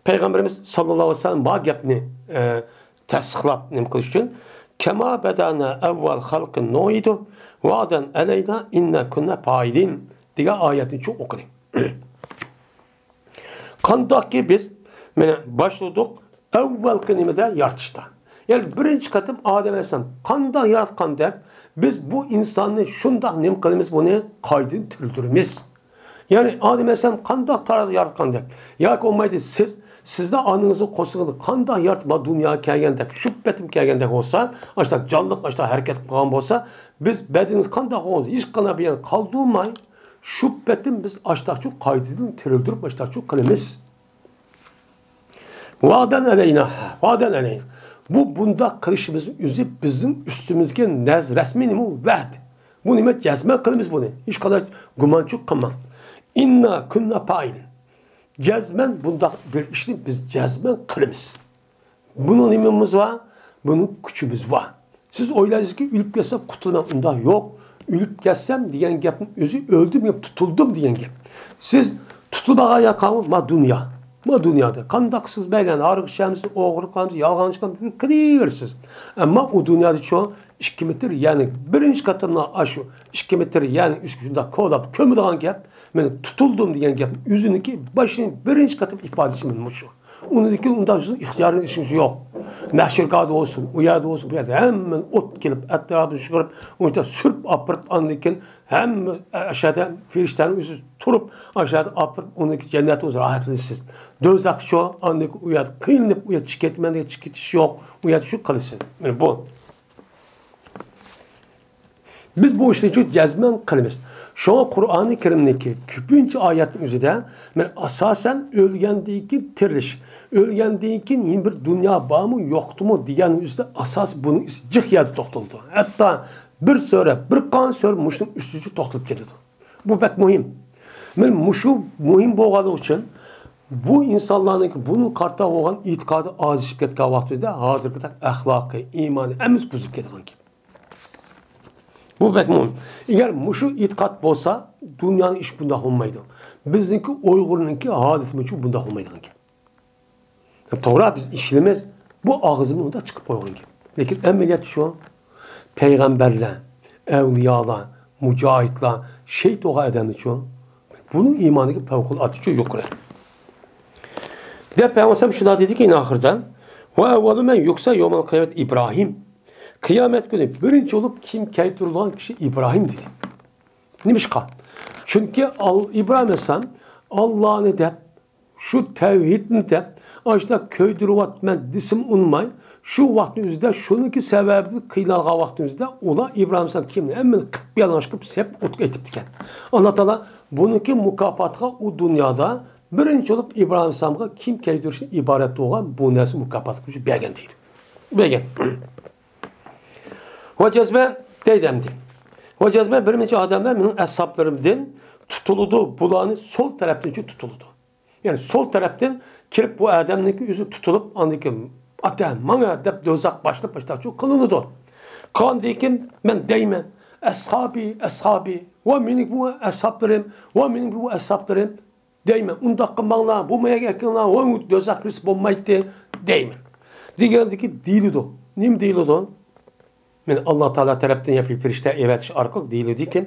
پەيغەمبىرىمىز ساللاللاھۇ ئەلەيھى ۋەسەللەم بار گەپنى، ئە، تەستىقلاپ نېمە قىلىش ئۈچۈن، كەما بەدەنا ئەۋۋەل خەلقىن نۇئىدۇ ۋەئدەن ئەلەينا ئىننا كۇننا پائىلىن دېگەن ئايەتنى چوڭ ئوقۇدى. قانداقكى بىز مانا باشلىدۇق ئەۋۋەلقى نېمىدە يارىتىشتا. يەنى بىرىنچى قېتىم ئادەم ئەلەيھىسسالام قانداق ياراتقاندەك بىز بۇ ئىنساننى شۇنداق نېمە قىلىمىز، بۇنى قايتىدىن تىرىلدۈرىمىز. يەنى ئادەم ئەلەيھىسسالام قانداق تارىختا ياراتقاندەك ياكى بولمايدۇ سىز، سىزنى ئانىڭىزنىڭ قورسىقىدا قانداق يارىتىپ ما دۇنياغا كەلگەندەك، شۇ پېتىم كەلگەندەك بولسا، ئاشۇنداق جانلىق، ئاشۇنداق ھەرىكەت قىلغان بولسا، بىز بەدىنىمىز قانداق بولغان ھېچقانداق بىر يەرنى قالدۇرماي، شۇ پېتىم بىز ئاشتاقچۇ قايتىدىن تىرىلدۈرۈپ ئاشتاقچۇ قىلىمىز. ۋەئدەن ئەلەينا، ۋەئدەن ئەلەينا. بۇ بۇنداق قىلىشىمىزنىڭ ئۆزى بىزنىڭ ئۈستىمىزگە نەز رەسمىي نېمە؟ ۋەد. بۇ نېمە؟ جەزمەن قىلىمىز بۇنى. ھېچقانداق گۇمانچۇق قىلماڭ. ئىننا كۇننا پائىلىن. جەزمەن بۇنداق بىر ئىشنى بىز جەزمەن قىلىمىز. بۇنىڭ نېمىمىز بار؟ بۇنىڭ كۈچىمىز بار. سىز ئويلايسىزكى، ئۆلۈپ كەتسەم قۇتۇلىمەن. ئۇنداق يوق. ئۆلۈپ كەتسەم دېگەن گەپنىڭ ئۆزى ئۆلدۈم دەپ، تۇتۇلدۇم دېگەن گەپ. سىز تۇتۇلۇپ بارغان ياقاڭ ما دۇنيا. ما دۇنيادا قانداق قىلسىڭىز مەيلى، ھاراق ئىچەمسىز، ئوغرىلىق قىلامسىز، يالغان چىقامسىز، قىلىۋېرىسىز. ئەمما ئۇ دۇنيادىچۇ ئىككى مېتىر، يەنى بىرىنچى قېتىمدا ئاشۇ ئىككى مېتىر، يەنى ئۈستىگە شۇنداق كولاپ كۆمىدىغان گەپ، مېنى تۇتۇلدۇم دېگەن گەپنىڭ ئۆزىنىڭكى باشىنى بىرىنچى قېتىم ئىپادىسى مانا مۇشۇ. ئۇنىڭدىن كېيىن ئۇنداق سىزنىڭ ئىختىيارىڭىز ئىشىڭىز يوق. مەھشەرگاھدا بولسۇن، ئۇ يەردە بولسۇن، بۇ يەردە ھەممىنى ئوت كېلىپ، ئەتراپىنى شۇغۇرۇپ، ئۇنى سۈرۈپ ئاپىرىپ، ئاندىن كېيىن ھەممە ئەشەدە پېرىشتەنىڭ ئۆزى تۇرۇپ، ئاشەدە ئاپىرىپ، ئۇنىڭكى جەننەتتە ئۆزى راھەتلىنىسىز. دوزاخچۇ، ئاندىن كېيىن ئۇ يەردە قىينىلىپ، ئۇ يەردە چىقىپ كېتىمەن دېگەن چىقىپ كېتىش يوق. ئۇ يەردە شۇ قىلىسىز. مانا بۇ. بىز بۇ ئىشنى شۇ جەزمەن قىلىمىز. شۇڭا قۇرئانى كەرىمنىڭكى كۆپىنچە ئايەتنىڭ ئۆزىدە، مەن ئاساسەن ئۆلگەندىن كېيىن تىرىلىش، ئۆلگەندىن كېيىن يەنە بىر دۇنيا بارمۇ، يوقتۇمۇ دېگەننىڭ ئۆزىدە ئاساس بۇنىڭ ئۆزى جىق يەردە توختىلىدۇ. ھەتتا بىر سۈرە، بىر قانچە سۈرە مۇشۇنىڭ ئۈستىدە توختىلىپ كېتىدۇ. بۇ بەك مۇھىم. مانا مۇشۇ مۇھىم بولغانلىقى ئۈچۈن بۇ ئىنسانلارنىڭكى بۇنىڭغا قارىتا بولغان ئېتىقادى ئازىشىپ كەتكەن ۋاقتىدا ھازىرقىدەك ئەخلاقى، ئىمانى ھەممىسى بۇزۇلۇپ كېتىدىغان گەپ. بۇ بەك مۇھىم. ئەگەر مۇشۇ ئېتىقاد بولسا، دۇنيانىڭ ئىشى بۇنداق بولمايدۇ. بىزنىڭكى ئۇيغۇرنىڭكى ھالىتىمۇ بۇنداق بولمايدىغان گەپ. توغرا، بىز ئىشلىمىز، بۇ ئاغزىمىز ئۇنداق چىقىپ قويغان گەپ. لېكىن ئەمەلىيەتتە شۇ پەيغەمبەرلەر، ئەۋلىيالار، مۇجاھىدلار، شېھىت بولغان ئادەملەرچۇ؟ بۇنىڭ ئىمانىغا پەۋقۇلئاددىچۇ يۇقىرى. دەپ پەيغەمبەر شۇنداق دېدىكى، ئەڭ ئاخىرىدا، ۋە ئەۋۋەلۇ مەن يۇكسا يومەل قىيامەت ئىبراھىم. قىيامەت كۈنى بىرىنچى بولۇپ كىم كەلتۈرۈلىدىغان كىشى ئىبراھىم دېدى. نېمىشقا؟ چۈنكى ئال-، ئىبراھىم ئەلەيھىسسالام ئاللانى دەپ، شۇ تەۋھىدنى دەپ، ئاشۇنداق كۆيدۈرۈۋاتىمەن دېسىمۇ ئۇنىماي، شۇ ۋاقىتنىڭ ئۆزىدە شۇنىڭكى سەۋەبىدىن قىينالغان ۋاقىتنىڭ ئۆزىدە ئۇلار ئىبراھىم ئەلەيھىسسالام كىمنى ھەممىنى قىپ يالىڭاچ قىلىپ سېلىپ ئوتقا ئېتىپتىكەن. ئاللا تائالا بۇنىڭكى مۇكاپاتىغا ئۇ دۇنيادا بىرىنچى بولۇپ ئىبراھىم ئەلەيھىسسالامغا كىم كەيدۈرۈشتىن ئىبارەت بولغان بۇ نەرسە مۇكاپاتقا بەرگەن دەيدۇ. بەرگەن. ۋە جەزمە دەيدۇ ئەمدى. ۋە جەزمە بىر نەچچە ئادەملەر مېنىڭ ئەسھابلىرىمدىن تۇتۇلىدۇ، بۇلارنى سول تەرەپتىن تۇتۇلىدۇ. يەنى سول تەرەپتىن كىرىپ بۇ ئادەمنىڭكى ئۆزى تۇتۇلۇپ، ئاندىن كېيىن ئاتا، ماڭا دەپ دوزاخ باشلاپ باشلاقچۇ قىلىنىدۇ. قىلغاندىن كېيىن مەن دەيمەن، ئەسھابى، ئەسھابى، ۋە مېنىڭ بۇ ئەسھابلىرىم، ۋە مېنىڭ بۇ ئەسھابلىرىم دەيمەن، ئۇنداق قىلماڭلار، بۇ مەيەگە ئەكىلىڭلار، ۋاي، ئۇ دوزاخ كىرسە بولمايتتى دەيمەن. دېگەندىكى دېيىلىدۇ. نېمە دېيىلىدۇ؟ مەن ئاللا تائالا تەرەپتىن يا بىر پەرىشتە ئەۋەتىش ئارقىلىق دېيىلىدىكەن،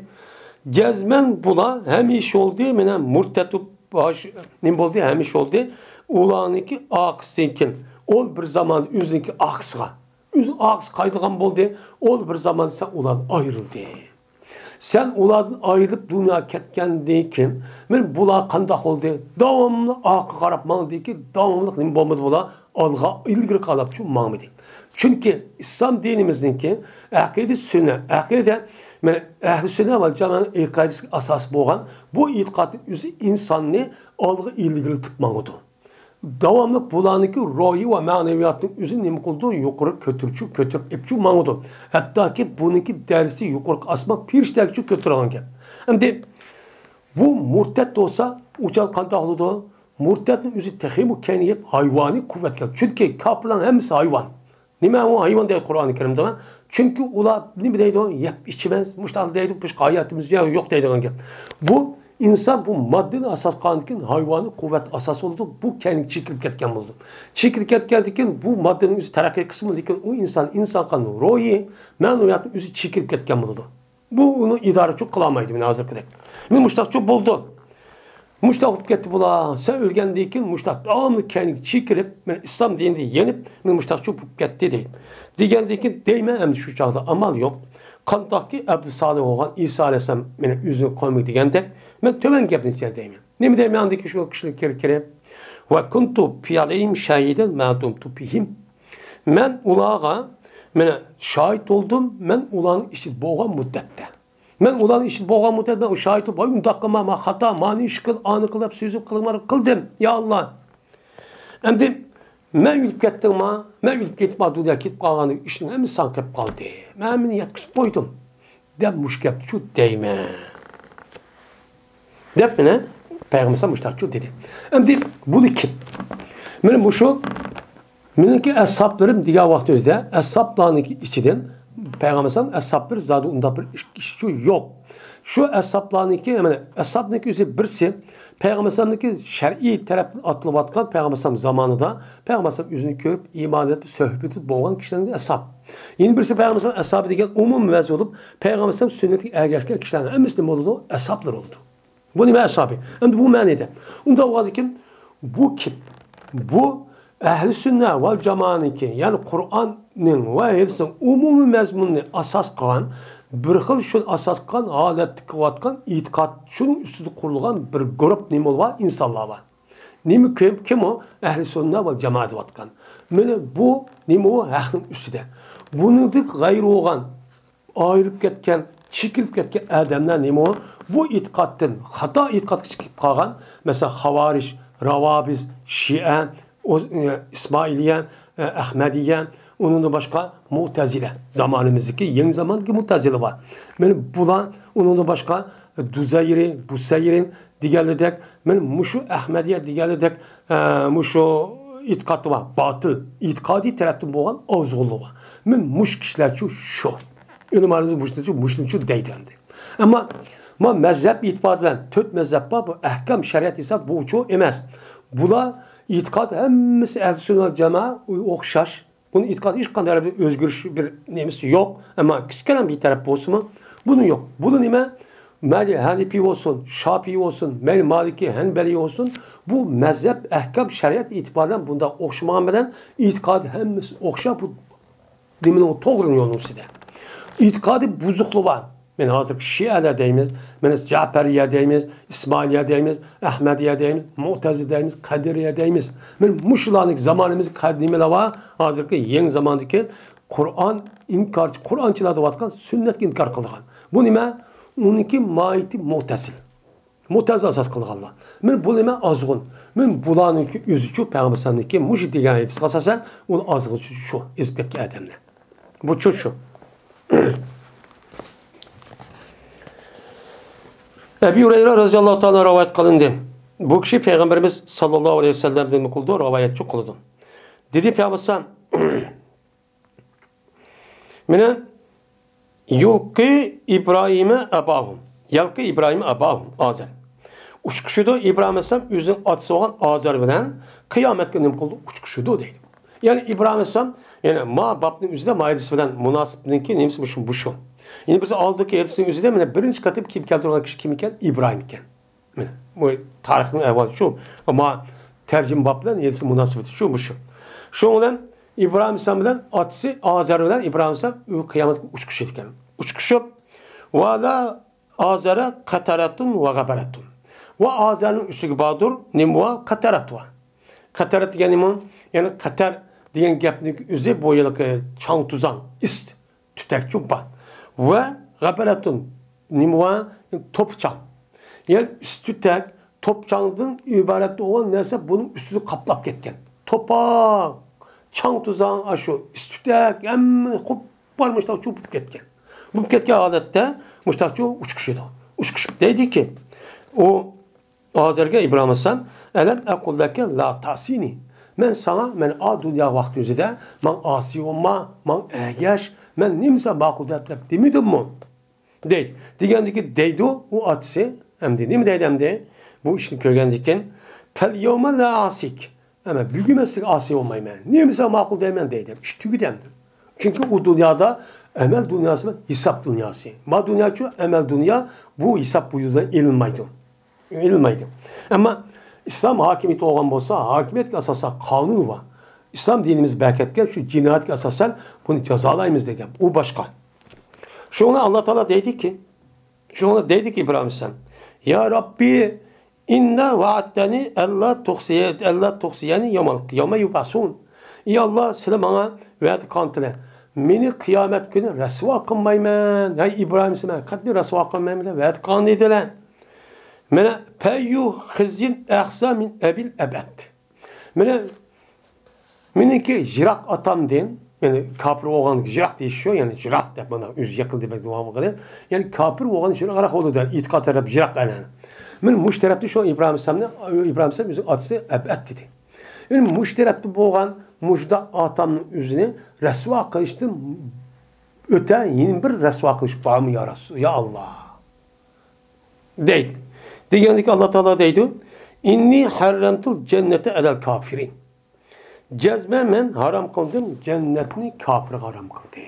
جەزمەن بۇلار ھەمىشە بولدى، مانا مۇرتەت باش-، نېمە بولدى؟ ھەمىشە بولدى. ئۇلارنىڭكى ئارقىسىدىن كېيىن، ئۇ بىر زاماندا ئۆزىنىڭكى ئارقىسىغا، ئۆزىنىڭ ئارقىسىغا قايتىدىغان بولدى. ئۇ بىر زاماندا سەن ئۇلاردىن ئايرىلدى. سەن ئۇلاردىن ئايرىلىپ دۇنياغا كەتكەندىن كېيىن، مانا بۇلار قانداق بولدى؟ داۋاملىق ئارقىغا قاراپ ماڭدىكى، داۋاملىق نېمە بولمىدى بۇلار؟ ئالغا، ئىلگىرى قاراپچۇ ماڭمىدى. چۈنكى ئىسلام دىنىمىزنىڭكى ئەقىدە سۈننە، ئەقىدە، مانا ئەھلى سۈننە ۋەل جامائەنىڭ ئەقىدىسىگە ئاساس بولغان بۇ ئېتىقادنىڭ ئۆزى ئىنساننى ئالغا ئىلگىرىلىتىپ ماڭىدۇ. داۋاملىق بۇلارنىڭكى روھى ۋە مەنىۋىياتىنى ئۆزى نېمە قىلىدۇ؟ يۇقىرى كۆتۈرۈپچۇ، كۆتۈرۈپ ئېپچۇ ماڭىدۇ. ھەتتاكى بۇنىڭكى دەرىجىسى يۇقىرىقى ئاسمان پېرىشتىگىچۇ كۆتۈرۈلگەن گەپ. ئەمدى بۇ مۇرتەت بولسا، ئۇ چاغدا قانداق بولىدۇ؟ مۇرتەتنىڭ ئۆزى تېخىمۇ كەينىگە ھايۋانىي قۇۋۋەتكە. چۈنكى كاپىرلارنىڭ ھەممىسى ھايۋان. نېمە ئۇ ھايۋان دەيدۇ قۇرئانى كەرىمدە؟ چۈنكى ئۇلار نېمە دەيدۇ؟ يەپ ئىچىمىز، مۇشۇنداق دەيدۇ، باشقا ھاياتىمىز يا-، يوق دەيدىغان گەپ. بۇ ئىنسان بۇ ماددىنى ئاساس قىلغاندىكىن ھايۋانىي قۇۋۋەت ئاساس بولىدۇ، بۇ كەينىگە چېكىلىپ كەتكەن بولىدۇ. چېكىلىپ كەتكەندىكىن بۇ ماددىنىڭ ئۆزى تەرەققىي قىلسىمۇ، لېكىن ئۇ ئىنسان، ئىنسان قان روھى، مەنىۋىياتنىڭ ئۆزى چېكىلىپ كەتكەن بولىدۇ. بۇ ئۇنى ئىدارىچۇ قىلالمايدۇ، مانا ھازىرقىدەك. مانا مۇشتاقچۇ بولىدۇ. مۇشتاق بولۇپ كەتتى بۇلار. سەن ئۆلگەندىن كېيىن مۇشتاق داۋاملىق كەينىگە چېكىلىپ، مانا ئىسلام دىنىدىن يېنىپ، مانا مۇشتاقچۇ بولۇپ كەتتى دەيدۇ. دېگەندىن كېيىن دەيمەن، ئەمدى شۇ چاغدا ئامال يوق. قانداقكى ئابدۇسالىھ بولغان ئىسا ئەلەيھىسسالام مانا ئۆزىنىڭ قومىغا دېگەندەك، مەن تۆۋەن گەپنى دەيمەن. نېمە دەيمەن ئاندىن كېيىن شۇ كىشىلەرگە كىرىپ؟ ۋە كۇنتۇ فىيھىم شەھىدەن ما دۇمتۇ فىھىم. مەن ئۇلارغا، مانا، شاھىت بولدۇم، مەن ئۇلارنىڭ ئىچىدە بولغان مۇددەتتە. مەن ئۇلارنىڭ ئىچىدە بولغان مۇددەتتە مەن شاھىت بولۇپ، ۋاي، ئۇنداق قىلما، ما خاتا، مانى ئىش قىل، ئانى قىل دەپ سۆزۈپ قىلىڭلار، قىلدىم، يا ئاللا. ئەمدى مەن ئۆلۈپ كەتتىڭما؟ مەن ئۆلۈپ كېتىپ، ما دۇنيا كېتىپ قالغاندىن كېيىن ئىشنىڭ ھەممىسى ساڭا قېلىپ قالدى. مەن ھەممىنى يەتكۈزۈپ قويدۇم، دەپ مۇشۇ گەپنىچۇ دەيمەن. دەپ مانا پەيغەمبەر ئەلەيھىسسالام مۇشۇنداقچۇ دېدى. ئەمدى بۇنى كىم؟ مانا مۇشۇ مېنىڭكى ئەسھابلىرىم دېگەن ۋاقىت ئۆزىدە ئەسھابلارنىڭكى ئىچىدىن پەيغەمبەر ئەلەيھىسسالام ئەسھابلىرى زادى ئۇنداق بىر ئىككى كىشى يوق. شۇ ئەسھابلارنىڭكى، مانا ئەسھابنىڭكى ئۆزى بىرسى پەيغەمبەر ئەلەيھىسسالامنىڭكى شەرئىي تەرەپتىن ئاتىلىۋاتقان پەيغەمبەر ئەلەيھىسسالام زامانىدا پەيغەمبەر ئەلەيھىسسالام ئۆزىنى كۆرۈپ ئىمان ئېيتىپ سۆھبىتى بولغان كىشىلەرنىڭ ئەسھاب. يەنە بىرسى پەيغەمبەر ئەلەيھىسسالام ئەسھابى دېگەن ئومۇمىي مەزمۇن بولۇپ، پەيغەمبەر ئەلەيھىسسالام سۈننىتىگە ئەگەشكەن كىشىلەرنىڭ ھەممىسى نېمە بولىدۇ؟ ئەسھابلار بولىدۇ. بۇ نېمە ئەسھابى؟ ئەمدى بۇ مەنىدە. ئۇنداق بولغاندىكىن بۇ كىم؟ بۇ ئەھلى سۈننە ۋەل جامائەنىڭكى، يەنى قۇرئاننىڭ ۋە ھەدىسنىڭ ئومۇمىي مەزمۇنىنى ئاساس قىلغان، بىر خىل شۇنى ئاساس قىلغان ھالەتتە قىلىۋاتقان ئېتىقاد، شۇنىڭ ئۈستىدە قۇرۇلغان بىر گۇرۇپ نېمە بار؟ ئىنسانلار بار. نېمە كىم؟ كىم ئۇ؟ ئەھلى سۈننە ۋەل جامائە دەۋاتقان. مانا بۇ نېمە ئۇ؟ ھەقنىڭ ئۈستىدە. بۇنىڭدىن غەيرى بولغان ئايرىلىپ كەتكەن، چېكىلىپ كەتكەن ئادەملەر نېمە ئۇ؟ بۇ ئېتىقادتىن، خاتا ئېتىقادقا چېكىپ قالغان، مەسىلەن، خاۋارىج، راۋابىز، شىئە، ئۇ، ئە، ئىسمائىلىيە، ئە، ئەخمەدىيە، ئۇنىڭدىن باشقا مۇئتەزىلە، زامانىمىزدىكى، يېڭى زاماندىكى مۇئتەزىلە بار. مانا بۇلار، ئۇنىڭدىن باشقا دۇزەيرى، بۇسەيرى دېگەنلىدەك، مانا مۇشۇ ئەخمەدىيە دېگەنلىدەك، ئە، مۇشۇ ئېتىقادى بار، باتىل، ئېتىقادىي تەرەپتىن بولغان ئازغۇنلۇق بار. مانا مۇشۇ كىشىلەرچۇ شۇ. ئۆلىمالىرىمىز مۇشۇنىچۇ، مۇشۇنىچۇ دەيدۇ ئەمدى. ئەمما، ما مەزھەپ ئېتىبارى بىلەن تۆت مەزھەپ بار، بۇ ئەھكام شەرىئەت ھېساب بويىچە ئەمەس. بۇلار ئېتىقاد ھەممىسى ئەھلى سۈننە ۋەل جامائە ئوخشاش. بۇنىڭ ئېتىقادى ھېچقانداق بىر ئۆزگىرىش بىر نېمىسى يوق. ئەمما كىچىككىنە بىر تەرەپ بولسىمۇ، بۇنىڭ يوق. بۇنى نېمە؟ مەيلى ھەنىپىي بولسۇن، شاپىئىي بولسۇن، مەيلى مالىكىي، ھەنبەلىي بولسۇن، بۇ مەزھەپ، ئەھكام، شەرىئەت ئېتىبارى بىلەن بۇنداق ئوخشىمىغان بىلەن ئېتىقادى ھەممىسى ئوخشاپ، بۇ نېمىنىڭ توغرا يولنىڭ ئۈستىدە. ئېتىقادى بۇزۇقلۇقى بار. مانا ھازىرقى شىئەلەر دەيمىز، مانا جەپەرىيە دەيمىز، ئىسمائىلىيە دەيمىز، ئەھمەدىيە دەيمىز، مۇئتەزىلە دەيمىز، قەدىرىيە دەيمىز. مانا مۇشۇلارنىڭ زامانىمىزدىكى نېمىلەر بار؟ ھازىرقى يېڭى زاماندىكى قۇرئان ئىنكارچى، قۇرئانچىلار دەۋاتقان سۈننەتكە ئىنكار قىلىدىغان. بۇ نېمە؟ ئۇنىڭكى ماھىيىتى مۇئتەزىل. مۇتەزىلە ئاساس قىلغانلار. مانا بۇ نېمە؟ ئازغۇن. مانا بۇلارنىڭكى ئۆزىچۇ پەيغەمبەر ئەلەيھىسسالامنىڭكى مۇشۇ دېگەن ھەدىسكە ئاساسەن ئۇلار ئازغۇنچۇ شۇ ئېزىپ كەتكەن ئادەملەر. بۇچۇ شۇ. ئەبى ھۇرەيرە رەزىياللاھۇ تائالا رىۋايەت قىلىندى. بۇ كىشى پەيغەمبىرىمىز ساللاللاھۇ ئەلەيھى ۋەسەللەمدىن نېمە قىلىدۇ؟ رىۋايەتچى قىلىدۇ. دېدى پەيغەمبەر ئەلەيھىسسالام، مانا، يۇلقى ئىبراھىمە ئەباھۇم. يەلقى ئىبراھىم ئەباھۇم، ئازەر. ئۇچقۇشىدۇ، ئىبراھىم ئەلەيھىسسالام ئۆزىنىڭ ئاتىسى بولغان ئازەر بىلەن قىيامەتكە نېمە قىلدى؟ ئۇچقۇشىدۇ دەيدۇ. يەنى ئىبراھىم ئەلەيھىسسالام، يەنى ما بابنىڭ ئۆزىدە، ما ھەدىس بىلەن مۇناسىۋىتىنىڭكى نېمىسى مۇشۇ، مۇشۇ. يەنى بىز ئالدىكى ھەدىسنىڭ ئۆزىدە مانا بىرىنچى قېتىم كېلىپ كەلتۈرگەن كىشى كىم ئىكەن؟ ئىبراھىم ئىكەن. مانا، بۇ تارىخنىڭ ئەھۋالى شۇ. ئەمما تەرجىمە باب بىلەن ھەدىسنىڭ مۇناسىۋىتى شۇ، مۇشۇ. شۇنىڭ بىلەن ئىبراھىم ئەلەيھىسسالام بىلەن ئاتىسى ئازەر بىلەن ئىبراھىم ئەلەيھىسسالام ئۇ قىيامەتكە ئۇچقۇچى ئىكەن. ئۇچقۇچۇپ، ۋە ھازا ئازەرە قەتەرەتۇن ۋە غەبەرەتۇن. ۋە ئازەرنىڭ ئۈستىگە باردۇر، نېمە ۋە قەتەرەت ۋە. قەتەرەت دېگەن نېمە؟ يەنى قەتەر دېگەن گەپنىڭ ئۆزى بۇ ھېلىقى چاڭ-توزان، ئىس تۈتەكچۇ بار. ۋە غەبەرەتۇن، نېمە ۋە؟ توپا-چاڭ. يەنى ئىس تۈتەك، توپا-چاڭدىن ئىبارەت بولغان نەرسە بۇنىڭ ئۈستىنى قاپلاپ كەتكەن. توپا، چاڭ-توزان، ئاشۇ ئىس تۈتەك، ھەممە قۇپقارا مۇشتاق چوپۇپ كەتكەن. بولۇپ كەتكەن ھالەتتە مۇشتاق چۇ ئۇچقۇچىدۇ. ئۇچقۇچۇپ دەيدىكى، ئۇ ھازىرقى ئىبراھىم ئەلەيھىسسالام، ئەلەم ئەقۇل لەكە لا تاسىنى. مەن ساڭا، مەن ئا دۇنيا ۋاقتى يۈزىدە، ماڭا ئاسىي بولما، ماڭا ئەگەش، مەن نېمىسا ماقۇل دەپ، دەپ دېمىدىممۇ؟ دەيدۇ. دېگەندىكى دەيدۇ ئۇ ئاتىسى، ئەمدى نېمە دەيدۇ ئەمدى؟ بۇ ئىشنى كۆرگەندىكىن، پەل يەۋمە لا ئاسىك. ئەمما بۈگۈن مەن سىزگە ئاسىي بولمايمەن. نېمىسا ماقۇل دەيمەن دەيدۇ. ئىش تۈگىدى ئەمدى. چۈنكى ئۇ دۇنيادا ئەمەل دۇنياسى بىلەن ھېساب دۇنياسى. ما دۇنياچۇ ئەمەل دۇنيا، بۇ ھېساب بۇ يولدا ئېلىنمايدۇ. ئېلىنمايدۇ. ئەمما ئىسلام ھاكىمىيىتى بولغان بولسا، ھاكىمىيەتكە ئاساسەن قانۇن بار. ئىسلام دىنىمىز بەركەتكە شۇ جىنايەتكە ئاساسەن بۇنى جازالايمىز دېگەن. ئۇ باشقا. شۇڭا ئاللا تائالا دەيدىكى، شۇڭا دەيدىكى ئىبراھىم ئەلەيھىسسالام، يا رەببى، ئىننە ۋەئەدتەنى ئەللا تۇخزىيە-، ئەللا تۇخزىيەنى يەۋمەل-، يەۋمە يۇبئەسۇن. ئى ئاللا، سىلە ماڭا ۋەدە قىلغانتىلە، مېنى قىيامەت كۈنى رەسۋا قىلمايمەن. ھەي ئىبراھىم، سىلە مەن قەتئىي رەسۋا قىلمايمەن دەپ ۋەدە قىلغان ئىدىلە. مانا، پەييۇ خىزيىن ئەخزا مىن ئەبىل ئەبئەد. مانا، مېنىڭكى يىراق ئاتامدىن، يەنى كاپىر بولغاندىكى يىراق دېيىش شۇ، يەنى يىراق دەپ مانا ئۆزى يېقىن دېمەك داۋام قىلىپ، يەنى كاپىر بولغان يىراقراق بولىدۇ، ئېتىقاد تەرەپ يىراق ئەنە. مانا مۇشۇ تەرەپتە شۇ ئىبراھىم ئەلەيھىسسالامنى، ئىبراھىم ئەلەيھىسسالام ئۆزى ئاتىسى ئەبئەد دېدى. يەنى مۇشۇ تەرەپتە بولغان مۇشۇنداق ئاتامنىڭ ئۆزىنى رەسۋا قىلىشتىن ئۆتە يەنە بىر رەسۋا قىلىش بارمۇ يا رەسۇل، يا ئاللا؟ دەيدۇ. دېگەندىكى ئاللا تائالا دەيدۇ، ئىننى ھەررەمتۇل جەننەتە ئەلەل كافىرىن. جەزمەن مەن ھارام قىلدىم، جەننەتنى كاپىرغا ھارام قىلدى.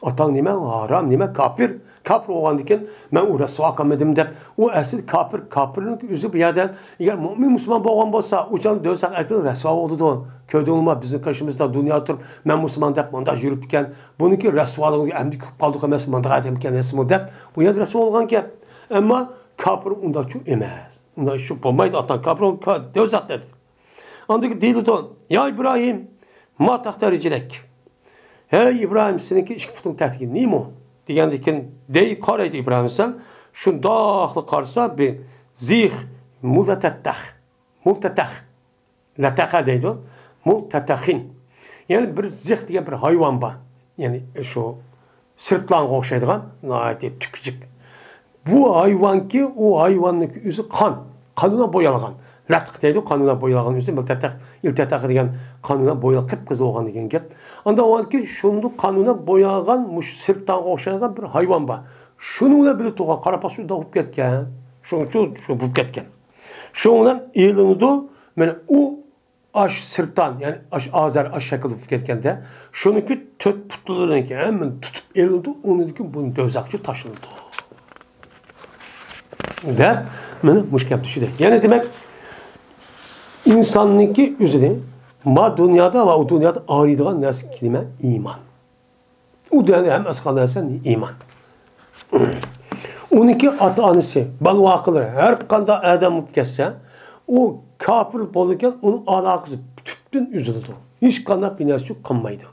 ئاتاڭ نېمە؟ ھارام، نېمە؟ كاپىر. كاپىر بولغاندىكىن مەن ئۇ رەسۋا قىلمىدىم دەپ، ئۇ ئەسلى كاپىر، كاپىرنىڭ ئۆزى بۇ يەردە، ئەگەر مۇئمىن مۇسۇلمان بولغان بولسا، ئۇ چاغدا دوزاخ ئەھلى رەسۋا بولىدۇ. كۆردۈڭلارمۇ، بىزنىڭ قېشىمىزدا دۇنيادا تۇرۇپ، مەن مۇسۇلمان دەپ مۇنداق يۈرۈپتىكەن، بۇنىڭكى رەسۋالىقى ئەمدى كۆپ قالدۇق ئەمەس، مۇنداق ئادەمكەن ئەمەسمۇ دەپ، ئۇ يەردە رەسۋا بولغانكەن. ئەمما كاپىر ئۇنداقچۇ ئەمەس. ئۇنداق ئىش بولمايدۇ، ئاتاڭ كاپىر، ئۇ كا-، دوزاختا دېدى. ئاندىن كېيىن دېيىلىدۇ، يا ئىبراھىم، ما تەختە رىجلەك. ھەي ئىبراھىم، سېنىڭكى ئىككى پۇتۇڭ تەكتىكى نېمە؟ دېگەندىن كېيىن دەي قارايدۇ ئىبراھىم ئەلەيھىسسالام، شۇنداقلا قارىسا، بىر زىخ مۇلتەتەخ، مۇلتەتەخ، لەتەخە دەيدۇ، مۇلتەتەخىن. يەنى بىر زىخ دېگەن بىر ھايۋان بار. يەنى شۇ سىرتلانغا ئوخشايدىغان ناھايىتى تۈكۈجۈك. بۇ ھايۋانكى، ئۇ ھايۋاننىڭكى ئۆزى قان. قان بىلەن بويالغان. لەتىق دەيدۇ، قان بىلەن بويالغان ئۆزى. مىلتەتەخ، ئىلتەتەخ دېگەن قان بىلەن بويالغان، قىپقىزىل بولغان دېگەن گەپ. ئاندىن ئۇ كېيىن شۇنداق قان بىلەن بويالغان مۇشۇ سىرتلانغا ئوخشايدىغان بىر ھايۋان بار. شۇنىڭ بىلەن بىللە تۇرغان قاراپاس شۇنداق بولۇپ كەتكەن. شۇنىڭ ئۈچۈن شۇ بولۇپ كەتكەن. شۇنىڭ بىلەن ئېلىنىدۇ. مانا ئۇ ئاش سىرتان، يەنى ئاش ئازەر، ئاش شەكىلدە بولۇپ كەتكەندە، شۇنىڭكى تۆت پۇتلىرىنىڭكى ھەممىنى تۇتۇپ ئېلىنىدۇ، ئۇنىڭدىن كېيىن بۇنى دوزاخقا تاشلىنىدۇ. دەپ، مانا مۇشۇ گەپ چۈشىدۇ. يەنى دېمەك، ئىنساننىڭكى ئۆزىنى ما دۇنيادا ۋە ئۇ دۇنيادا ئايرىيدىغان نەرسە نېمە؟ ئىمان. ئۇ دۇنيادا ھەم ئەسقال نەرسە ئىمان. ئۇنىڭكى ئاتا-ئانىسى، بالا-ۋاقىلىرى، ھەر قانداق ئادەم بولۇپ كەتسە، ئۇ كاپىر بولىدىكەن، ئۇنىڭ ئالاقىسى پۈتۈپتىن ئۈزۈلىدۇ. ھېچقانداق بىر نەرسە قىلمايدۇ.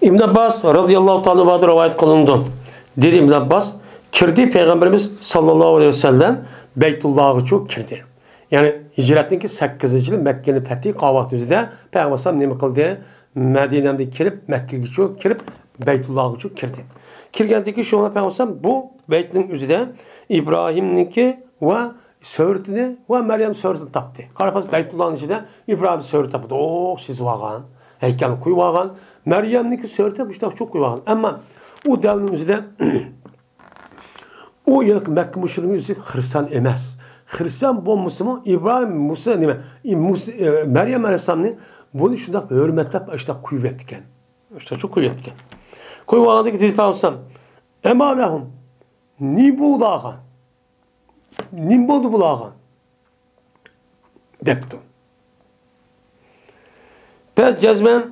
ئىبن ئابباس رازىياللاھۇ تائالا ئەنھۇدىن رىۋايەت قىلىنىدۇ. دېدى ئىبن ئابباس، كىردى پەيغەمبىرىمىز ساللاللاھۇ ئەلەيھى ۋەسەللەم بەيتۇللاغىچۇ كىردى. يەنى ھىجرەتنىڭكى سەككىزىنچى يىلى مەككىنى پەتھى قىلغان ۋاقتىمىزدا پەيغەمبەر ئەلەيھىسسالام نېمە قىلدى؟ مەدىنەمدىن كېلىپ، مەككىگىچۇ كىرىپ، بەيتۇللاغىچۇ كىردى. كىرگەندىن كېيىن شۇڭا پەيغەمبەر ئەلەيھىسسالام بۇ بەيتنىڭ ئۆزىدە ئىبراھىمنىڭكى ۋە سۈرىتىنى ۋە مەريەم سۈرىتىنى تاپتى. قاراپ بەيتۇللانىڭ ئىچىدە ئىبراھىم سۈرىتى تاپىدۇ. ئوخ، سىزىۋالغان، ھەيكەلنى قويۇۋالغان. مەريەمنىڭكى سۈرىتى مۇشۇنداق چوق قويۇۋالغان. ئەمما ئۇ دەۋرنىڭ ئۆزىدە ئۇ يەنە مەككە مۇشرىكىنىڭ ئۆزى خىرىستىيان ئەمەس. خىرىستىيان بولمىسىمۇ ئىبراھىم، مۇسا، نېمە، ئى، مۇس-، ئى، مەريەم ئەلەيھىسسالامنى بۇنى شۇنداق ھۆرمەتلەپ ئاشۇنداق قويۇۋەتكەن. ئاشۇنداق قويۇۋەتكەن. قويۇۋالغاندىن كېيىن دېدى پەيغەمبەر، ئەما لەھۇم. نېمە بولدى ئاغا؟ نېمە بولدى بۇلارغا؟ دەپتۇ. بەس جەزمەن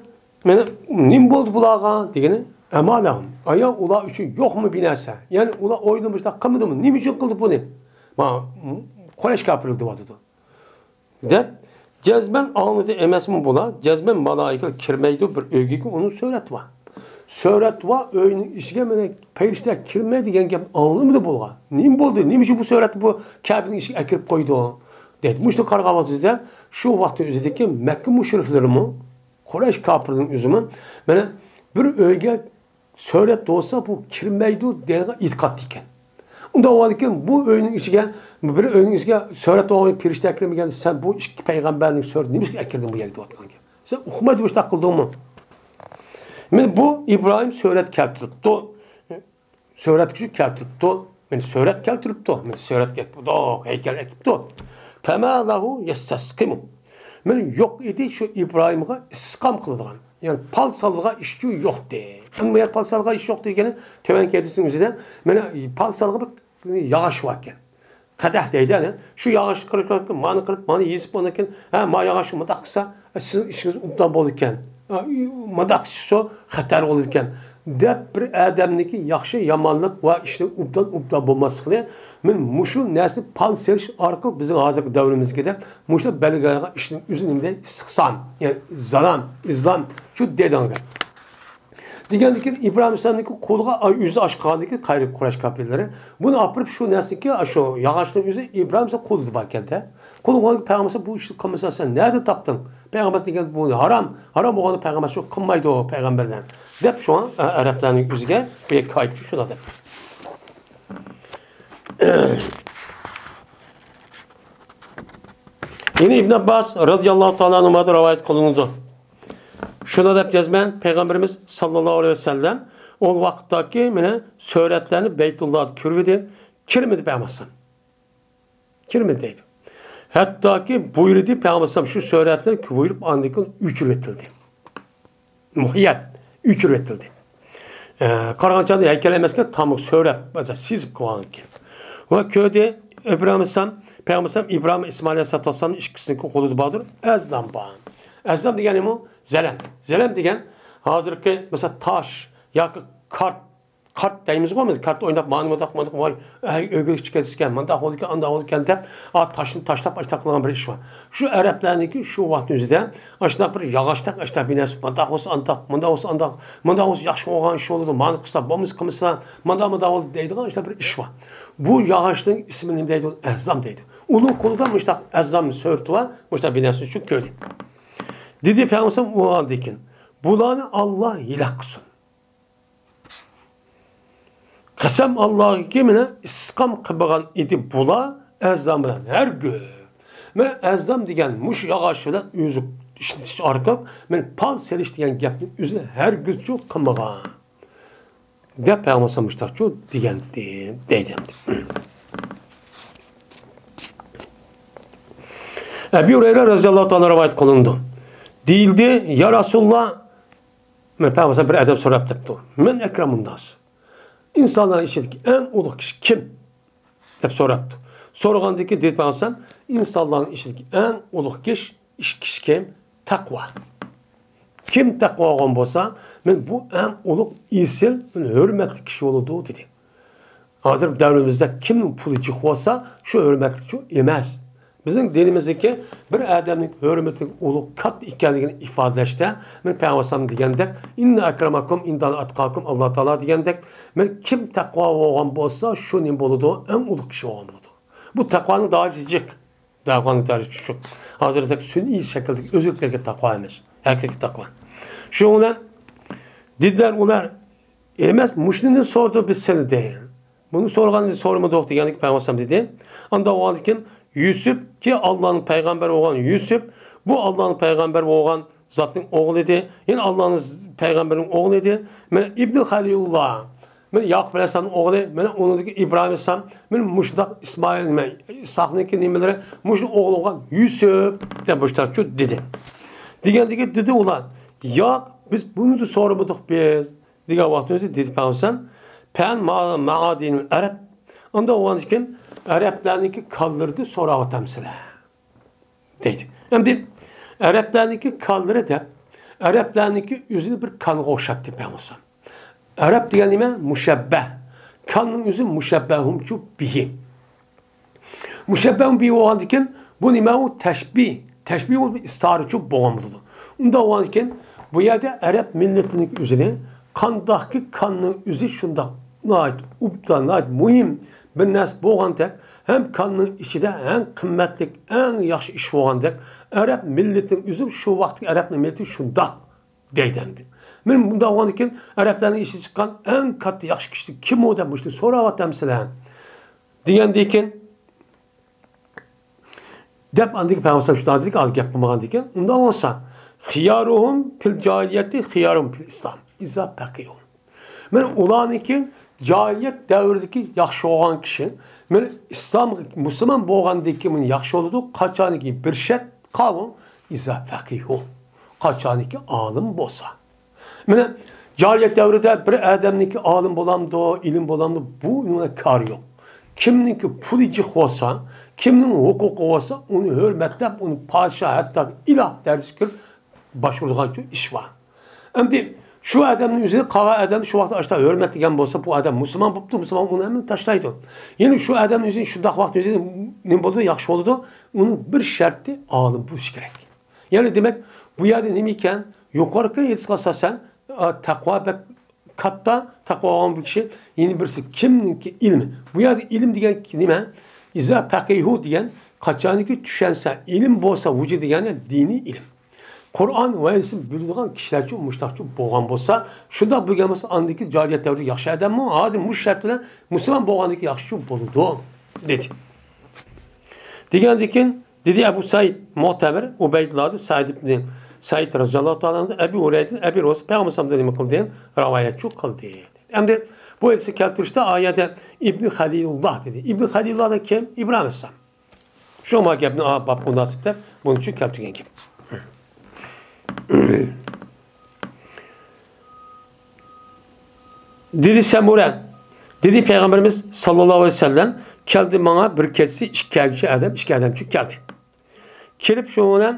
مانا نېمە بولدى بۇلارغا دېگىنى، ئەمالەھۇم، ئايا ئۇلار ئۈچۈن يوقمۇ بىر نەرسە؟ يەنى ئۇلار ئويلىنىپ مۇشۇنداق قىلمىدىمۇ؟ نېمە ئۈچۈن قىلدى بۇنى؟ ما قۇرەيش كاپىرلىرى دەۋاتىدۇ. دەپ جەزمەن ئاڭلىدى ئەمەسمۇ بۇلار؟ جەزمەن مالائىكە كىرمەيدۇ بىر ئۆيگىكى ئۇنىڭ سۆرەت بار. سۆرەت بار ئۆينىڭ ئىچىگە مانا پەرىشتە كىرمەي دېگەن گەپ ئاڭلىمىدى بۇلار. نېمە بولدى؟ نېمە ئۈچۈن بۇ سۆرەتنى بۇ كەبىنىڭ ئىچىگە ئەكىرىپ قويدۇ؟ دەيدۇ. مۇشۇنى قارىغان ۋاقتىمىزدا شۇ ۋاقىتنىڭ ئۆزىدىكى مەككە مۇشرىكلىرىمۇ، قۇرەيش كاپىرلىرىنىڭ ئۆزىمۇ مانا بىر ئۆيگە سۆرەت بولسا بۇ كىرمەيدۇ دەيدىغان ئېتىقاد ئىكەن. ئۇنداق بولغاندىكىن بۇ ئۆينىڭ ئىچىگە، بىر ئۆينىڭ ئىچىگە سۆرەت بولغان پەرىشتە كىرمىگەن، سەن بۇ ئىككى پەيغەمبەرنىڭ سۆرىتىنى نېمىشقا ئەكىردىڭ بۇ يەرگە دەۋاتقان گەپ. سەن ئۇقمايدۇ مۇشۇنداق قىلدىڭمۇ؟ مانا بۇ ئىبراھىم سۆرەت كەلتۈرۈپتۇ. سۆرەتكە شۇ كەلتۈرۈپتۇ. مانا سۆرەت كەلتۈرۈپتۇ. مانا سۆرەت ئەكىپتۇ، ھەيكەل ئەكىپتۇ. فما له يستسقم. مانا يوق ئىدى شۇ ئىبراھىمغا ئىستىسقام قىلىدىغان. يەنى پال سالىدىغان ئىشچۇ يوقتى. ئەمما يەنە پال سالىدىغان ئىش يوقتى دېگەنى تۆۋەنكى ھەدىسنىڭ ئۆزىدە مانا پال سالىدىغان بىر ياغاچ باركەن. قەدەھ دەيدۇ، يەنى شۇ ياغاچنى قىرىپ، قىرىپ، مانا قىلىپ، مانا يېزىپ، ئۇنىڭ كېيىن، ھە، ما ياغاچنى مۇنداق قىلسا، سىزنىڭ ئىشىڭىز ئوبدان بولىدىكەن. مۇنداق ئىشسۇ خەتەر بولىدىكەن، دەپ بىر ئادەمنىڭكى ياخشى، يامانلىق ۋە ئىشنى ئوبدان، ئوبدان بولماسلىقىنى، مانا مۇشۇ نەرسىنى پال سېلىش ئارقىلىق بىزنىڭ ھازىرقى دەۋرىمىزگىدەك مۇشۇ بەلگىلەنگەن ئىشنىڭ ئۆزى نېمە دەيدۇ؟ ئىستىقسام، يەنى زالام، ئىزلام، شۇ دەيدىغان گەپ. دېگەندىكىن ئىبراھىم ئەلەيھىسسالامنىڭكى قولىغا ئۆزى ئاچ قالغاندىكىن قەيرى قۇرەيش كاپىرلىرى بۇنى ئاپىرىپ شۇ نەرسىنىڭكى شۇ ياغاچنىڭ ئۆزى ئىبراھىم ئەلەيھىسسالام قولىدا باركەن-دە. قولىغا پەيغەمبەر بۇ ئىشنى قىلمىسا سەن نەدە تاپتىڭ؟ پەيغەمبەر دېگەن بۇ ھارام، ھارام بولغاندا پەيغەمبەر شۇ قىلمايدۇ پەيغەمبەرلەر دەپ شۇڭا ئەرەبلەرنىڭ ئۆزىگە بىر كايىپچۇ شۇنداق دەپ. يەنە ئىبن ئابباس رەزىياللاھۇ تائالا ئەنھۇمادىن رىۋايەت قىلىنىدۇ. شۇنداق دەپ يازىمەن، پەيغەمبىرىمىز ساللاللاھۇ ئەلەيھى ۋەسەللەم ئۇ ۋاقىتتاكى مانا سۆرەتلەرنى بەيتۇللادا كۆرۈۋىدى، كىرمىدى پەيغەمبەر. كىرمىدى دەيدۇ. ھەتتاكى بۇيرۇدى پەيغەمبەر شۇ سۆرەتلەرنى بۇيرۇپ ئاندىن كېيىن ئۆچۈرۈۋېتىلدى. مۇھيەت، ئۆچۈرۈۋېتىلدى. ئە، قارىغان چاغدا ھەيكەل ئەمەسكەن، تامغا سۆرەپ، مەسىلەن، سىزىپ قويغانكەن. ۋە كۆردى، ئىبراھىم ئەلەيھىسسالام، پەيغەمبەر ئىبراھىم، ئىسمائىل ئەلەيھىسسالام ئىككىسىنىڭكى قولىدا باردۇر، ئەزلام بار. ئەزلام دېگەنمۇ زەلەم. زەلەم دېگەن، ھازىرقى، مەسىلەن، تاش ياكى كارت، كارت دەيمىزغۇ، بىز كارت ئويناپ، مانا مۇنداق، مۇنداق، ۋاي، ئەي، ئۆگىنىش كەتسىكەن، مۇنداق بولىدىكەن، ئانداق بولىدىكەن دەپ، ئا، تاشنى تاشلاپ، ئاشۇنداق قىلغان بىر ئىش بار. شۇ ئەرەبلەرنىڭكى شۇ ۋاقىتنىڭ ئۆزىدە ئاشۇنداق بىر ياغاچتەك، ئاشۇنداق بىر نەرسە، مۇنداق بولسا ئانداق، مۇنداق بولسا ئانداق، مۇنداق بولسا ياخشى بولغان ئىش بولىدۇ، مانا قىلسا، بولمىسا قىلمىسا، مۇنداق، مۇنداق بولىدۇ دەيدىغان ئاشۇنداق بىر ئىش بار. بۇ ياغاچنىڭ ئىسمى نېمە دەيدۇ؟ ئەزلام دەيدۇ. ئۇنىڭ قولىدا مۇشۇنداق ئەزلام سۆرىتى بار، مۇشۇنداق بىر نەرسە شۇ كۆردى. دېدى پەيغەمبەر ئۇ ئاندىن كېيىن، بۇلارنى ئاللا ھېلاك قىلسۇن. قەسەم ئاللاغىكى، مانا ئىستىسقام قىلمىغان ئىدى بۇلار ئەزلام بىلەن ھەرگىز. مانا ئەزلام دېگەن مۇشۇ ياغاچ بىلەن ئۆزى ئىشلىتىش ئارقىلىق مانا پال سېلىش دېگەن گەپنى ئۆزى ھەرگىزچۇ قىلمىغان. دەپ پەيغەمبەر مۇشتاقچۇ دېگەنتى دەيدۇ ئەمدى. ئەبى ھۇرەيرە رەزىياللاھۇ تائالا رىۋايەت قىلىنىدۇ. دېيىلدى، يا رەسۇلاللا، مەن پەيغەمبەر بىر ئادەم سوراپ دەپتۇ. مەن ئەكرەمۇنناس. ئىنسانلارنىڭ ئىچىدىكى ئەڭ ئۇلۇغ كىشى كىم؟ دەپ سوراپتۇ. سورىغاندىن كېيىن دېدى پەيغەمبەر، ئىنسانلارنىڭ ئىچىدىكى ئەڭ ئۇلۇغ كىشى، ئىش كىشى كىم؟ تەقۋا. كىم تەقۋا بولغان بولسا، مەن بۇ ئەڭ ئۇلۇغ ئېسىل، مەن ھۆرمەتلىك كىشى بولىدۇ، دېدى. ھازىر دەۋرىمىزدە كىمنىڭ پۇلى جىق بولسا، شۇ ھۆرمەتلىك شۇ ئەمەس. بىزنىڭ دىنىمىزدىكى بىر ئادەمنىڭ ھۆرمىتىنىڭ ئۇلۇغ، كاتتا ئىكەنلىكىنى ئىپادىلەشتە، مەن پەيغەمبەر دېگەندەك، ئىننە ئەكرەمەكۇم ئىنداللاھى ئەتقاكۇم، ئاللا تائالا دېگەندەك، مەن كىم تەقۋا بولغان بولسا، شۇ نېمە بولىدۇ؟ ئەڭ ئۇلۇغ كىشى بولغان بولىدۇ. بۇ تەقۋانىڭ دائىرىسى جىق. دەۋغان دەرىجە چۈشۈپ، ھازىردەك سۈنئىي شەكىلدىكى ئۆزگىرىپ كەتكەن تەقۋا ئەمەس، ھەقىقىي تەقۋا. شۇنىڭ بىلەن دېدىلەر ئۇلار، ئەمەس، مۇشۇنى سورىدۇق بىز سېنى دەيدۇ. بۇنى سورىغاندا سورىمىدۇق دېگەندىكىن پەيغەمبەر ئەلەيھىسسالام دېدى. ئاندا بولغاندىكىن يۈسۈپ، كى ئاللانىڭ پەيغەمبەرى بولغان يۈسۈپ، بۇ ئاللانىڭ پەيغەمبەرى بولغان زاتنىڭ ئوغلى ئىدى. يەنە ئاللانىڭ پەيغەمبىرىنىڭ ئوغلى ئىدى. مانا ئىبنى خەلىلۇللا، مانا ياقۇپ ئەلەيھىسسالامنىڭ ئوغلى، مانا ئۇنىڭدىكى ئىبراھىم ئەلەيھىسسالام، مانا مۇشۇنداق ئىسمائىل، نېمە، ئىسھاقنىڭكى نېمىلىرى، مۇشۇ ئوغلى بولغان يۈسۈپ دەپ مۇشۇنداقچۇ دېدى. دېگەندىكىن دېدى ئۇلار، ياق، بىز بۇنى سورىمىدۇق بىز. دېگەن ۋاقتىمىزدا دېدى پەيغەمبەر، پەن ما-، مەئادىنىل ئەرەب، ئۇنداق بولغاندىكىن، ئەرەبلەرنىڭكى كانلىرىدىن سوراۋاتامسىلەر؟ دەيدۇ. ئەمدى ئەرەبلەرنىڭكى كانلىرى دەپ، ئەرەبلەرنىڭكى ئۆزىنى بىر كانغا ئوخشاتتى پەيغەمبەر. ئەرەب دېگەن نېمە؟ مۇشەببەھ. كاننىڭ ئۆزى مۇشەببەھۇنچۇ بىھى. مۇشەببەھۇن بىھى بولغاندىكىن، بۇ نېمە؟ ئۇ تەشبىھ. تەشبىھ بولۇپ، ئىستارىچۇ بولغان بولىدۇ. ئۇنداق بولغاندىكىن، بۇ يەردە ئەرەب مىللىتىنىڭكى ئۆزىنى، كانداكى كاننىڭ ئۆزى شۇنداق ناھايىتى ئوبدان، ناھايىتى مۇھىم بىر نەرسە بولغاندەك، ھەم كاننىڭ ئىچىدە ئەڭ قىممەتلىك، ئەڭ ياخشى ئىش بولغاندەك، ئەرەب مىللىتىنىڭ ئۆزى شۇ ۋاقىتتىكى ئەرەب مىللىتى شۇنداق دەيدۇ ئەمدى. مەن مۇنداق بولغاندىكىن، ئەرەبلەرنىڭ ئىشى چىققان ئەڭ كاتتا ياخشى كىشى كىم ئۇ دەپ مۇشۇنى سوراۋاتامسىلەر؟ دېگەندىكىن، دەپ ئاندىن كېيىن پەيغەمبەر شۇنداق دېدىكى، ھازىر گەپ قىلمىغاندىكىن، ئۇنداق بولسا، خىيارۇھۇم پىل جاھىلىيەتى خىيارۇھۇم پىل ئىسلام ئىزا پەقىھۇ. مانا ئۇلارنىڭكى جاھىلىيەت دەۋرىدىكى ياخشى بولغان كىشى، مانا ئىسلام، مۇسۇلمان بولغاندىن كېيىن ياخشى بولىدۇ، قاچانكى بىر شەرت، قاۋۇ، ئىزا پەقىھۇ، قاچانكى ئالىم بولسا. مانا جاھىلىيەت دەۋرىدە بىر ئادەمنىڭكى ئالىم بولامدۇ، ئىلىم بولامدۇ، بۇ ئۇنىڭ كارى يوق. كىمنىڭكى پۇلى جىق بولسا، كىمنىڭ ھوقۇقى بولسا، ئۇنى ھۆرمەتلەپ، ئۇنى پادىشاھ، ھەتتا ئىلاھ دەرىجىسىگە كۆرۈپ باشقۇرىدىغان ئىش بار. ئەمدى شۇ ئادەمنىڭ ئۆزى قالغان ئادەمنى شۇ ۋاقىتتا ئاشتا ھۆرمەتلىگەن بولسا، بۇ ئادەم مۇسۇلمان بوپتۇ، مۇسۇلمان ئۇنى ھەممىنى تاشلايدۇ. يەنى شۇ ئادەمنىڭ ئۆزى شۇنداق ۋاقىت ئۆزى نېمە بولىدۇ، ياخشى بولىدۇ. ئۇنىڭ بىر شەرتى ئالىم بولۇشى كېرەك. يەنى دېمەك، بۇ يەردە نېمە ئىكەن؟ يۇقىرىقى ھېدىسقا ئاساسەن، ئا، تەقۋا بەك كاتتا، تەقۋا بولغان بۇ كىشى، يەنە بىرسى كىمنىڭكى ئىلمى؟ بۇ يەردە ئىلىم دېگەن نېمە؟ ئىزا پەقىھۇ دېگەن، قاچانكى چۈشەنسە، ئىلىم بولسا، ۋۇجۇد دېگەن دىنىي ئىلىم. قۇرئان ۋە ھەدىسنى بىلىدىغان كىشىلەرچۇ مۇشۇنداقچۇ بولغان بولسا، شۇنداق بولغان بولسا، ئاندىكى جاھىلىيەت دەۋرىدە ياخشى ئادەممۇ، ھازىر مۇشۇ شەرت بىلەن مۇسۇلمان بولغاندىكى ياخشىچۇ بولىدۇ، دېدى. دېگەندىكىن، دېدى ئەبۇ سەئىد مۇئتەمىر، ئۇبەيدۇللا سەئىد ئىبنى سەئىد رەزىياللاھۇ تائالا ئەنھۇدىن، ئەبى ھۇرەيرىدىن، ئەبى ھۇرەيرە، پەيغەمبەر ساللاللاھۇ ئەلەيھى ۋەسەللەمدىن نېمە قىلدى؟ رىۋايەتچۇ قىلدى. ئەمدى بۇ ھەدىسنى كەلتۈرۈشتە ئايەتتە ئىبنى خەلىلۇللا دېدى. ئىبنى خەلىلۇللا كىم؟ ئىبراھىم ئەلەيھىسسالام. شۇڭا گەپنى، ئا، بابقا مۇناسىپ دەپ، بۇنىڭ ئۈچۈن كەلتۈرگەن گەپ. دېدى سەمۇرە، دېدى پەيغەمبىرىمىز ساللاللاھۇ ئەلەيھى ۋەسەللەم، كەلدى ماڭا بىر كەچسى ئىككى كىشى ئادەم، ئىككى ئادەمچۇ كەلدى. كېلىپ شۇ بىلەن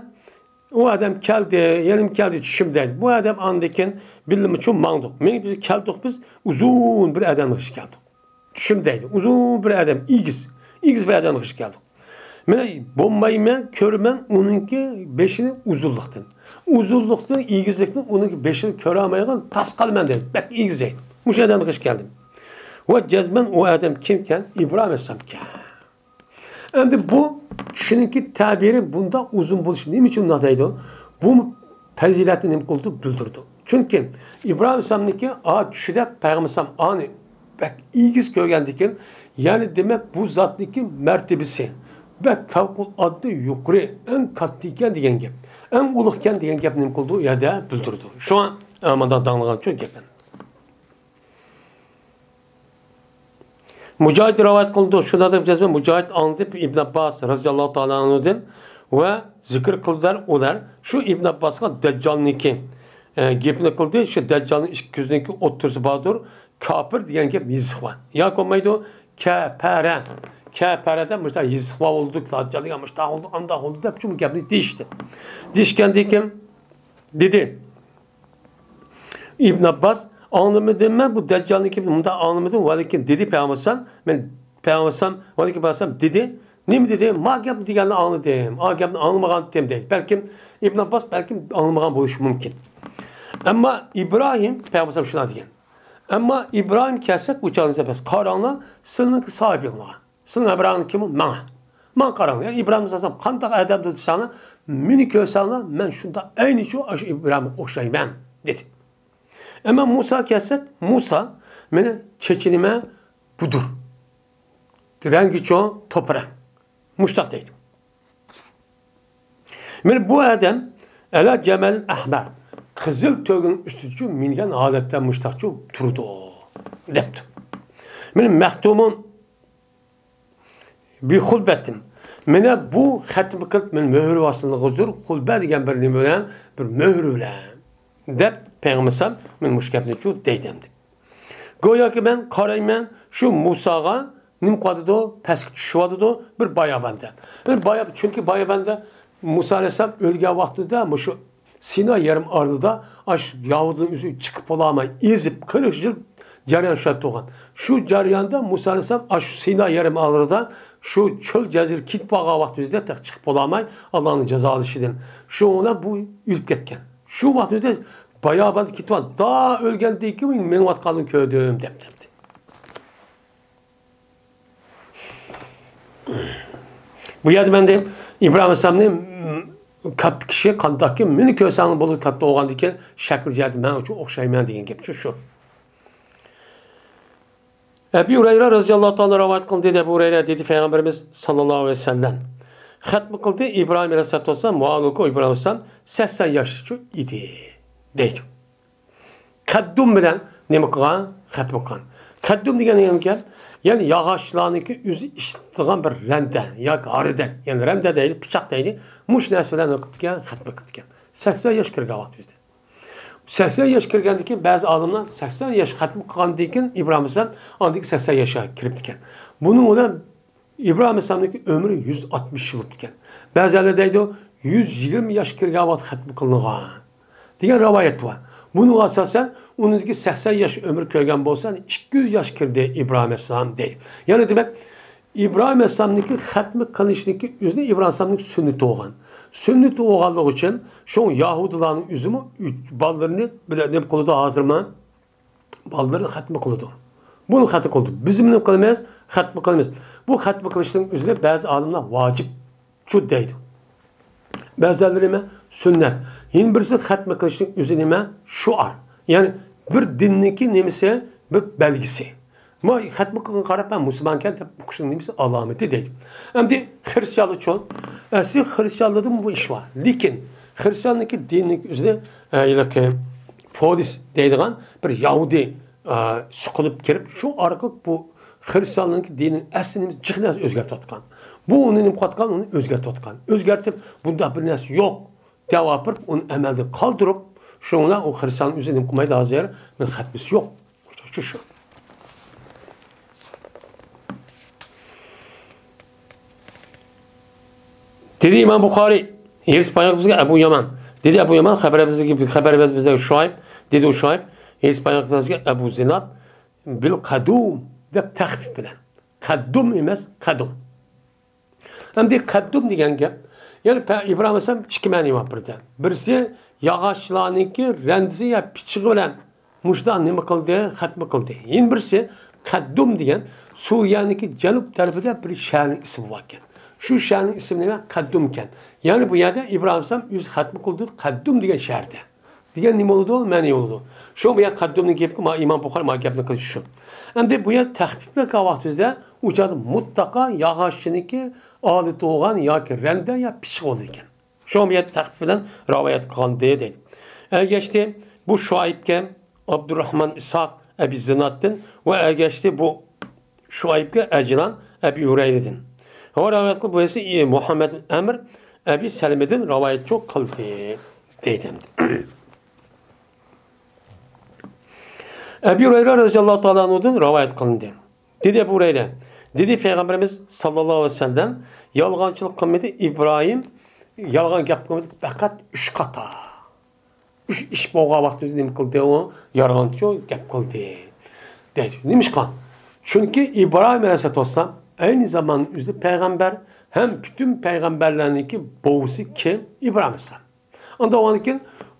ئۇ ئادەم كەلدى، يەنە كەلدى چۈشۈمدە. بۇ ئادەم ئاندىن كېيىن بىللىمۇچۇ ماڭدۇق. مېڭىپ بىز كەلدۇق، بىز ئۇزۇن بىر ئادەمنىڭ ئىچىگە كەلدۇق. چۈشۈمدە ئىدى. ئۇزۇن بىر ئادەم، ئېگىز. ئېگىز بىر ئادەمنىڭ ئىچىگە كەلدۇق. مانا بولمايمەن، كۆرىمەن ئۇنىڭكى بېشىنى ئۇزۇنلۇقتىن. ئۇزۇنلۇقتىن، ئېگىزلىكتىن ئۇنىڭكى بېشىنى كۆرەلمەيدىغان تاس قالىمەن دەيدۇ. بەك ئېگىز دەيدۇ. مۇشۇ ئادەمنىڭ ئىچىگە كەلدىم. ۋە جەزمەن ئۇ ئادەم كىمكەن؟ ئىبراھىم ئەلەيھىسسالامكەن. ئەمدى بۇ چۈشنىڭكى تەبىرى بۇنداق ئۇزۇن بولۇشى نېمە ئۈچۈن بۇنداق دەيدۇ؟ بۇ پەزىلەتنى نېمە قىلىدۇ؟ بىلدۈرىدۇ. چۈنكى ئىبراھىم ئەلەيھىسسالامنىڭكى ئا چۈشىدە پەيغەمبەر ئەلەيھىسسالام ئانى بەك ئېگىز كۆرگەندىكىن، يەنى دېمەك بۇ زاتنىڭكى مەرتىبىسى بەك پەۋقۇلئاددە يۇقىرى، ئەڭ كاتتا ئىكەن دېگەن گەپ، ئەڭ ئۇلۇغ ئىكەن دېگەن گەپنى نېمە قىلىدۇ؟ ئۇ يەردە بىلدۈرىدۇ. شۇڭا مۇنداق داڭلىغانچۇ گەپنى. مۇجاھىد رىۋايەت قىلىدۇ، شۇنداق دەپ جەزمەن مۇجاھىد ئاڭلىتىپ ئىبن ئابباس رەزىياللاھۇ تائالا ئەنھۇدىن ۋە زىكىر قىلدىلەر ئۇلار شۇ ئىبن ئابباسقا دەججالنىڭكى، ئە، گېپىنى قىلدى، شۇ دەججالنىڭ ئىككى كۆزىنىڭكى ئوتتۇرىسى باردۇر، كاپىر دېگەن گەپ يېزىق بار. ياكى بولمايدۇ، كەپەرە، كەپەرەدە مۇشۇنداق يېزىق بار بولدى، دەججال دېگەن مۇشۇنداق بولدى، ئانداق بولدى دەپ شۇ گەپنى دېيىشتى. دېيىشكەندىن كېيىن دېدى، ئىبن ئابباس، ئاڭلىمىدىممەن بۇ دەججالنىڭ گېپىنى، مۇنداق ئاڭلىمىدىم، ۋەلىكىن دېدى پەيغەمبەر ئەلەيھىسسالام، مەن پەيغەمبەر ئەلەيھىسسالام، ۋەلىكىن پەيغەمبەر ئەلەيھىسسالام دېدى، نېمە دېدى؟ ما گەپنى دېگەننى ئاڭلىدىم، ئا گەپنى ئاڭلىمىغانتىم دەيدۇ. بەلكىم ئىبن ئابباس بەلكىم ئاڭلىمىغان بولۇشى مۇمكىن. ئەمما ئىبراھىم پەيغەمبەر ئەلەيھىسسالام شۇنداق دېگەن. ئەمما ئىبراھىم كەلسەك ئۇ چاغدا بەس قاراڭلار، سىلىنىڭكى ساھىبىڭلارغا. سىلىڭ ئىبراھىم كىم؟ ماڭا. ماڭا قاراڭ. يا ئىبراھىم ئەلەيھىسسالام قانداق ئادەمدۇر دېسەڭلار، مېنى كۆرسەڭلار، مەن شۇنداق ئەينى شۇ ئاشۇ ئىبراھىمغا ئوخشايمەن، دېدى. ئەمما مۇسا كەلسەك، مۇسا مېنى چېچىنىمە بۇدۇر. رەڭگىچۇ توپا رەڭ. مۇشتاق دەيدۇ. مانا بۇ ئادەم ئەلا جەمەل ئەھمەر، قىزىل تۆگىنىڭ ئۈستىدىچۇ مىنگەن ھالەتتە مۇشتاقچۇ تۇرىدۇ، دەپتۇ. مانا مەختۇمۇن بىخۇلبەتىن. مانا بۇ خەتمە قىلىپ، مانا مۆھۈر باسىلغۇزۇر، خۇلبە دېگەن بىر نېمە بىلەن، بىر مۆھۈر بىلەن، دەپ پەيغەمبەر ئەلەيھىسسالام مانا مۇشۇ گەپنىچۇ دەيدۇ ئەمدى. گوياكى مەن قارايمەن، شۇ مۇساغا نېمە قىلىۋاتىدۇ؟ پەسكە چۈشۈۋاتىدۇ، بىر باياباندا. بىر بايا-، چۈنكى باياباندا مۇسا ئەلەيھىسسالام ئۆلگەن ۋاقتىدا مۇشۇ سىنا يېرىم ئارىلىدا ئاش ياھۇدىنىڭ ئۆزى چىقىپ بولالماي، ئېزىپ، قىرىق يىل جەريان شۇ تۇرغان. شۇ جەرياندا مۇسا ئەلەيھىسسالام ئاشۇ سىنا يېرىم ئارىلىدا شۇ چۆل جەزىرە كېتىپ قالغان ۋاقتىدا تېخى چىقىپ بولالماي، ئاللانىڭ جازالىشىدىن. شۇڭا بۇ ئۆلۈپ كەتكەن. شۇ ۋاقتىدا باياباندا كېتىۋاتىدۇ. دا ئۆلگەندىن كېيىن مېڭىۋاتقانلىقىنى كۆردۈم، دەپ، دەپتۇ. بۇ يەردە مەندە ئىبراھىم ئەلەيھىسسالامنى، م، كاتتا كىشى قانداقكى، مېنى كۆرسەڭ بولىدۇ، كاتتا بولغاندىكىن شەكىل جەھەتتە مەن ئۈچۈن ئوخشايمەن دېگەن گەپ شۇ، شۇ. ئەبى ھۇرەيرە رەزىياللاھۇ تائالا رىۋايەت قىلدى، دېدى ئەبۇ ھۇرەيرە، دېدى پەيغەمبىرىمىز ساللاللاھۇ ئەلەيھى ۋەسەللەم، خەتمە قىلدى ئىبراھىم ئەلەيھىسسالاتۇ ۋەسسالام، ۋە ھالبۇكى ئىبراھىم ئەلەيھىسسالام سەكسەن ياشلىقچۇ ئىدى، دەيدۇ. قەددۇم بىلەن نېمە قىلغان؟ خەتمە قىلغان. قەددۇم دېگەن نېمىكەن؟ يەنى ياغاچلارنىڭكى ئۆزى ئىشلىتىدىغان بىر رەندە ياكى ھارىدەك، يەنى رەندە دەيلى، پىچاق دەيلى، مۇشۇ نەرسە بىلەن نېمە قىپتىكەن؟ خەتمە قىپتىكەن. سەكسەن ياش كىرگەن ۋاقتى ئۆزىدە. سەكسەن ياش كىرگەندىن كېيىن بەزى ئالىملار سەكسەن ياش خەتمە قىلغاندىن كېيىن ئىبراھىم ئەلەيھىسسالام ئاندىن كېيىن سەكسەن ياشقا كىرىپتىكەن. بۇنىڭ بىلەن ئىبراھىم ئەلەيھىسسالامنىڭكى ئۆمرى يۈز ئاتمىش يىل بوپتىكەن. بەزىلەر دەيدۇ، يۈز يىگىرمە ياش كىرگەن ۋاقىت خەتمە قىلىنغان دېگەن رىۋايەت بار. بۇنىڭغا ئاساسەن، ئۇنىڭدىكى سەكسەن ياش ئۆمۈر كۆرگەن بولسا، ئىككى يۈز ياش كىردى ئىبراھىم ئەلەيھىسسالام دەيدۇ. يەنى دېمەك، ئىبراھىم ئەلەيھىسسالامنىڭكى خەتمە قىلىشنىڭكى ئۆزى ئىبراھىم ئەلەيھىسسالامنىڭ سۈننىتى بولغان. سۈننىتى بولغانلىقى ئۈچۈن، شۇڭا يەھۇدىيلارنىڭ ئۆزىمۇ ئۈچ بالىلىرىنى بىلەن نېمە قىلىدۇ ھازىرمۇ؟ بالىلىرى خەتمە قىلىدۇ. بۇنى خەتمە قىلىدۇ. بىز نېمە قىلىمىز؟ خەتمە قىلىمىز. بۇ خەتمە قىلىشنىڭ ئۆزىنى بەزى ئالىملار ۋاجىپچۇ دەيدۇ. بەزىلەر نېمە؟ سۈننەت. يەنە بىرسى خەتمە قىلىشنىڭ ئۆزى نېمە؟ شوئار. يەنى بىر دىننىڭكى نېمىسى؟ بىر بەلگىسى. ما خەتمە قىلغان قاراپ، مەن مۇسۇلمانكەن دەپ ئوقۇشنىڭ نېمىسى؟ ئالامىتى دەيدۇ. ئەمدى خرىستىيانلارچۇ؟ ئەسلى خرىستىيانلاردىمۇ بۇ ئىش بار. لېكىن خرىستىياننىڭكى دىنىنىڭ ئۆزىنى، ئە، ھېلىقى پولىس دەيدىغان بىر يەھۇدىي، ئە، سوقۇنۇپ كىرىپ، شۇ ئارقىلىق بۇ خرىستىيانلارنىڭكى دىنىنىڭ ئەسلى نېمىسى جىق نەرسە ئۆزگەرتىۋاتقان. بۇ ئۇنى نېمە قىلىۋاتقان؟ ئۇنى ئۆزگەرتىۋاتقان. ئۆزگەرتىپ، بۇنداق بىر نەرسە يوق دەپ ئاپىرىپ، ئۇنى ئەمەلدىن قالدۇرۇپ، شۇنىڭ بىلەن ئۇ خرىستىيان ئۆزى نېمە قىلمايدۇ ھازىر؟ مېنىڭ خەتمىسى يوق. شۇ، شۇ. دېدى ئىمام بۇخارىي، ھەدىس بايان قىلىپ بىزگە ئەبۇ يامان. دېدى ئەبۇ يامان، خەبەر بىزگە، خەبەر بەردى بىزگە شۇئەيب. دېدى ئۇ شۇئەيب، ھەدىس بايان قىلىپ بىزگە ئەبۇ زىناد بىل قەدۇم دەپ تەخپىپ بىلەن. قەددۇم ئەمەس، قەدۇم. ئەمدى قەددۇم دېگەن گەپ، يەنى پە-، ئىبراھىم ئەلەيھىسسالام ئىككى مەنىي بار بىردە. بىرسى ياغاچلارنىڭكى رەندىسى يا پىچىقى بىلەن مۇشۇنداق نېمە قىلدى، خەتمە قىلدى. يەنە بىرسى قەددۇم دېگەن سۈرىيەنىڭكى جەنۇب تەرىپىدە بىر شەھەرنىڭ ئىسمى باركەن. شۇ شەھەرنىڭ ئىسمى نېمە؟ قەددۇم ئىكەن. يەنى بۇ يەردە ئىبراھىم ئەلەيھىسسالام ئۆزى خەتمە قىلدى قەددۇم دېگەن شەھەردە. دېگەن نېمە بولىدۇ؟ مەنىي بولىدۇ. شۇ بۇ يەر قەددۇمنىڭ گېپىكى، ما ئىمام بۇخارى ما گەپنى قىلىشى شۇ. ئەمدى بۇ يەر تەخپىپلەر قىلغان ۋاقتىمىزدا ئۇ چاغدا مۇتلەقا ياغاچنىڭكى ئالىتى بولغان ياكى رەندە يا پىچىقى بولىدۇ ئىكەن. شۇڭا بۇ يەردە تەخپىپ بىلەن رىۋايەت قىلغانىدى دەيدۇ. ئەگەشتى بۇ شۇئەيبكە ئابدۇرراھمان ئىسھاق ئەبى زىنادتىن ۋە ئەگەشتى بۇ شۇئەيبكە ئەجلان ئەبى ھۇرەيرىدىن. ۋە رىۋايەت قىلىپ بۇ ئەسى مۇھەممەد ئەمر ئەبى سەلمىدىن رىۋايەتچۇ قىلدى. دەيدۇ. ئەبى ھۇرەيرە رەزىياللاھۇ تائالا ئەنھۇدىن رىۋايەت قىلىندى. دېدى ئەبۇ ھۇرەيرە، دېدى پەيغەمبىرىمىز ساللاللاھۇ ئەلەيھى ۋەسەللەم، يالغانچىلىق قىلمىدى ئىبراھىم، يالغان گەپ قىلمىدى، پەقەت ئۈچ قاتا. ئۈچ ئىش بولغان ۋاقتىدا نېمە قىلدى ئۇ؟ يالغانچۇ گەپ قىلدى. دەيدۇ. نېمىشقا؟ چۈنكى ئىبراھىم ئەلەيھىسسالاتۇ ۋەسسالام ئەينى زاماننىڭ ئۆزىدە پەيغەمبەر ھەم پۈتۈن پەيغەمبەرلەرنىڭكى بوۋىسى كىم؟ ئىبراھىم ئەلەيھىسسالام. ئاندىن ئاندىن كېيىن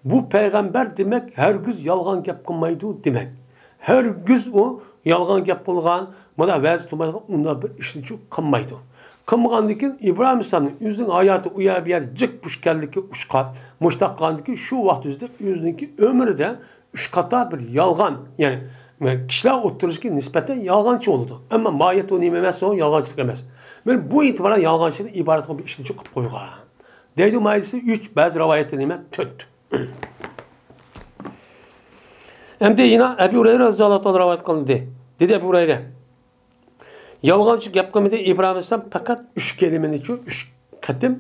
بۇ پەيغەمبەر دېمەك ھەرگىز يالغان گەپ قىلمايدۇ دېمەك. ھەرگىز ئۇ يالغان گەپ قىلغان، مانا ۋەدە تۇتمايدىغان ئۇنداق بىر ئىشنىچۇ قىلمايدۇ. قىلمىغاندىن كېيىن ئىبراھىم ئەلەيھىسسالامنىڭ ئۆزىنىڭ ھاياتى ئۇ يەر بۇ يەردە جىق پۇش ئىكەنلىكى ئۇچقا مۇشتاق قىلغاندىن كېيىن شۇ ۋاقىت ئۆزىدە ئۆزىنىڭكى ئۆمرىدە ئۈچ قاتا بىر يالغان، يەنى كىشىلەر ئوتتۇرىسىدىكى نىسبەتەن يالغانچى بولىدۇ. ئەمما ماھىيەتتە ئۇ نېمە ئەمەس، ئۇ يالغانچىلىق ئەمەس. مانا بۇ ئېتىبارەن يالغانچىلىقتىن ئىبارەت بولغان بىر ئىشنىچۇ قىلىپ قويغان. دەيدۇ مايىسى ئۈچ، بەزى رىۋايەتتە نېمە؟ تۆت. ئەمدى يەنە ئەبۇ ھۇرەيرە رەزىياللاھۇ تائالا رىۋايەت قىلىندى. دېدى ئەبۇ ھۇرەيرە، يالغانچە گەپ قىلمىدى ئىبراھىم ئەلەيھىسسالام، پەقەت ئۈچ كەلىمىنىچۇ، ئۈچ قېتىم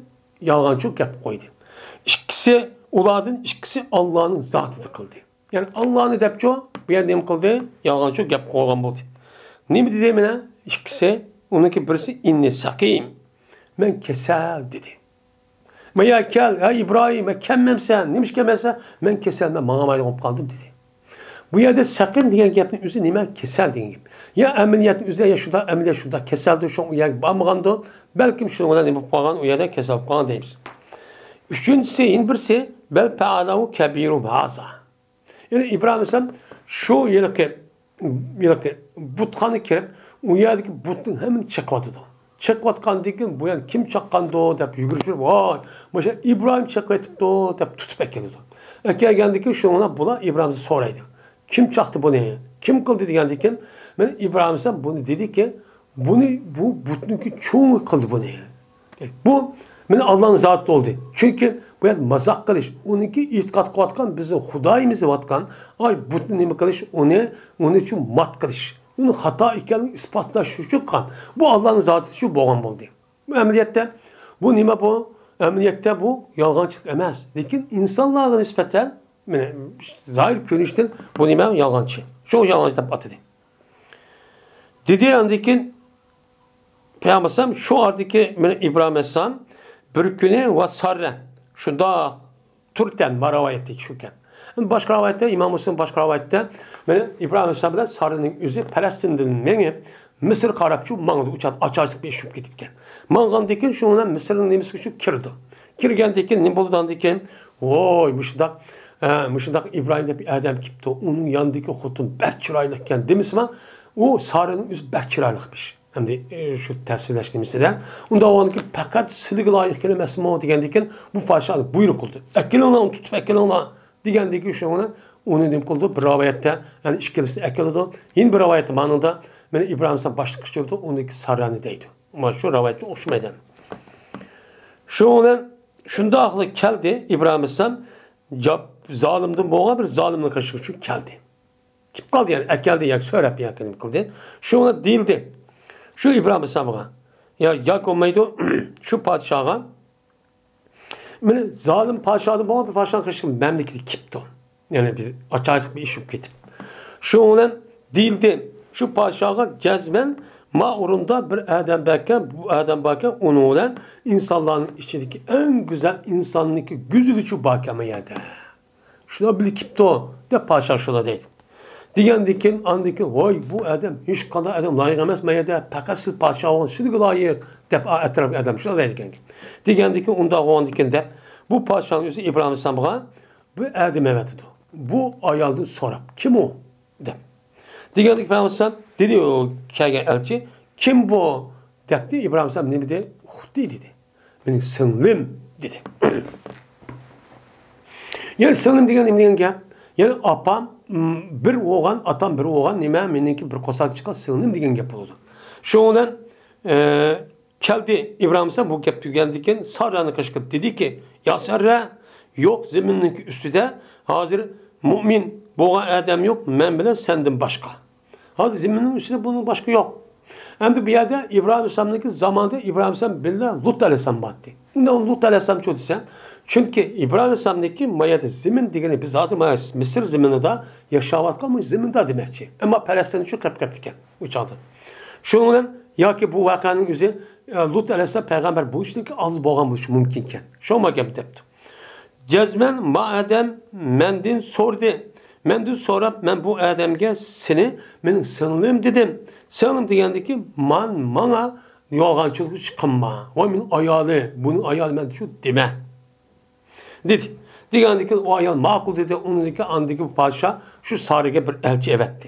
يالغانچۇ گەپ قويدى. ئىككىسى ئۇلاردىن، ئىككىسى ئاللانىڭ زاتىدا قىلدى. يەنى ئاللانى دەپچۇ، بۇ يەردە نېمە قىلدى؟ يالغانچۇ گەپ قىلغان بولدى. نېمە دېدى مانا ئىككىسى؟ ئۇنىڭكى بىرسى «ئىننى سەقىم»، مەن كېسەل دېدى. «مايا كەل، ھەي ئىبراھىم، ھە كەلمەمسەن، نېمىشقا كەلمەمسەن؟» «مەن كېسەل، مەن ماڭالمايدىغان بولۇپ قالدىم» دېدى. بۇ يەردە سەقىم دېگەن گەپنىڭ ئۆزى نېمە؟ كېسەل دېگەن گەپ. يا ئەمەلىيەتنىڭ ئۆزىدە، يا شۇنداق ئەمەلىيەت شۇنداق كېسەلدۇر، شۇڭا ئۇ يەرگە بارمىغاندۇ. بەلكىم شۇنىڭ بىلەن نېمە بولۇپ قالغان، ئۇ يەردە كېسەل بولۇپ قالغان دەيمىز. ئۈچىنچىسى، يەنە بىرسى، «بەل پەئەلەھۇ كەبىرۇھۇم ھازا». يەنى ئىبراھىم ئەلەيھىسسالام شۇ ھېلىقى، ھېلىقى بۇتخانىغا كىرىپ، ئۇ يەردىكى بۇتنىڭ ھەممىنى چېقىۋاتىدۇ. چېقىۋاتقاندىن كېيىن، «بۇ يەنى كىم چاققاندۇ؟» دەپ يۈگۈرۈپ يۈرۈپ، «ۋاي، مانا شۇ ئىبراھىم چېقىۋېتىپتۇ» دەپ تۇتۇپ ئەكېلىدۇ. ئەكەلگەندىن كېيىن شۇنىڭ بۇلار ئىبراھىم سورايدۇ، «كىم چاقتى بۇنى؟ كىم قىلدى؟» دېگەندىن كېيىن، مانا ئىبراھىم ئەلەيھىسسالام بۇنى دېدىكى، بۇنى، بۇ بۇتنىڭكى چوڭى قىلدى بۇنى. بۇ مانا ئاللانىڭ زاتى بولدى. چۈنكى بۇ يەردە مازاق قىلىش، ئۇنىڭكى ئېتىقاد قىلىۋاتقان بىزنىڭ خۇدايىمىز دەۋاتقان، ئاي، بۇتنى نېمە قىلىش، ئۇنى، ئۇنى شۇ مات قىلىش، ئۇنى خاتا ئىكەنلىكىنى ئىسپاتلاش ئۈچۈن قىلغان. بۇ ئاللانىڭ زاتى شۇ بولغان بولدى. بۇ ئەمەلىيەتتە، بۇ نېمە بۇ؟ ئەمەلىيەتتە بۇ يالغانچىلىق ئەمەس. لېكىن ئىنسانلارغا نىسبەتەن، مانا، زاھىر كۆرۈنۈشتىن بۇ نېمە؟ يالغانچى. شۇ يالغانچى دەپ ئاتىدى. دېدى، ئاندىن كېيىن پەيغەمبەر ئەلەيھىسسالام شۇ ئارىدىكى مانا ئىبراھىم ئەلەيھىسسالام بىر كۈنى ۋە ساررە شۇنداق تۇرتەن، ما رىۋايەتتىكى شۇكەن. باشقا رىۋايەتتە، ئىمام مۇسلىم باشقا رىۋايەتتە، مانا ئىبراھىم ئەلەيھىسسالام بىلەن ساررىنىڭ ئۆزى پەلەستىندىن مېڭىپ، مىسىرغا قاراپ شۇ ماڭىدۇ، ئۇچار-، ئاچارچىلىق بىر ئىش بولۇپ كېتىپكەن. ماڭغاندىن كېيىن شۇ بىلەن مىسىرنىڭ نېمىسىگە شۇ كىرىدۇ. كىرگەندىن كېيىن نېمە بولىدۇ ئاندىن كېيىن؟ ۋوي، مۇشۇنداق، ئە، مۇشۇنداق ئىبراھىم دەپ بىر ئادەم كېلىپتۇ، ئۇنىڭ يانىدىكى خوتۇن بەك چىرايلىقكەن دېمىسىما، ئۇ ساررىنىڭ ئۆزى بەك چىرايلىقمىش. ئەمدى، ئى، شۇ تەسۋىرلەش نېمىسىدە. ئۇنداق بولغاندىكىن پەقەت سىلىگە لايىق كېلەمەسمۇ دېگەندىن كېيىن بۇ پادىشاھ بۇيرۇق قىلدى. «ئەكېلىڭلار، ئۇنى تۇتۇپ ئەكېلىڭلار» دېگەندىن كېيىن شۇنىڭ بىلەن ئۇنى نېمە قىلدى؟ بىر رىۋايەتتە، يەنى ئىككىلىسىنى ئەكېلىدۇ. يەنە بىر رىۋايەتتە مانىڭدا، مانا ئىبراھىم ئەلەيھىسسالام باشلىققا چۈشۈرىدۇ، ئۇنىڭكى ساررانى دەيدۇ. مانا شۇ رىۋايەتكە ئوخشىمايدۇ. شۇنىڭ بىلەن شۇنداقلا كەلدى ئىبراھىم ئەلەيھىسسالام، جاپ-، زالىمدىن بولغان بىر زالىمنىڭ قېشىغا شۇ كەلدى. كېلىپ قالدى، يەنى ئەكەلدى ياكى سۆرەپ ياكى نېمە قىلدى. شۇڭا دېيىلدى، شۇ ئىبراھىم ئەلەيھىسسالامغا، يا، ياكى بولمايدۇ، شۇ پادىشاھغا، مانا زالىم پادىشاھدىن بولغان بىر پادىشاھنىڭ قېشىغا مەملىكىتى كېلىپتۇ. يەنى بىر ئاچارچىلىق بىر ئىش بولۇپ كېتىپ. شۇنىڭ بىلەن دېيىلدى، شۇ پادىشاھغا جەزمەن ما ئورۇندا بىر ئادەم باركەن، بۇ ئادەم باركەن، ئۇنىڭ بىلەن ئىنسانلارنىڭ ئىچىدىكى ئەڭ گۈزەل ئىنساننىڭكى گۈزىلى شۇ باركەن ما يەردە. شۇنداق بىلىپ كېپتۇ، دەپ پادىشاھ شۇنداق دەيدۇ. دېگەندىن كېيىن، ئاندىن كېيىن، ۋاي، بۇ ئادەم ھېچقانداق ئادەم لايىق ئەمەس ما يەردە، پەقەت سىز پادىشاھ بولغان سىلىگە لايىق، دەپ ئەتراپتىكى ئادەم شۇنداق دەيدىكەن. دېگەندىن كېيىن، ئۇنداق بولغاندىكىن دەپ، بۇ پادىشاھنىڭ ئۆزى ئىبراھىم ئەلەيھىسسالامغا بىر ئادەم ئەۋەتىدۇ. بۇ ئايالدىن سوراپ، كىم ئۇ؟ دەپ. دېگەندىكىن پەيغەمبەر ئەلەيھىسسالام دېدى، ئۇ كەلگەن ئەلچى، كىم بۇ؟ دەپتۇ. ئىبراھىم ئەلەيھىسسالام نېمە دېدى؟ ئۇختى دېدى. مېنىڭ سىڭلىم دېدى. يەنى سىڭلىم دېگەن نېمە دېگەن گەپ؟ يەنى ئاپام، م، بىر بولغان، ئاتام بىر بولغان، نېمە، مېنىڭكى بىر قورساقتا چىققان سىڭلىم دېگەن گەپ بولىدۇ. شۇنىڭ بىلەن، ئە، كەلدى ئىبراھىم ئەلەيھىسسالام بۇ گەپ تۈگىگەندىن كېيىن ساررانى قېشىغا دېدىكى، يا ساررا، يوق زېمىننىڭكى ئۈستىدە ھازىر مۇئمىن بولغان ئادەم يوق، مەن بىلەن سەندىن باشقا. ھازىر زېمىننىڭ ئۈستىدە بۇنىڭ باشقا يوق. ئەمدى بۇ يەردە ئىبراھىم ئەلەيھىسسالامنىڭكى زامانىدا ئىبراھىم ئەلەيھىسسالام بىللە لۇت ئەلەيھىسسالام بارتى. ئۇندا لۇت ئەلەيھىسسالامچۇ دېسە، چۈنكى ئىبراھىم ئەلەيھىسسالامنىڭكى ما يەردە زېمىن دېگىنى بىز ھازىر مانا مىسىر زېمىنىدا ياشاۋاتقان بۇ زېمىندا دېمەكچى. ئەمما پەلەستىن شۇ قېپ قېپتىكەن ئۇ چاغدا. شۇنىڭ بىلەن ياكى بۇ ۋەقەنىڭ ئۆزى، ئە، لۇت ئەلەيھىسسالام پەيغەمبەر بولۇشتىن ئالدىن بولغان بولۇشى مۇمكىنكەن. شۇڭا گەپ دەپتۇ. جەزمەن ما ئادەم مەندىن سورىدى. مەندىن سوراپ، مەن بۇ ئادەمگە سېنى مېنىڭ سىڭلىم دېدىم. سىڭلىم دېگەندىكى، مان ماڭا يالغانچىلىق چىققانما؟ ۋاي مېنىڭ ئايالى، بۇنىڭ ئايالى مەن شۇ دېمە. دېدى. دېگەندىكىن ئۇ ئايال ماقۇل دېدى. ئۇنىڭدىن كېيىن ئاندىكى بۇ پادىشاھ شۇ سارىگە بىر ئەلچى ئەۋەتتى.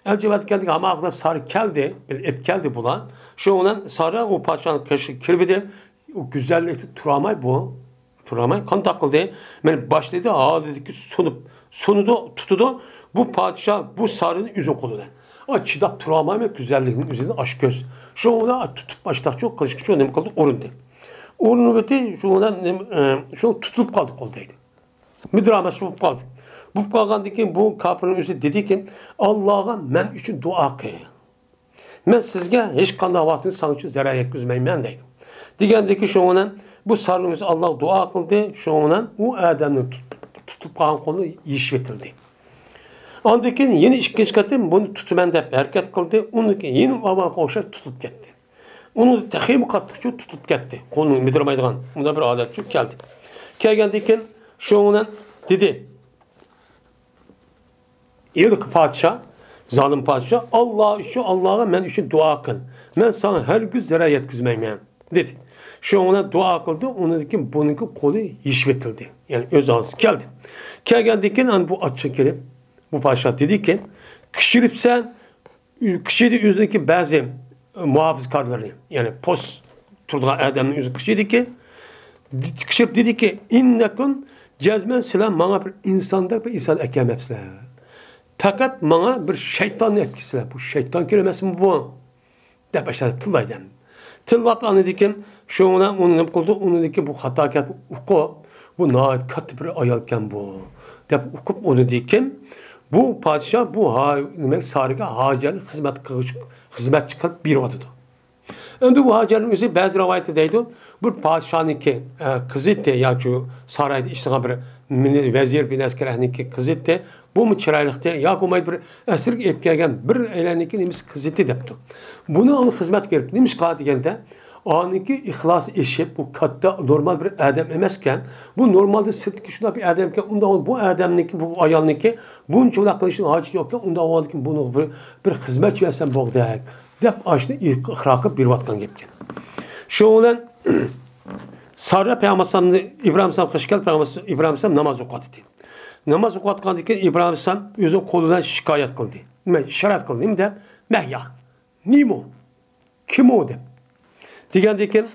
ئەلچى ئەۋەتكەندىكىن ھاماقا سارا كەلدى، بىر ئېلىپ كەلدى بۇلار. شۇنىڭ بىلەن سارا ئۇ پادىشاھنىڭ قېشىغا كىرىۋىدى. ئۇ گۈزەللىكتە تۇرالماي بۇ. تۇرالماي قانداق قىلدى؟ مانا باشلىدى ھالىدىكى سۇنۇپ، سۇنىدۇ، تۇتىدۇ. بۇ پادىشاھ بۇ سارىنى ئۆزىنىڭ قولىدا. ئا، چىداپ تۇرالمايمەن گۈزەللىكنىڭ ئۆزىنى ئاشۇ كۆز. شۇنىڭ بىلەن تۇتۇپ باشلاقچۇ قىلىشقا شۇ نېمە قىلدى؟ ئۇرۇندى. ئۇرۇنۇۋېتى شۇ بىلەن نېمە، ئە، شۇ تۇتۇلۇپ قالدى قول دەيدۇ. مىدىرامەس بولۇپ قالدى. بولۇپ قالغاندىن كېيىن بۇ كاپىرنىڭ ئۆزى دېدىكى، ئاللاغا مەن ئۈچۈن دۇئا قىل. مەن سىزگە ھېچقانداق ۋاقىتتا ساڭا ئۈچۈن زەرەر يەتكۈزمەيمەن دەيدۇ. دېگەندىكى شۇنىڭ بىلەن بۇ سارنىڭ ئۆزى ئاللاغا دۇئا قىلدى، شۇنىڭ بىلەن ئۇ ئادەمنىڭ تۇت-، تۇتۇپ قالغان قولى يېشىۋېتىلدى. ئاندىن كېيىن يەنە ئىككىنچى قېتىم بۇنى تۇتىمەن دەپ ھەرىكەت قىلدى. ئۇنىڭدىن كېيىن يەنە ئاۋۋالقىغا ئوخشاش تۇتۇپ كەتتى. ئۇنىڭدا تېخىمۇ قاتتىقچە تۇتۇپ كەتتى. قولىنى مىدىرمايدىغان مۇنداق بىر ھالەتچۇ كەلدى. كەلگەندىن كېيىن شۇنىڭ بىلەن دېدى، ھېلىقى پادىشاھ، زالىم پادىشاھ، «ئاللا ئۈچۈن، ئاللاغا مەن ئۈچۈن دۇئا قىل. مەن ساڭا ھەرگىز زەرەر يەتكۈزمەيمەن» دېدى. شۇنىڭ بىلەن دۇئا قىلدى، ئۇنىڭدىن كېيىن بۇنىڭكى قولى يېشىۋېتىلدى. يەنى ئۆز ئالدىسىغا كەلدى. كەلگەندىن كېيىن ئانا بۇ ئاچچىق كېلىپ، بۇ پادىشاھ دېدىكى، «قىچقىرىپسەن»، قىچقىردى ئۆزىنىڭكى بەزى مۇھاپىزىكارلىرىنى، يەنى پوست تۇرىدىغان ئادەمنى ئۆزى قىچقىردىكى، قىچقىرىپ دېدىكى، «ئىننەكۇم، جەزمەن سىلەر ماڭا بىر ئىنساندەك بىر ئىنسان ئەكەلمەپسىلەر. پەقەت ماڭا بىر شەيتاننى ئەكەلسىلەر. بۇ شەيتان كېلەمەسمۇ بۇ؟» دەپ باشلىدى تىللايدۇ. تىللاپ ئاندىن كېيىن شۇنىڭ بىلەن ئۇنى نېمە قىلدى؟ ئۇنىڭدىن كېيىن بۇ خاتا گەپنى ئۇقۇپ، «بۇ ناھايىتى كاتتا بىر ئايالكەن بۇ» دەپ ئۇقۇپ، ئۇنىڭدىن كېيىن بۇ پادىشاھ بۇ ھا-، نېمە، سارىگە ھاجەرنى خىزمەت قىلغۇچى، خىزمەتچى قىلىپ بېرىۋاتىدۇ. ئەمدى بۇ ھاجەرنىڭ ئۆزى بەزى رىۋايەتتە دەيدۇ، بىر پادىشاھنىڭكى، ئە، قىزى ئىدى ياكى سارايدا ئىشلىگەن بىر مىنى-، ۋەزىر، بىر ئەسكەرنىڭكى قىزى ئىدى. بۇمۇ چىرايلىقتى ياكى بولمايدۇ بىر ئەسىرگە ئېلىپ كەلگەن بىر ئەيلەننىڭكى نېمىسى قىزى ئىدى دەپتۇ. بۇنى ئۇنىڭ خىزمەتكە بېرىپ، نېمىشقا دېگەندە، ئانىڭكى ئىخلاسى ئېشىپ، بۇ كاتتا نورمال بىر ئادەم ئەمەسكەن. بۇ نورمالدا سىرتتىكى شۇنداق بىر ئادەمكەن، ئۇنداق بۇ ئادەمنىڭكى، بۇ ئايالنىڭكى بۇنچىۋالا قىلىشنىڭ ھاجىتى يوقكەن، ئۇنداق بولغاندىكىن بۇنىڭغا بىر، بىر خىزمەتچى بەرسەم بولغۇدەك دەپ ئاشۇنى ئىقرار قىلىپ بېرىۋاتقان گەپكەن. شۇنىڭ بىلەن سارا پەيغەمبەر ئىبراھىم ئەلەيھىسسالام قېشىغا كەلدى، پەيغەمبەر ئىبراھىم ئەلەيھىسسالام ناماز ئوقۇۋاتىدۇ. ناماز ئوقۇۋاتقاندىن كېيىن ئىبراھىم ئەلەيھىسسالام ئۆزىنىڭ قولى بىلەن شىكايەت قىلدى. نېمە، ئىشارەت قىلدى، نېمە دەپ؟ «مەھيا، نېمە ئۇ؟ كىم ئۇ؟» دەپ. دېگەندىن كېيىن،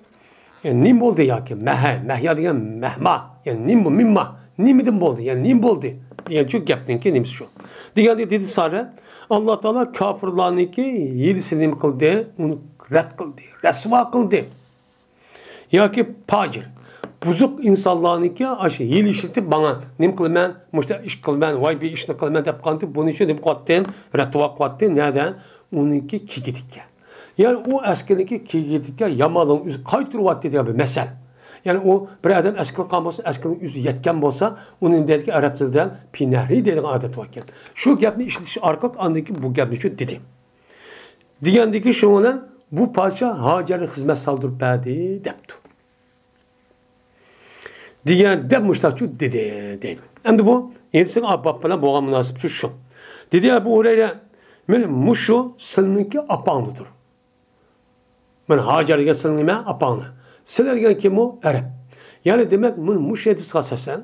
«يەنى نېمە بولدى ياكى؟ مەھە، مەھيا دېگەن مەھما، يەنى نېمە بۇ، مىمما، نېمىدىن بولدى، يەنى نېمە بولدى؟» دېگەن شۇ گەپنىڭكى نېمىسى شۇ. دېگەندە دېدى سارە، «ئاللا تائالا كاپىرلارنىڭكى ھىيلىسىنى نېمە قىلدى؟ ئۇنى رەت قىلدى، رەسۋا قىلدى.» ياكى پاجىر، بۇزۇق ئىنسانلارنىڭكى ئاشۇ ھىيلە ئىشلىتىپ، ماڭا نېمە قىلىمەن، مۇشۇنداق ئىش قىلىمەن، ۋاي بۇ ئىشنى قىلىمەن دەپ قالدى، بۇنى شۇ نېمە قىلىۋاتتىن، رەتۋا قىلىۋاتتى، نەدە؟ ئۇنىڭكى كېكىدىككە. يەنى ئۇ ئەسكىنىڭكى كېكىدىككە يامانلىقنى ئۆزى قايتۇرۇۋاتتى دېگەن بىر مەسەل. يەنى ئۇ بىر ئادەم ئەسكىنى قىلغان بولسا، ئەسكىنىڭ ئۆزى يەتكەن بولسا، ئۇنى دەيدىكەن ئەرەب تىلىدا پىنەھرى دەيدىغان ئادەت باركەن. شۇ گەپنى ئىشلىتىش ئارقىلىق ئاندىن كېيىن بۇ گەپنى شۇ دېدى. دېگەندىكى شۇنىڭ بىلەن بۇ پادىشاھ ھاجەرنى خىزمەت سالدۇرۇپ بەردى دەپتۇ. دېگەن دەپ مۇشتاقچۇ دېدى دەيدۇ. ئەمدى بۇ ھېدىسىغا باب بىلەن بولغان مۇناسىۋىتى شۇ. دېدى ئەبۇ ھۇرەيرە، مانا مۇشۇ سىلىنىڭكى ئاپاڭدىدۇر. مانا ھاجەر دېگەن سىلىنىڭ نېمە؟ ئاپاڭلار. سىلە دېگەن كىم ئۇ؟ ئەرەب. يەنى دېمەك، مانا مۇشۇ ھەدىسقا ئاساسەن،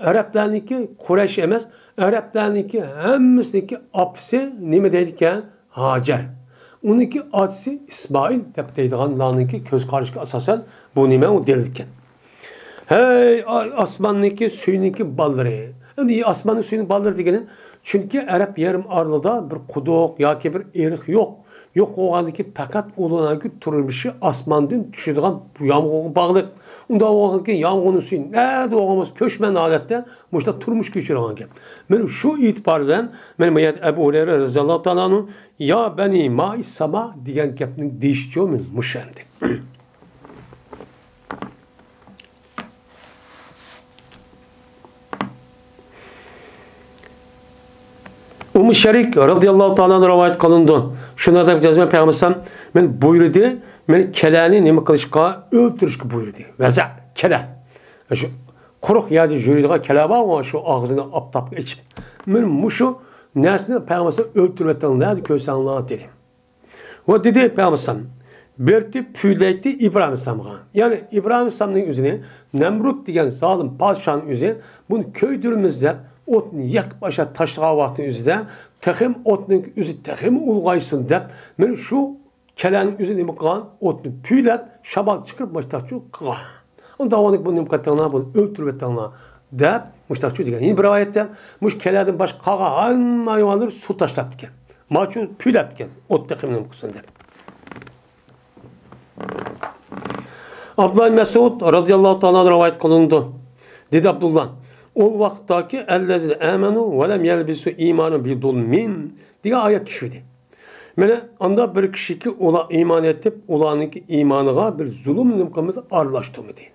ئەرەبلەرنىڭكى، قۇرەيش ئەمەس، ئەرەبلەرنىڭكى ھەممىسىنىڭكى ئاپىسى نېمە دەيدىكەن؟ ھاجەر. ئۇنىڭكى ئاتىسى ئىسمائىل دەپ دەيدىغانلارنىڭكى كۆز قارىشىغا ئاساسەن، بۇ نېمە؟ ئۇ دەلىلكەن. ھەي، ئا-، ئاسماننىڭكى، سۈينىڭكى بالىلىرى. ئەمدى ئاسماننىڭ، سۈينىڭ بالىلىرى دېگىنى، چۈنكى ئەرەب يېرىم ئارىلىدا بىر قۇدۇق ياكى بىر ئېرىق يوق. يوق بولغاندىكى پەقەت ئۇلارنىڭكى تۇرمۇشى ئاسماندىن چۈشىدىغان يامغۇرغا باغلىق. ئۇنداق بولغاندىكىن يامغۇرنىڭ سۈيى نەدە بولغان بولسا، كۆچمەن ھالەتتە مۇشۇنداق تۇرمۇش كەچۈرىدىغان گەپ. مانا شۇ ئېتىبار بىلەن مانا بۇ يەردە ئەبۇ ھۇرەيرە رەزىياللاھۇ تائالا ئەنھۇ، «يا بەنى مائىس ساما» دېگەن گەپنى دېيىشچۇ مانا مۇشۇ ئەمدى. ئۇممۇ شەرىك رەزىياللاھۇ تائالا ئەنھۇ رىۋايەت قىلىنىدۇ. شۇنداق دەپ جەزمەن پەيغەمبەر ئەلەيھىسسالام مانا بۇيرۇدى، مانا كەلەنى نېمە قىلىشقا؟ ئۆلتۈرۈشكە بۇيرۇدى. ۋەزە، كەلە. شۇ قۇرۇق يەردە يۈرىدىغان كەلە بارغۇ، شۇ ئاغزىنى ئاپتاپقا ئېچىپ. مانا مۇشۇ نەرسىنى پەيغەمبەر ئەلەيھىسسالام ئۆلتۈرۈۋېتىڭلار، كۆرسەڭلار دېدى. ۋە دېدى پەيغەمبەر ئەلەيھىسسالام، بېرىتىپ پۈۋلەيتتى ئىبراھىم ئەلەيھىسسالامغا. يەنى ئىبراھىم ئەلەيھىسسالامنىڭ ئۆزىنى نەمرۇت دېگەن زالىم پادىشاھنىڭ ئۆزى بۇنى كۆيدۈرىمىز دەپ، ئوتنى يېقىپ ئاشۇ تاشلىغان ۋاقىتنىڭ ئۆزىدە، تېخىمۇ ئوتنىڭ ئۆزى تېخىمۇ ئۇلغايسۇن دەپ، مانا شۇ كەلەنىڭ ئۆزى نېمە قىلغان؟ ئوتنى پۈۋلەپ، شامال چىقىرىپ، مۇشتاقچۇ قىلغان. ئۇنداق بولغاندىكىن بۇنى نېمە قىلىۋېتىڭلار، بۇنى ئۆلتۈرۈۋېتىڭلار دەپ مۇشتاقچۇ دېگەن. يەنە بىر رىۋايەتتە، مۇشۇ كەلەدىن باشقا قالغان ھەممە ھايۋانلىرى سۇ تاشلاپتىكەن. ماچۇ پۈۋلەپتىكەن، ئوت تېخىمۇ نېمە قىلسۇن دەپ. ئابدۇللا ئىبن مەسئۇد رەزىياللاھۇ تائالا ئەنھۇ رىۋايەت قىلىنىدۇ. دېدى ئابدۇللا، ئۇ ۋاقىتتاكى «ئەللەزىنە ئامەنۇ ۋە لەم يەلبىسۇ ئىمانەھۇم بىزۇلمىن» دېگەن ئايەت چۈشىدى. مانا ئانداق بىر كىشىكى، ئۇلار ئىمان ئېيتىپ، ئۇلارنىڭكى ئىمانىغا بىر زۇلۇم نېمە قىلمىدى، ئارىلاشتۇرمىدى.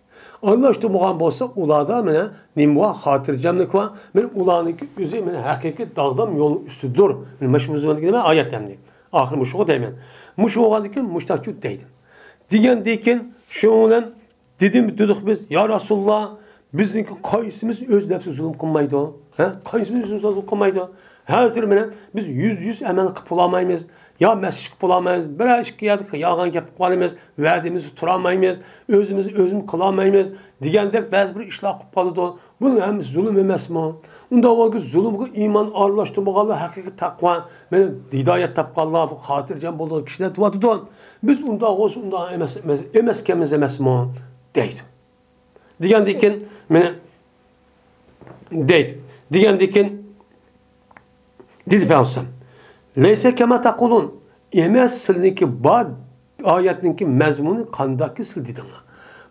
ئارىلاشتۇرمىغان بولسا، ئۇلاردا مانا نېمە بار؟ خاتىرجەملىك بار. مانا ئۇلارنىڭكى ئۆزى مانا ھەقىقىي داغدام يولنىڭ ئۈستىدۇر. مانا شۇ بۇزۇلغاندىكىن نېمە؟ ئايەت ئەمدى. ئاخىرى مۇشۇغا دەيمەن. مۇشۇ بولغاندىكىن مۇشتاقچۇ دەيدۇ. دېگەندىكىن شۇنىڭ بىلەن دېدىم، دېدۇق بىز، يا رەسۇلاللا، بىزنىڭكى قايسىمىز ئۆز نەپسىگە زۇلۇم قىلمايدۇ؟ ھە؟ قايسىمىز ئۆز نەپسىگە زۇلۇم قىلمايدۇ؟ ھازىر مانا بىز يۈز يۈز ئەمەل قىلىپ بولالمايمىز. يا مەسچىتكە بولالمايمىز، بىرەر ئىككى يەردە يالغان گەپ قىلىپ قالىمىز، ۋەدىمىزدە تۇرالمايمىز، ئۆزىمىز ئۆزىمىز قىلالمايمىز دېگەندەك بەزى بىر ئىشلار قىلىپ قالىدۇ. بۇنىڭ ھەممىسى زۇلۇم ئەمەسمۇ؟ ئۇنداق بولغان زۇلۇمغا ئىمان ئارىلاشتۇرمىغانلار ھەقىقىي تەقۋا، مانا ھىدايەت تاپقانلار، بۇ خاتىرجەم بولىدىغان كىشىلەر دەۋاتىدۇ. بىز ئۇنداق بولسا ئۇنداق ئەمەس، ئەمەس، ئەمەسكەنمىز ئەمەسمۇ؟ دەيدۇ. دېگەندىكىن، مانا، دەيدۇ. دېگەندىكىن، دېدى پەيغەمبەر، لەيسە كەما تەقۇلۇن. ئەمەس، سىلىنىڭكى بار ئايەتنىڭكى مەزمۇنى قانداقكى سىل دېدىڭلار.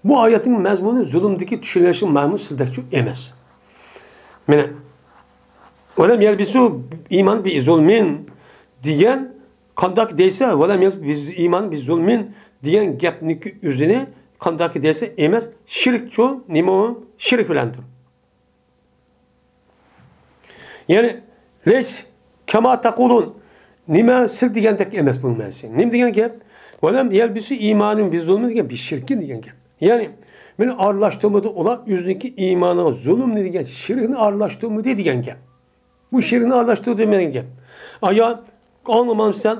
بۇ ئايەتنىڭ مەزمۇنى زۇلۇمدىكى چۈشىنىشنىڭ مەزمۇنى سىلدەكچۇ ئەمەس. مانا، ۋەلەم يەلبىسۇ ئىمان بىزۇلمىن دېگەن قانداق دەيسە، ۋەلەم يەلبىسۇ ئىمان بىزۇلمىن دېگەن گەپنىڭكى ئۆزىنى قانداق دەيسە ئەمەس، شىركچۇ، نېمە ئۇ؟ شىرك بىلەندۇر. يەنى، لەيس كەما تەقۇلۇن. نېمە سىل دېگەندەك ئەمەس بۇنىڭ مەنىسى. نېمە دېگەن گەپ؟ ۋەلەم يەلبىسۇ ئىمانىن بىزۇلمىن دېگەن بىششىركىن دېگەن گەپ. يەنى، مېنى ئارىلاشتۇرمىدى ئۇلار ئۆزىنىڭكى ئىمانىغا زۇلۇمنى دېگەن شىركنى ئارىلاشتۇرمىدى دېگەن گەپ. بۇ شىركنى ئارىلاشتۇردى دېگەن گەپ. ئايا، ئاڭلىمامسەن؟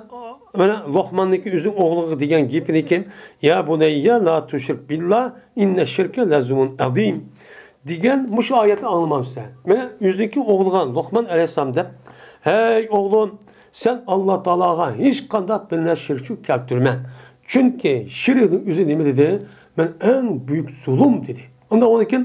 مانا لوقماننىڭكى ئۆزىنىڭ ئوغلىغا دېگەن گېپىنىكىن، يا بۇنەييە لا تۇشرىك بىللا، ئىننە شىركە لەزۇلمۇن ئەزىم دېگەن مۇشۇ ئايەتنى ئاڭلىمامسەن؟ مانا ئۆزىنىڭكى ئوغلىغا لوقمان ئەلەيھىسسالام دەپ، ھەي ئوغلۇم، سەن ئاللا تائالاغا ھېچقانداق بىر نەرسە شىركچۇ كەلتۈرمە. چۈنكى شىركنىڭ ئۆزى نېمە دېدى؟ مەن ئەڭ بۈيۈك زۇلۇم دېدى. ئۇنداق بولغاندىكىن،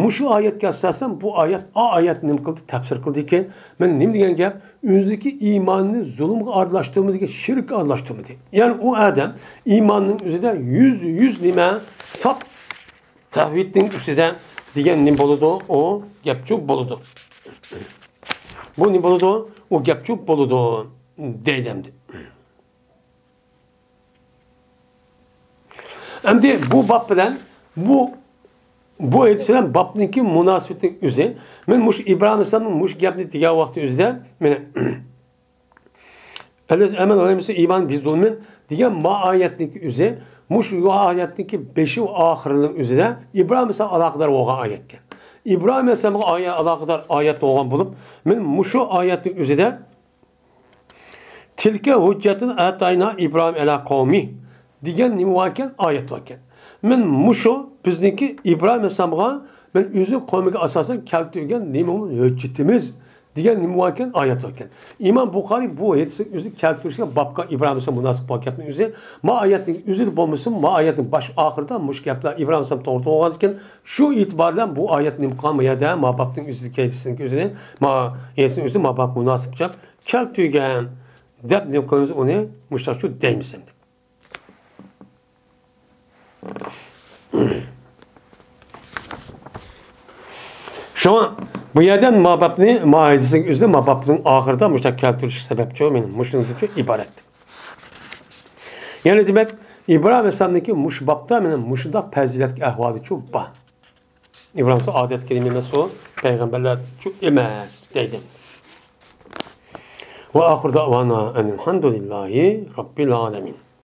مۇشۇ ئايەتكە ئاساسەن بۇ ئايەت، ئا ئايەتنى نېمە قىلدى؟ تەپسىر قىلدىكى، مانا نېمە دېگەن گەپ؟ ئۆزىدىكى ئىماننى زۇلۇمغا ئارىلاشتۇرمىدى، شىرككە ئارىلاشتۇرمىدى. يەنى ئۇ ئادەم ئىماننىڭ ئۆزىدە يۈز، يۈز نېمە؟ ساپ تەۋھىدنىڭ ئۈستىدە دېگەن نېمە بولىدۇ؟ ئۇ گەپچۇ بولىدۇ. بۇ نېمە بولىدۇ؟ ئۇ گەپچۇ بولىدۇ دەيدۇ ئەمدى. ئەمدى بۇ باب بىلەن بۇ، بۇ ھەدىس بىلەن بابنىڭكى مۇناسىۋىتىنىڭ ئۆزى، مەن مۇشۇ ئىبراھىم ئەلەيھىسسالامنىڭ مۇشۇ گەپنى دېگەن ۋاقتى ئۆزىدە، مانا، ئەمەل ئەمەل ئەمەل ئىمان بىزۇلمىن دېگەن ما ئايەتنىڭكى ئۆزى، مۇشۇ ئايەتنىڭكى بېشى ۋە ئاخىرىنىڭ ئۆزىدە ئىبراھىم ئەلەيھىسسالام ئالاقىدار بولغان ئايەتكەن. ئىبراھىم ئەلەيھىسسالامغا ئايە-، ئالاقىدار ئايەت بولغان بولۇپ، مەن مۇشۇ ئايەتنىڭ ئۆزىدە تىلكە ھۇججەتۇنا ئاتاينا ئىبراھىم ئەلا قەۋمى دېگەن نېمە باركەن؟ ئايەت باركەن. مەن مۇشۇ بىزنىڭكى ئىبراھىم ئەلەيھىسسالامغا مەن ئۆزى قەۋمىگە ئاساسەن كەلتۈرگەن نېمە ھۆججىتىمىز دېگەن نېمە باركەن؟ ئايەت باركەن. ئىمام بۇخارىي بۇ ھەدىسنى ئۆزى كەلتۈرۈشكە بابقا ئىبراھىم ئەلەيھىسسالام مۇناسىپ بولغان گەپنىڭ ئۆزى، ما ئايەتنىڭ ئۆزىدە بولمىسۇن، ما ئايەتنىڭ باش ئاخىرىدا مۇشۇ گەپلەر ئىبراھىم ئەلەيھىسسالام توغرا بولغاندىكىن، شۇ ئېتىبار بىلەن بۇ ئايەت نېمە قىلغان؟ ما يەردە، ما بابنىڭ ئۆزىدىكى ھەدىسنىڭ ئۆزىنى، ما ھەدىسنىڭ ئۆزىنى ما بابقا مۇناسىپ قىلىپ كەلتۈرگەن دەپ نېمە قىلىمىز ئۇنى؟ مۇشتاقچۇ دەيمىز ئەمدى. شۇڭا بۇ يەردە ما بابنى، ما ھەدىسنىڭ ئۆزىنى ما بابنىڭ ئاخىرىدا مۇشۇنداق كەلتۈرۈشكە سەۋەبچۇ، مېنىڭ مۇشۇنىڭدىنچۇ ئىبارەت. يەنى دېمەك، ئىبراھىم ئەلەيھىسسالامنىڭكى مۇشۇ بابتا مېنىڭ مۇشۇنداق پەزىلەتلىك ئەھۋالىچۇ بار. ئىبراھىم ئادەتكە ئەمەس ئۇ، پەيغەمبەرلەرچۇ ئەمەس دەيدۇ. ۋە ئاخىر دەۋانا ئەنىلھەمدۇلىللاھى رەببىل ئالەمىن.